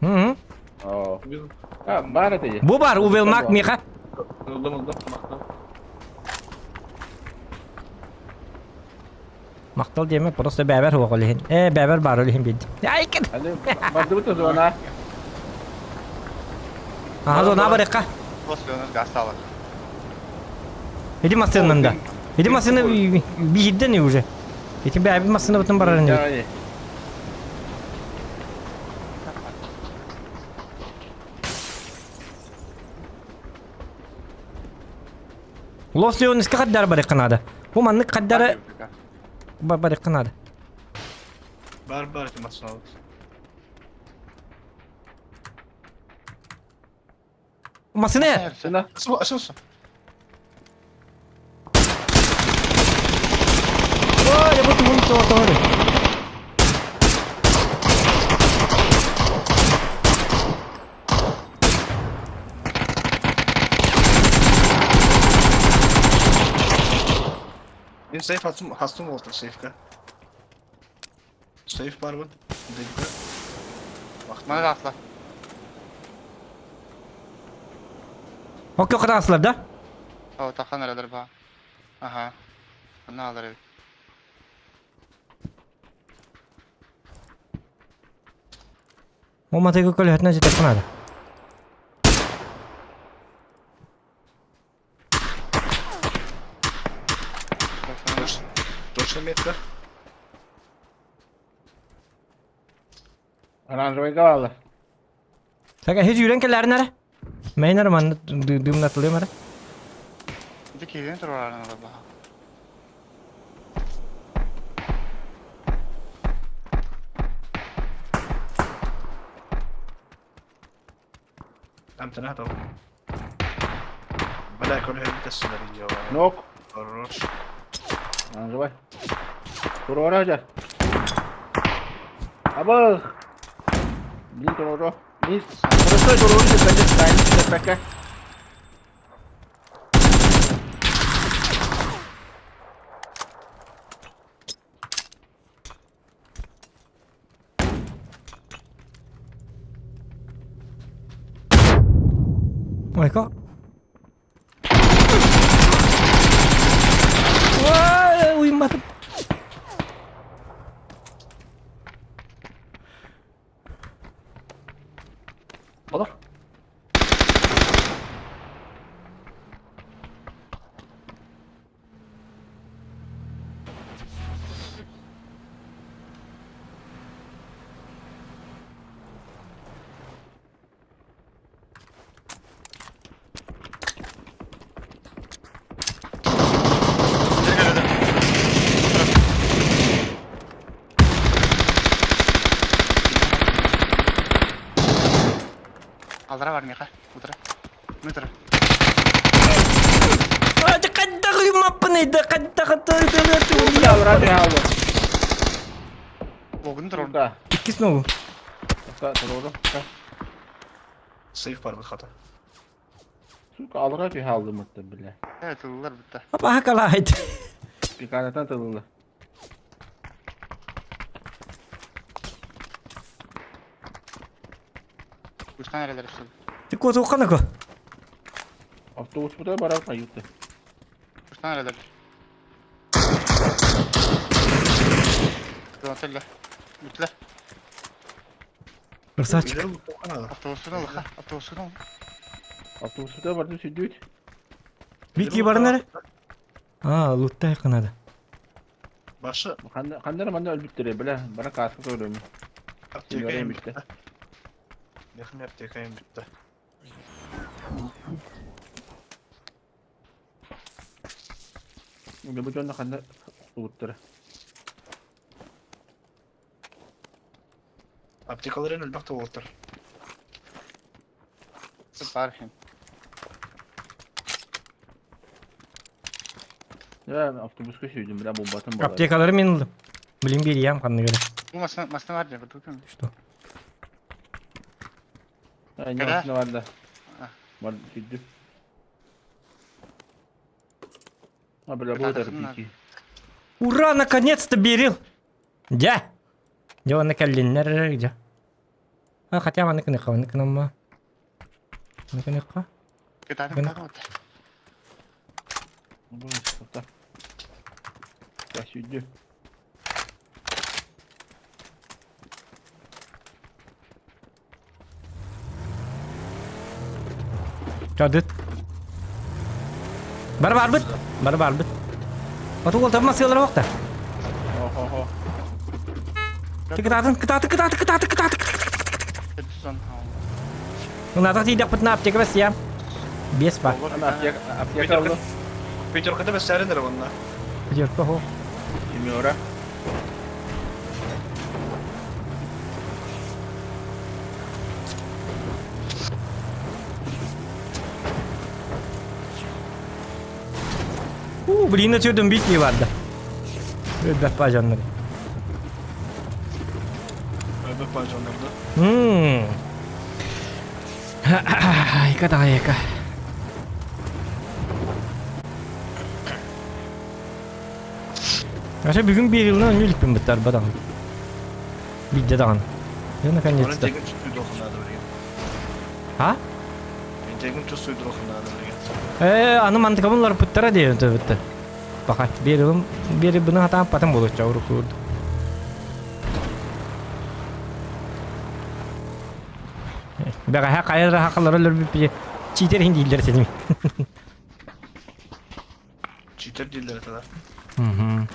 Hı. Вил... Баар этэ. Бу бар, Увелмак миха. Ылдым, ылдым, махтал. Махтал диэмэ, просто бэбэр хуох олиһин. Э, бэбэр бар олиһин бидди. Ай, кет. Бардыбыт зона. Ага, зона барыкка. После у нас газ стало. Иди массыынан да. Иди массыына биирден уже. Ити бэбит массыына бутун барарын дебит. Лос Леонеска хаддар барыкка надо. Бу маннык хаддары барыкка надо. Бар бар эти массыналар. Массыына! Сына. Асуса. Ой, я буду вон то то. Benim safe hastım, hastım oldu safe'de. Safe var mı? Dedi. Bana da atla. Окей, кытаслар да? О, тахан эрэлэр ба. Аха. Ана алар эбит. О, матыгы көлөһөтүнэн ситэ надо. Точно, точно метка. Оранжевый галала. Сага хез үйрен келләрин әрі. Мен әрі манны дымнатылыйм әрі. Ити киирэн тураларын алар ба. Амтана тау. Бля, көл хем тесснер Нок. Хорош. Оранжевый. Турора жа. Абых. Блин, туроро. Мин просто туроро деп бәле тайны деп Ой, ка. Ой, уйматым. Olur. Алдара бар миха. Утра. Метр. Қайда қайда Алра Логын турар. Да. Иккис ногу. Сука, туроро. Сейф бар bu хата. Сука, алра алды мытты, бля. Э, тыллар битте. Апа калайт. Пиканатан тылылы. Устан эрэлэр өссө. Ты кот уканако. Автобус буда барар каюты. Устан эрэлэр. Донателле. Бүтле. Красавчик. Автобустун ал, ха. Автобустун ал. Автобус буда барды сүдүт. Вики бар нере? А, луттай кынады. Башы Ханнар манда өлбүттер, бля. Бара каска көрөм. аптекайым битте. битте. Мехми аптекайым битте. Бу жонно ханна туттар. Аптекаларын өлбәкте олтыр. Бар хем. Я автобуска сүйдүм, бля, бомбатын бар. Аптекалары мен алdım. Блин, берем канны göre. Бу масына масына бар деп бутун. Что? Не Кара? машина бар да. А. Бар сүдү. А, бля, будет RPG. Ура, наконец-то берил! Дьэ! Дьэ, уонна кэллиннэр дьэ. А, хотя маннык гыныхха, маннык гынамма. Маннык гыныхха. Кытаатым Гына. кытаатым. Сейчас иди. Чадыт. Бар барбыт. Бар барбыт. Оту уолтар масыалара уохта. Хо-хо-хо. Кытаатын, кытааты, кытааты, кытааты, кытааты. Унатах тиийдэхпитинэ аптека бэссиям. Биэс ба. Ана аптека, аптека алла. Пятерката бэссээрин эрэ уонна. Пятерка хо. Семера. Уу, блин, өтүрдүм бит барда. Өлбөт бажаннар. Өлбөт бажаннар да. Ммм. Айка да айка. Вообще бүгүн биир йылынан өнү иликпин быттар бадаҕын. Биирдэ даҕаны. Дьэ наконец-то. А? Э, аны мантыкабын уларыппыттара диэн өтөбүттэр. Баха, биэрибин биэрибини хатааппатым болучча урукку курдук. Бэҕэһээ хайа эрэ хахалары өлөрбүппүт читер иһин дииллэр этим. Читер дииллэр этэ да. Мгм.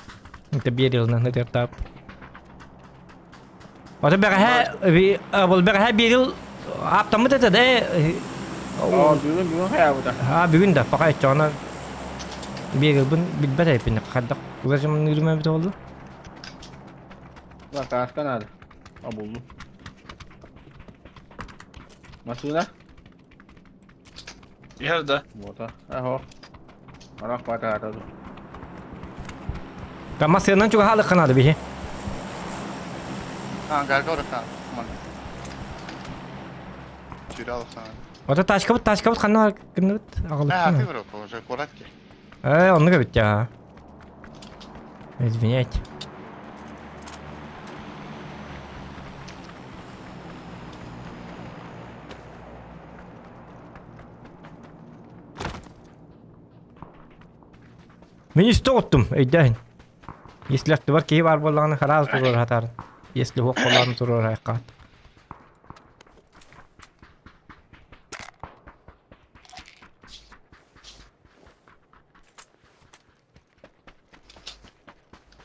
Это биэрилынан ытыртаап. Ото бэҕэһээ бұл бэҕэһээ биэрил ааптаммыт этэ да Оо, бүгүн бүгүн хайаабыта. Аа бүгүн да пока иччоҕуна биэрилбин билбэт эппин хайдах улажымын ыырым эбит буолла. Ла кааска надо. А булду. Машина? Иһэр да. Вот, аһо. Арах пата ду. Тамма сыанан чугаһаалык ханаады биһи. Ангарга орыха. Тюралхан. Ото тачкабыт тачкабыт ханна гынныбыт А, ты аҕалык. вроде уже аккуратки. Э, оннук эбит я. Извиняйте. Мин үстэ оттум, өйдөөн. Если аттыбар киһи баар буоллаҕына хараас туруор хатаар. Если хуох буоллаҕына туруор айаххаат.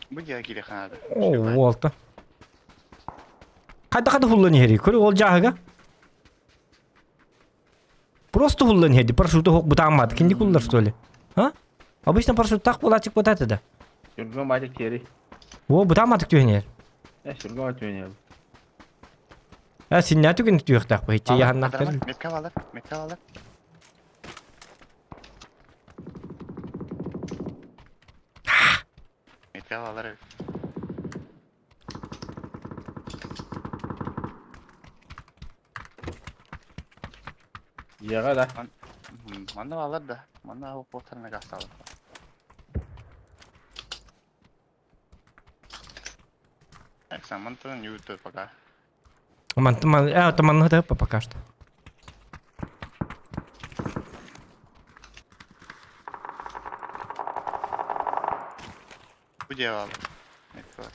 Бу диэки киириэххэ наада. Оо, уолта. Хайда-хайда хуллан иһэрий? Көрү ол дьааһыга. Просто хуллан иһэрди, парашюта хук бутааммат. Кинди куллар что ли? А? Обычно парашюттаах буолааччык бутаата да. Сүргүн баатык тиэри. О, бутаамматык түһэн иһэр. Э, сүргүн баатык түһэн Э, синнää түгэн түһүөхтээх бу иччи яһаннаахтар. Метка балар, метка балар. Метка балар. Дьиэҕэ да. Манна балар да. Манна оппуохтарына гастаалар. Эксамантан YouTube пока. Мантан э, манна да пока что. Бу дьиэ балар. Метка бар.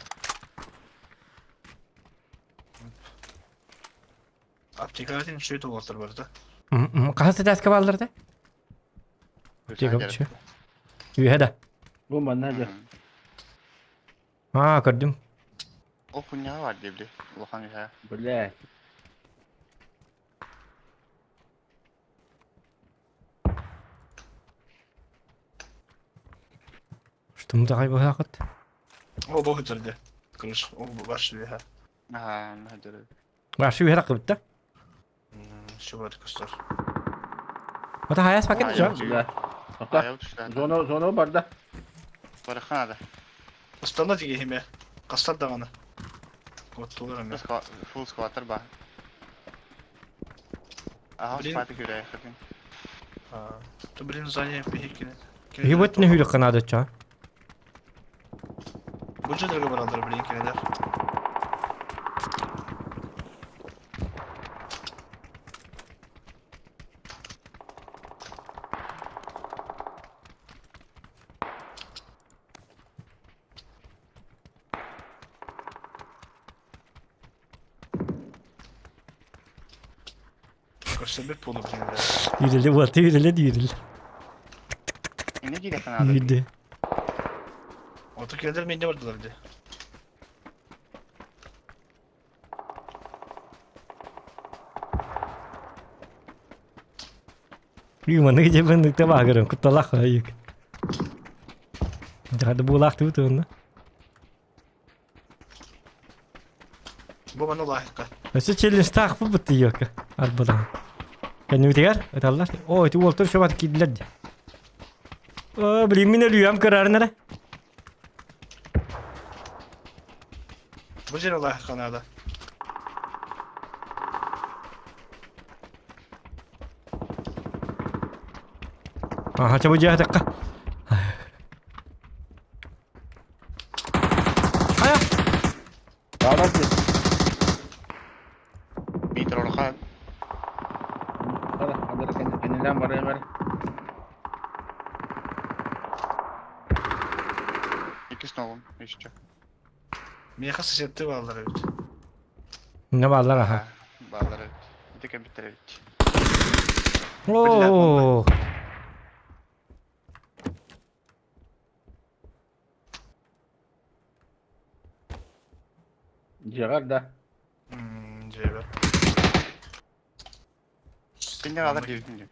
Аптекаҕа үчүгэй уолаттар барыта. Хаһыс этээскэ бааллар да? Аптека Үһэ да. Бу манна дьэ. Аа, көрдүм. Ол хуйняҕа бар дии били. Улахан үһэ. Бля. Что мы такай быһаакыт? Ол бу сылдьар дии. Кырыш, ол баш үһэ. Аа, наһаа Вообще үһэ ракыбыт да? Шубат көстөр. Ото хайас пакет жо? Бля. Тоқта. Зона зона барда. Барыха надо. Ыстана тиги химе. Кастар даҕаны. Оттулар эмэ. Фулл скватер ба. Ага, Блин. спаты күрәй хатын. То блин здание пихикини. Ебать не хүрэх канада ча. Бу дьоннорго бараллар билигин кинилэр. Көрсөбүт буолуп кинилэр. Yürüle bu yürüle yürüle. Не дире канада? Yürüdü. Ото кинилэр миэнэ бардылар дии. Юманы жебен табагырым кутталах айык. Жады булах тутуна. Бу маны лаахка. Өссө челлендж таах бу бутты йока. Арбадан. Кэннибитигэр ыталлар. О, ити уолтар шобат киирдилэр дии. О, блин, мин өлүөм көрөрүн эрэ. Бу дьиэ лаахка наада. Аха, чэ бу дьиэ атахха. Хайа! Баалар дии. Биитэр улахан. Хара, хадара кэннилээн барыам эрэ. Иккис ногум еще. Миэхэ соседты бааллар эбит. Не бааллар аха. Бааллар эбит. Ити кэмиттэр эбит. Оо. Дьиэҕэр да. Дьиэбэр. Кинилэр алар диэбитин дии.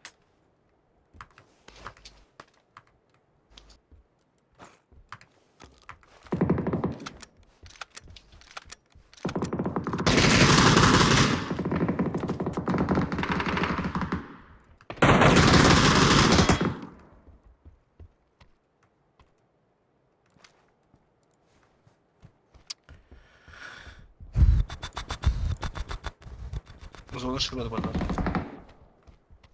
Зона шырмады бана.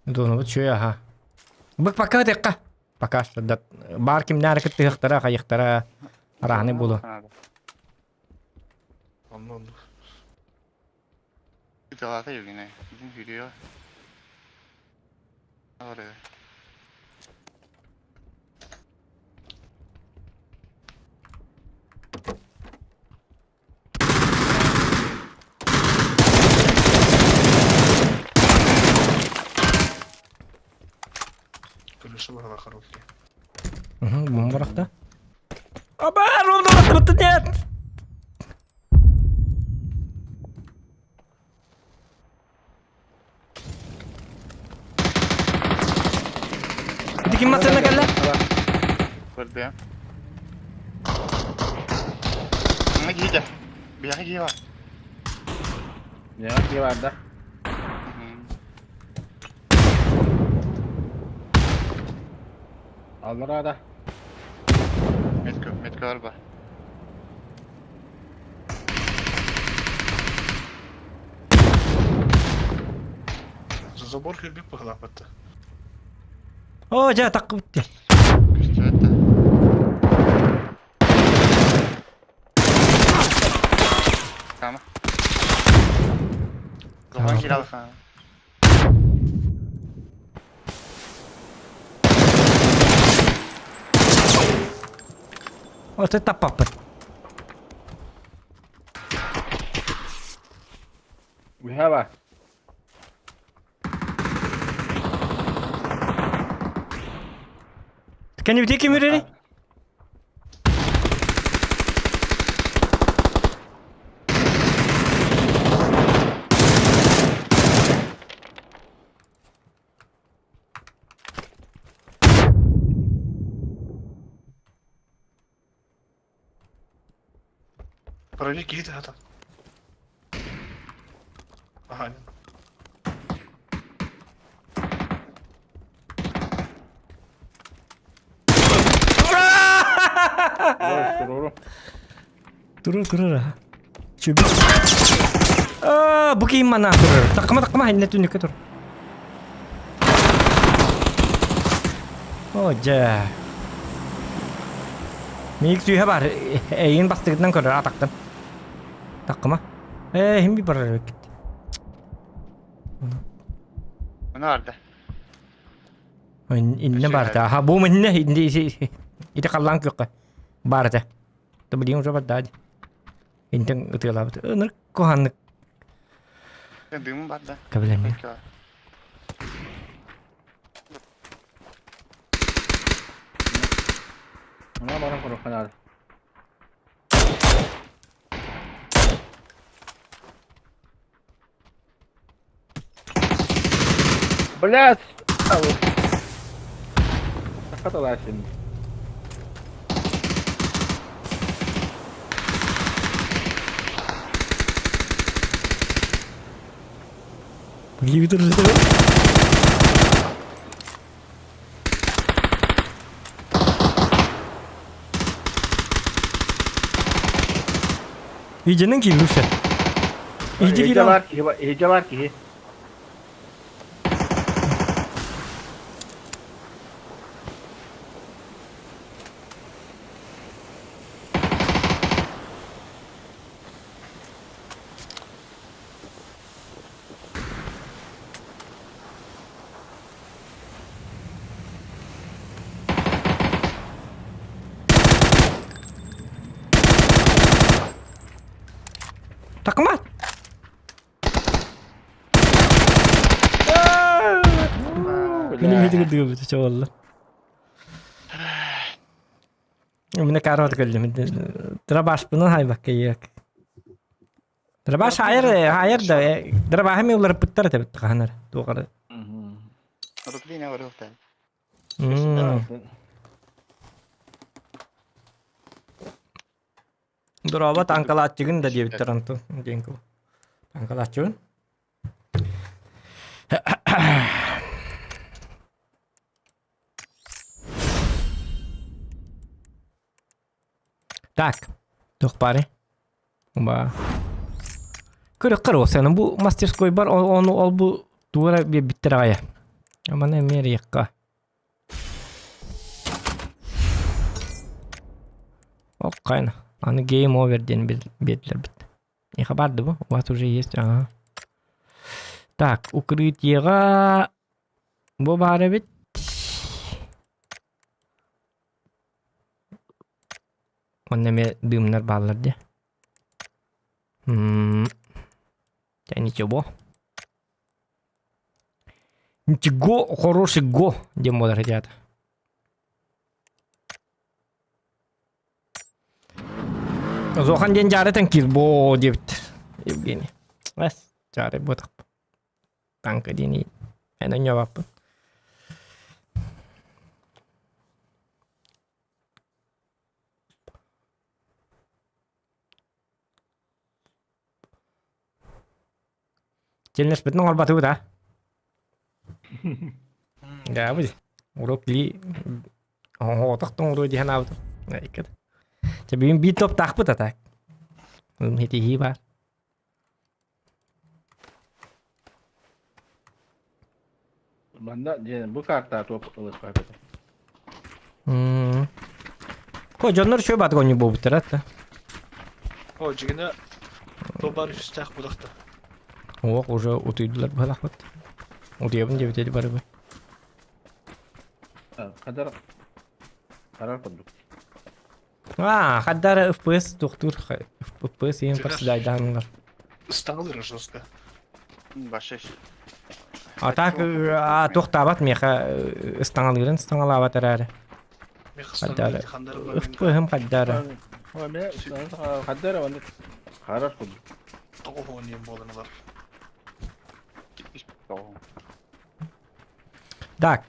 Донобут чуй аха. Бык пока текка. Пока что да бар кимнәр кыттыхтара хайыхтара арахны булу. Онно оннук. Ыталаата Евгений. Бүтүн сүүрүө. Ары. Крыша барала коробки. Угу, бумбарахта. Аба, ровно нет! Ити ким массыына кэллэ? Көрдө. Аңа киһитэ. Биһиэхэ киһи бар. Биһиэхэ киһи бар да. Аллараа да. Метка, метка бар ба. Забор кирбик быһылааппатта. О, дьэ, таххыбыт дии. Көстүбэт да. Тама. Кылган кииралха. Вот это папа. We have a. Кэннибитии ким үрэрий? Проверь киһи хата. Ага. Туруру. Турur турur аха. Чүбү. Аа, бу киим манаа турар. Таккама таккама хинне түнүккэ тур. О, дьэ. Миик сүүһэ бар. Эйин бастыгытынан көрөр атактын. Таккыма. Ээ, хим би барар эбиккит. Onu vardı. Инне барда. Аха, бу инне инде ити халлаан күөххэ баар этэ. Да билигин уже барда ди. Интен ытыалаабыт. Ынырык куһааннык Дым бар да. кэбилэннэ. Она баран korkkan Блядь! Сахаталасин. Телевизор Виденің кируся. Иди Иди бар киһи, иди бар киһи. Такма! Мин видео дыгыбыт чоолла. Мин карот кэллим. Трабашпынан хайбакка иек. Драбаш хайыр хайыр да драбаһы ми уларыппыттар этэ бит ханар туохары. Руплина вырылта. Дороба танкалааччыгын да диэбиттэр Антон диэн Танкалааччыбын. Так, туох баарый? Ба. Көрө сен бу мастерской бар, ону ол бу туора биэрбиттэр аҕайа. Маны эмиэ эрийэххэ. Оккайна. Аны game over диэн биэрдилэр бит. Миэхэ баар да бу? У вас уже есть, ага. Так, укрытиеҕа бу баар эбит. Онно эмиэ дымнар бааллар дии. Дьэ ничего. Ничего хороший го диэн буолар этэ. Зохан диэн дьаары таҥкиир боо диэбит Евгений. Эс, дьаары буотах. Танка диэн эн онньообаппын. Челнеспитин оҥорбатыбыт а? Дьаабы уруок ли оҥоотох тоҥоруо дии санаабытым. Иккит. Чэ бүгүн биир топтаахпыт а так. Хитиһии баар. Манна диэн бу картаа туох ылыспат этэ. Ко дьоннор үчүгэй баатык оонньуу буолбуттара да. О, дьигинэ тобар үстээх будахта. Уох уже утуйдулар быһалахпыт. Утуйабын диэбит эти барыбы. Хадар харар курдук. А, хаддара FPS тохтуур FPS иһин парсидайдааннар. Ыстаҥалыыра жестко. Башеш. А так туохтаабат миэхэ ыстаҥалыырын ыстаҥалаабат эрээри. Хаддара. FPS-ым хаддара. Хаддара онно харар курдук. Тоҕо диэн буолан ылар. Так.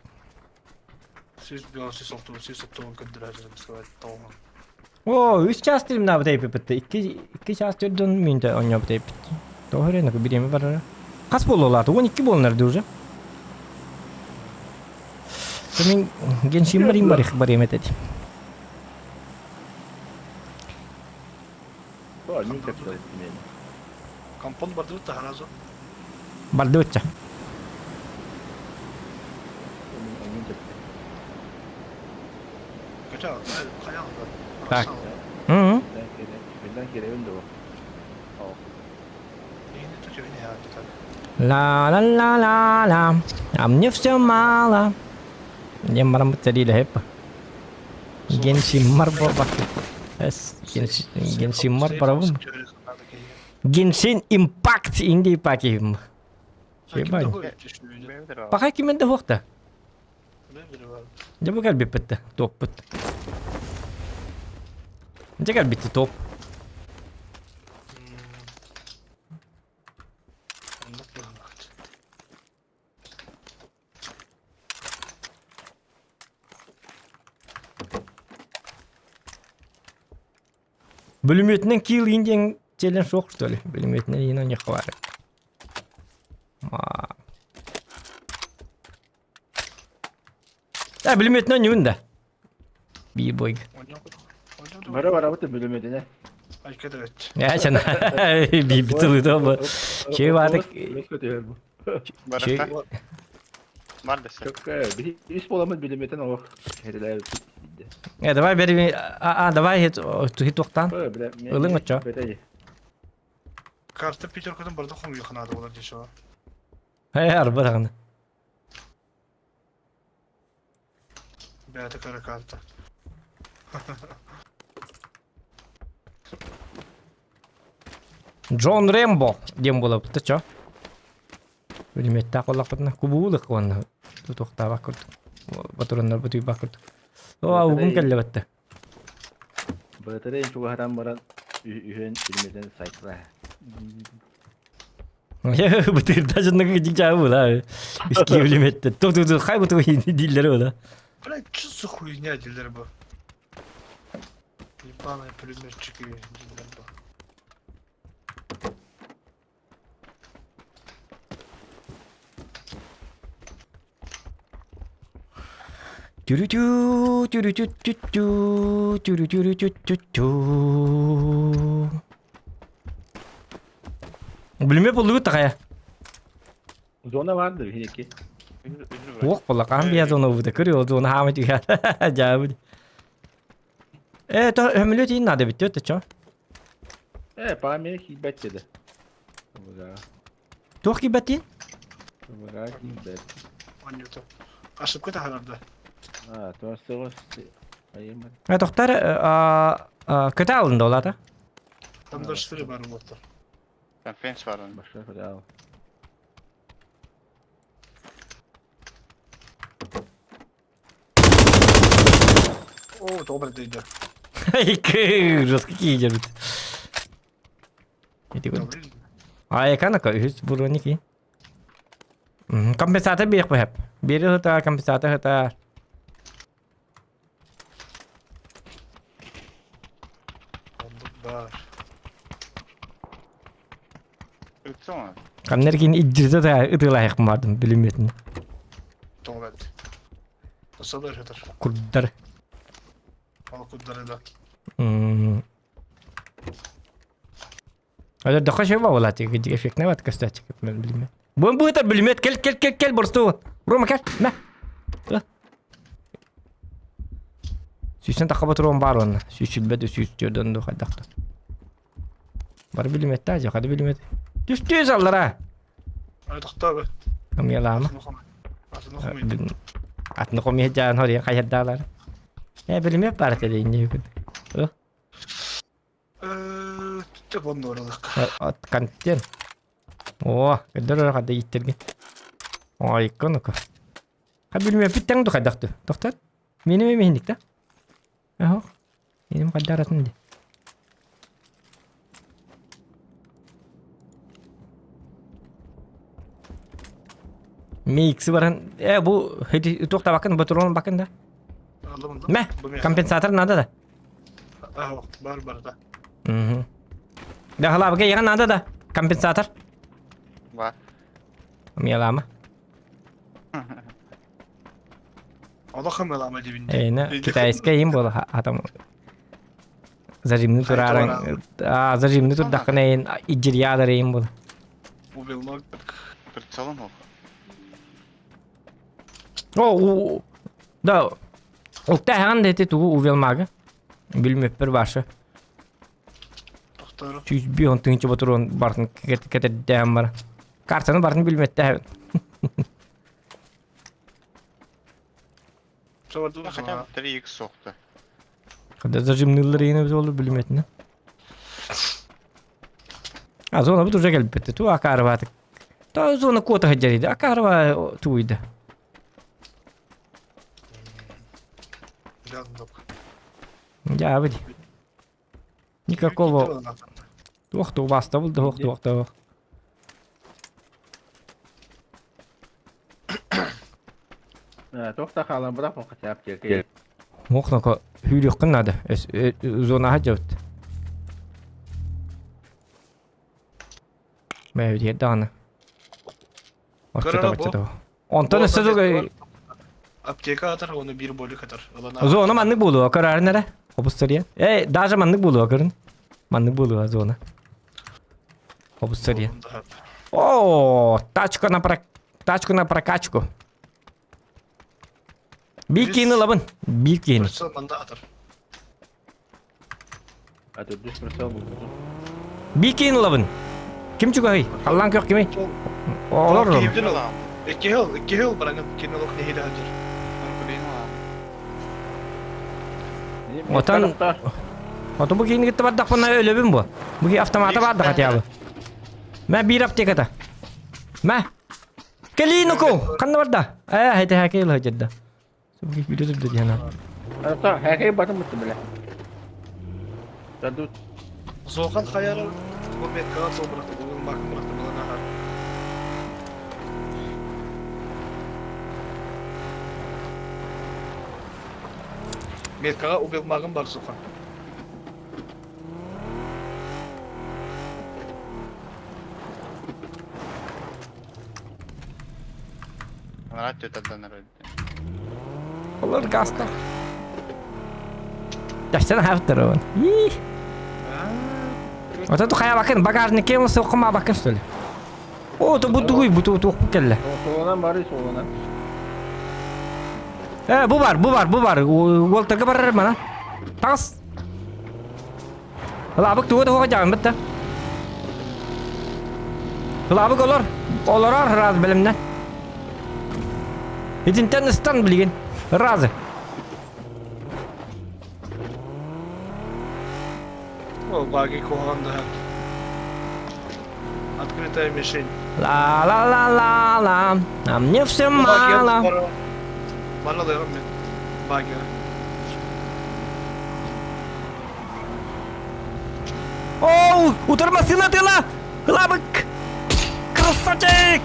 105, 106, 170 көрдөрөр сказать тоҕо. О, үс час тримнаабыт эйпиппит. Икки икки час төрдөн мүнтэ оонньообут эйпит. Тоҕо эрэ бириэмэ барара. Хас буолуолаата? 12 буоланар уже. Мин геншин барим барих барим этет. Компон бардыбыт та харазу. Бардыбытча. Так. Мм. Ла-ла-ла-ла-ла, а мне все мало. Диэн баран сэриилэһип. Генсиммар буолбакка. Генсиммар барабын. Генсин импакт инди пакиһим. Паха кимэн да хуохта. Дьэ бу кэлбиппит да, топпут. Дьэ кэлбитти топ. Бүлүмүөтүнэн киил диэн челен суох что ли? Бүлүмүөтүнэн иин оньохха баар. Да, бүлүмүөтүнэн онньугун да. Биир бойга. Бары барабыт бүлүмүөтүнэ. Я чана биир битылы бу. Чей баатык. Барыта. Бар десе. Үс боламыт бүлүмүөтүн олох. Э, давай бери, а, давай хит туохтан. Ылың очо. Карта пятеркадан барда хомуйханада болар дешево. Э, арба даҕаны. Бэйэтэ кыра карта. Джон Рэмбо диэн буолабыт да чо. Бүлүмүөттээх буоллахпытына кубуулук уонна тутуохтаабак курдук. Батураннарбыт уйбак курдук. Оо, угум кэллэбэтте. Батарея чугаһатан баран үһүөн илмэтин сайтла. Бытырда жынныгы дьиҥ була. Иски бүлүмүөттэ. Ту ту ту хай буту дииллэр була. Блядь, что за хуйня дииллэр бу? Ебаные пулеметчики дииллэр бу. Түрүтү түрүтү-түттү түрүтүрүтүттүттү. Бүлүмүөп буллугут такая. Зона баар да биһиги. Уох буолла, хаһан биһиэ зона ылбыта, көрүө зона хаама түһэр. Дьаабыт. Э, то өмүлүөт иин наада бүттү, ты чё? Э, память киирбэт деді. Туох киирбэттиин? Быгаа киирбэт. Анюта. Ошибка таһаарда. А, то сыгыс айым. Э, тохтар, көтө алынды ол ата. Там даже сыры бар болуптар. Там фенс бар onun. Башка көтө О, добре дойду. Ужас, какие держит. А эканака үһүс буруоники. Компенсатор биэх бэһэп. Биэри ыта компенсатор ыта. Оннук баар. Ыытсаҥа. Ханна эргин иддирде да ытыылаһыахпын бардым бүлүмүөтүн. Тоҕо бэрт. Тасалар хатар. Курдар. Ол курдары да. Өлөрдөххө сөп буолааччы, эффектнэ бат көстөөччү билимет. Бу быытар билимет кел кел кел кел борстуу. Рома кел. Мэ. Сүүстэн тахха ботуруон баар уонна. Сүүс сүүс төрдөн ду хайдахта. Бар билимет та, хады билимет. Түс түс аллара. Ай тохтоо бе. Амьялаама. Атны хомия жаан хория хайардаалар. Э билимет бар те инне күн. Түп онно оралык. Контент. О, көдөр хада иттергин. Ой, конука. Ха билимет биттен ду хайдахты. Тохтар. Мени ми хиндик та. Ахо. Меним каддаратын ди. Микс баран. Э, бу туох бакын, батурон бакын да. Мэ, компенсатор надо да. Ахо, бар бар да. Угу. Да халабыга яга надо да. Компенсатор. Бар. Мелама. Олох мелама дибин. Эйна, китайская им было, а там зажимны тураран, а зажимны турдахына эйн иджирьядыр им было. Убил Прицелом ол. О, у, да. Укта хан дети ту увел мага. Билмеппер башы. Тохтору. 105 тыһыынча ботуруон бартын кэтэрдээн бар. Картаны бартын билметтээбин. Сабардым Хотя бы 3х сохта. Когда зажимнылар иһин эбит ол билметинэ. А зона бут уже келбит. Ту акарватык. Та зона кота хаджарида. Акарва туйда. Дьаабыт. Никакого туох тубаста был туох туох туох. Туох да хаалан бырах хотя аптека. Мохноко hűrүөххүн наада. Зонаҕа дьабыт. Бэйбитигэр даҕаны. Оччото оччото. Онтон өссө тугай Аптека атар, оны бир болик атар. Зона маннык буолуо, көрөөрүн эрэ. Обустария. Эй, даже маннык буолуо, көрүн. Маннык буолуо зона. Обустария. О, тачку на про... тачку на прокачку. Биир киһини ылабын. Биир киһини. Прицел манда атар. А тут здесь прицел был. Биир киһини ылабын. Ким чугаһый? Халлаан көх кимий? Олор. Икки хыл, икки хыл бараҥын кини олох нэһиилэ сылдьар. Отан Оту бу киһини кытта бардахпына өлөбүн бу. Бу киһи автомата баар да хотя бы. Мэ биир аптеката. Мэ. Кэлиий нуку! Ханна барда? Ээ, хэти хэкэй ыла сылдьарда. Видео турда диэн. Ата хэкэй батын бытты бля. Дадут. Зохан хайара бу меткаҕа сол бырахты, бүгүн макын бырахты балан ахар. Меткаҕа убилмагын бар Зохан. Анараа төтөрдөнөр Олор гаста. Дастан хафтар он. Вот это хайа бакын багажникке он соқма бакын что ли? О, то бу тугуй бу ту туох келле. Солонан бары солонан. Э, бу бар, бу бар, бу бар. Уолтарга барар мана. Тас. Лабык тугу да хоҕа битта. Лабык олор. Олорор раз билимнен. Итинтэн ыстан билигин. Разы. О, баги куһаҕан да. Открытая мишень. Ла-ла-ла-ла-ла. А мне все мало. Манна лыгым мен. Баги. Оу, утармасына тыла! Лабык! Красавчик!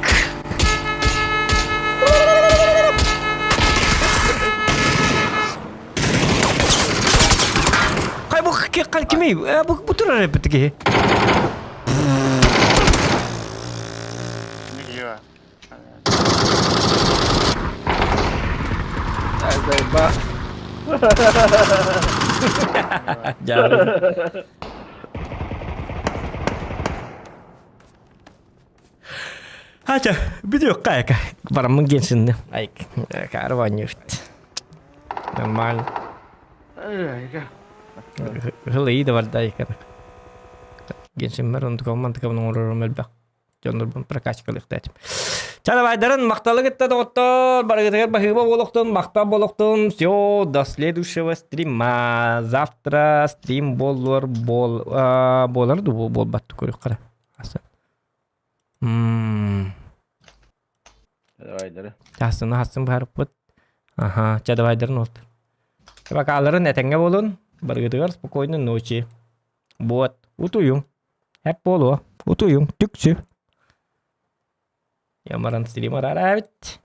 Хай бу кимий? Бу бу турар эппит Заеба. Хача, видео кайка. Барамын генсинне. Айк, карванюфт. Нормально. Хылы да бар да икан. Генсиммер онтука мантыка оҥорорум элбэх. Дьоннорбун прокачкалыахтаатым. Чарабайдарын макталы кытта доҕоттор, барыгытыгар баһыыба буолуохтун, махтал буолуохтун. Все, до следующего стрима. Завтра стрим боллар бол болар ду болбат көрүк қара. Мм. Давайдары. Хасыны хасын барыппыт. Аха, чадабайдарын олт. Бакаларын этэҥҥэ буолун, барыгытыгар спокойной ночи. Вот, утуйуҥ. Эп буолуо. Утуйуҥ, түксү. Ямаран стрим араарабит.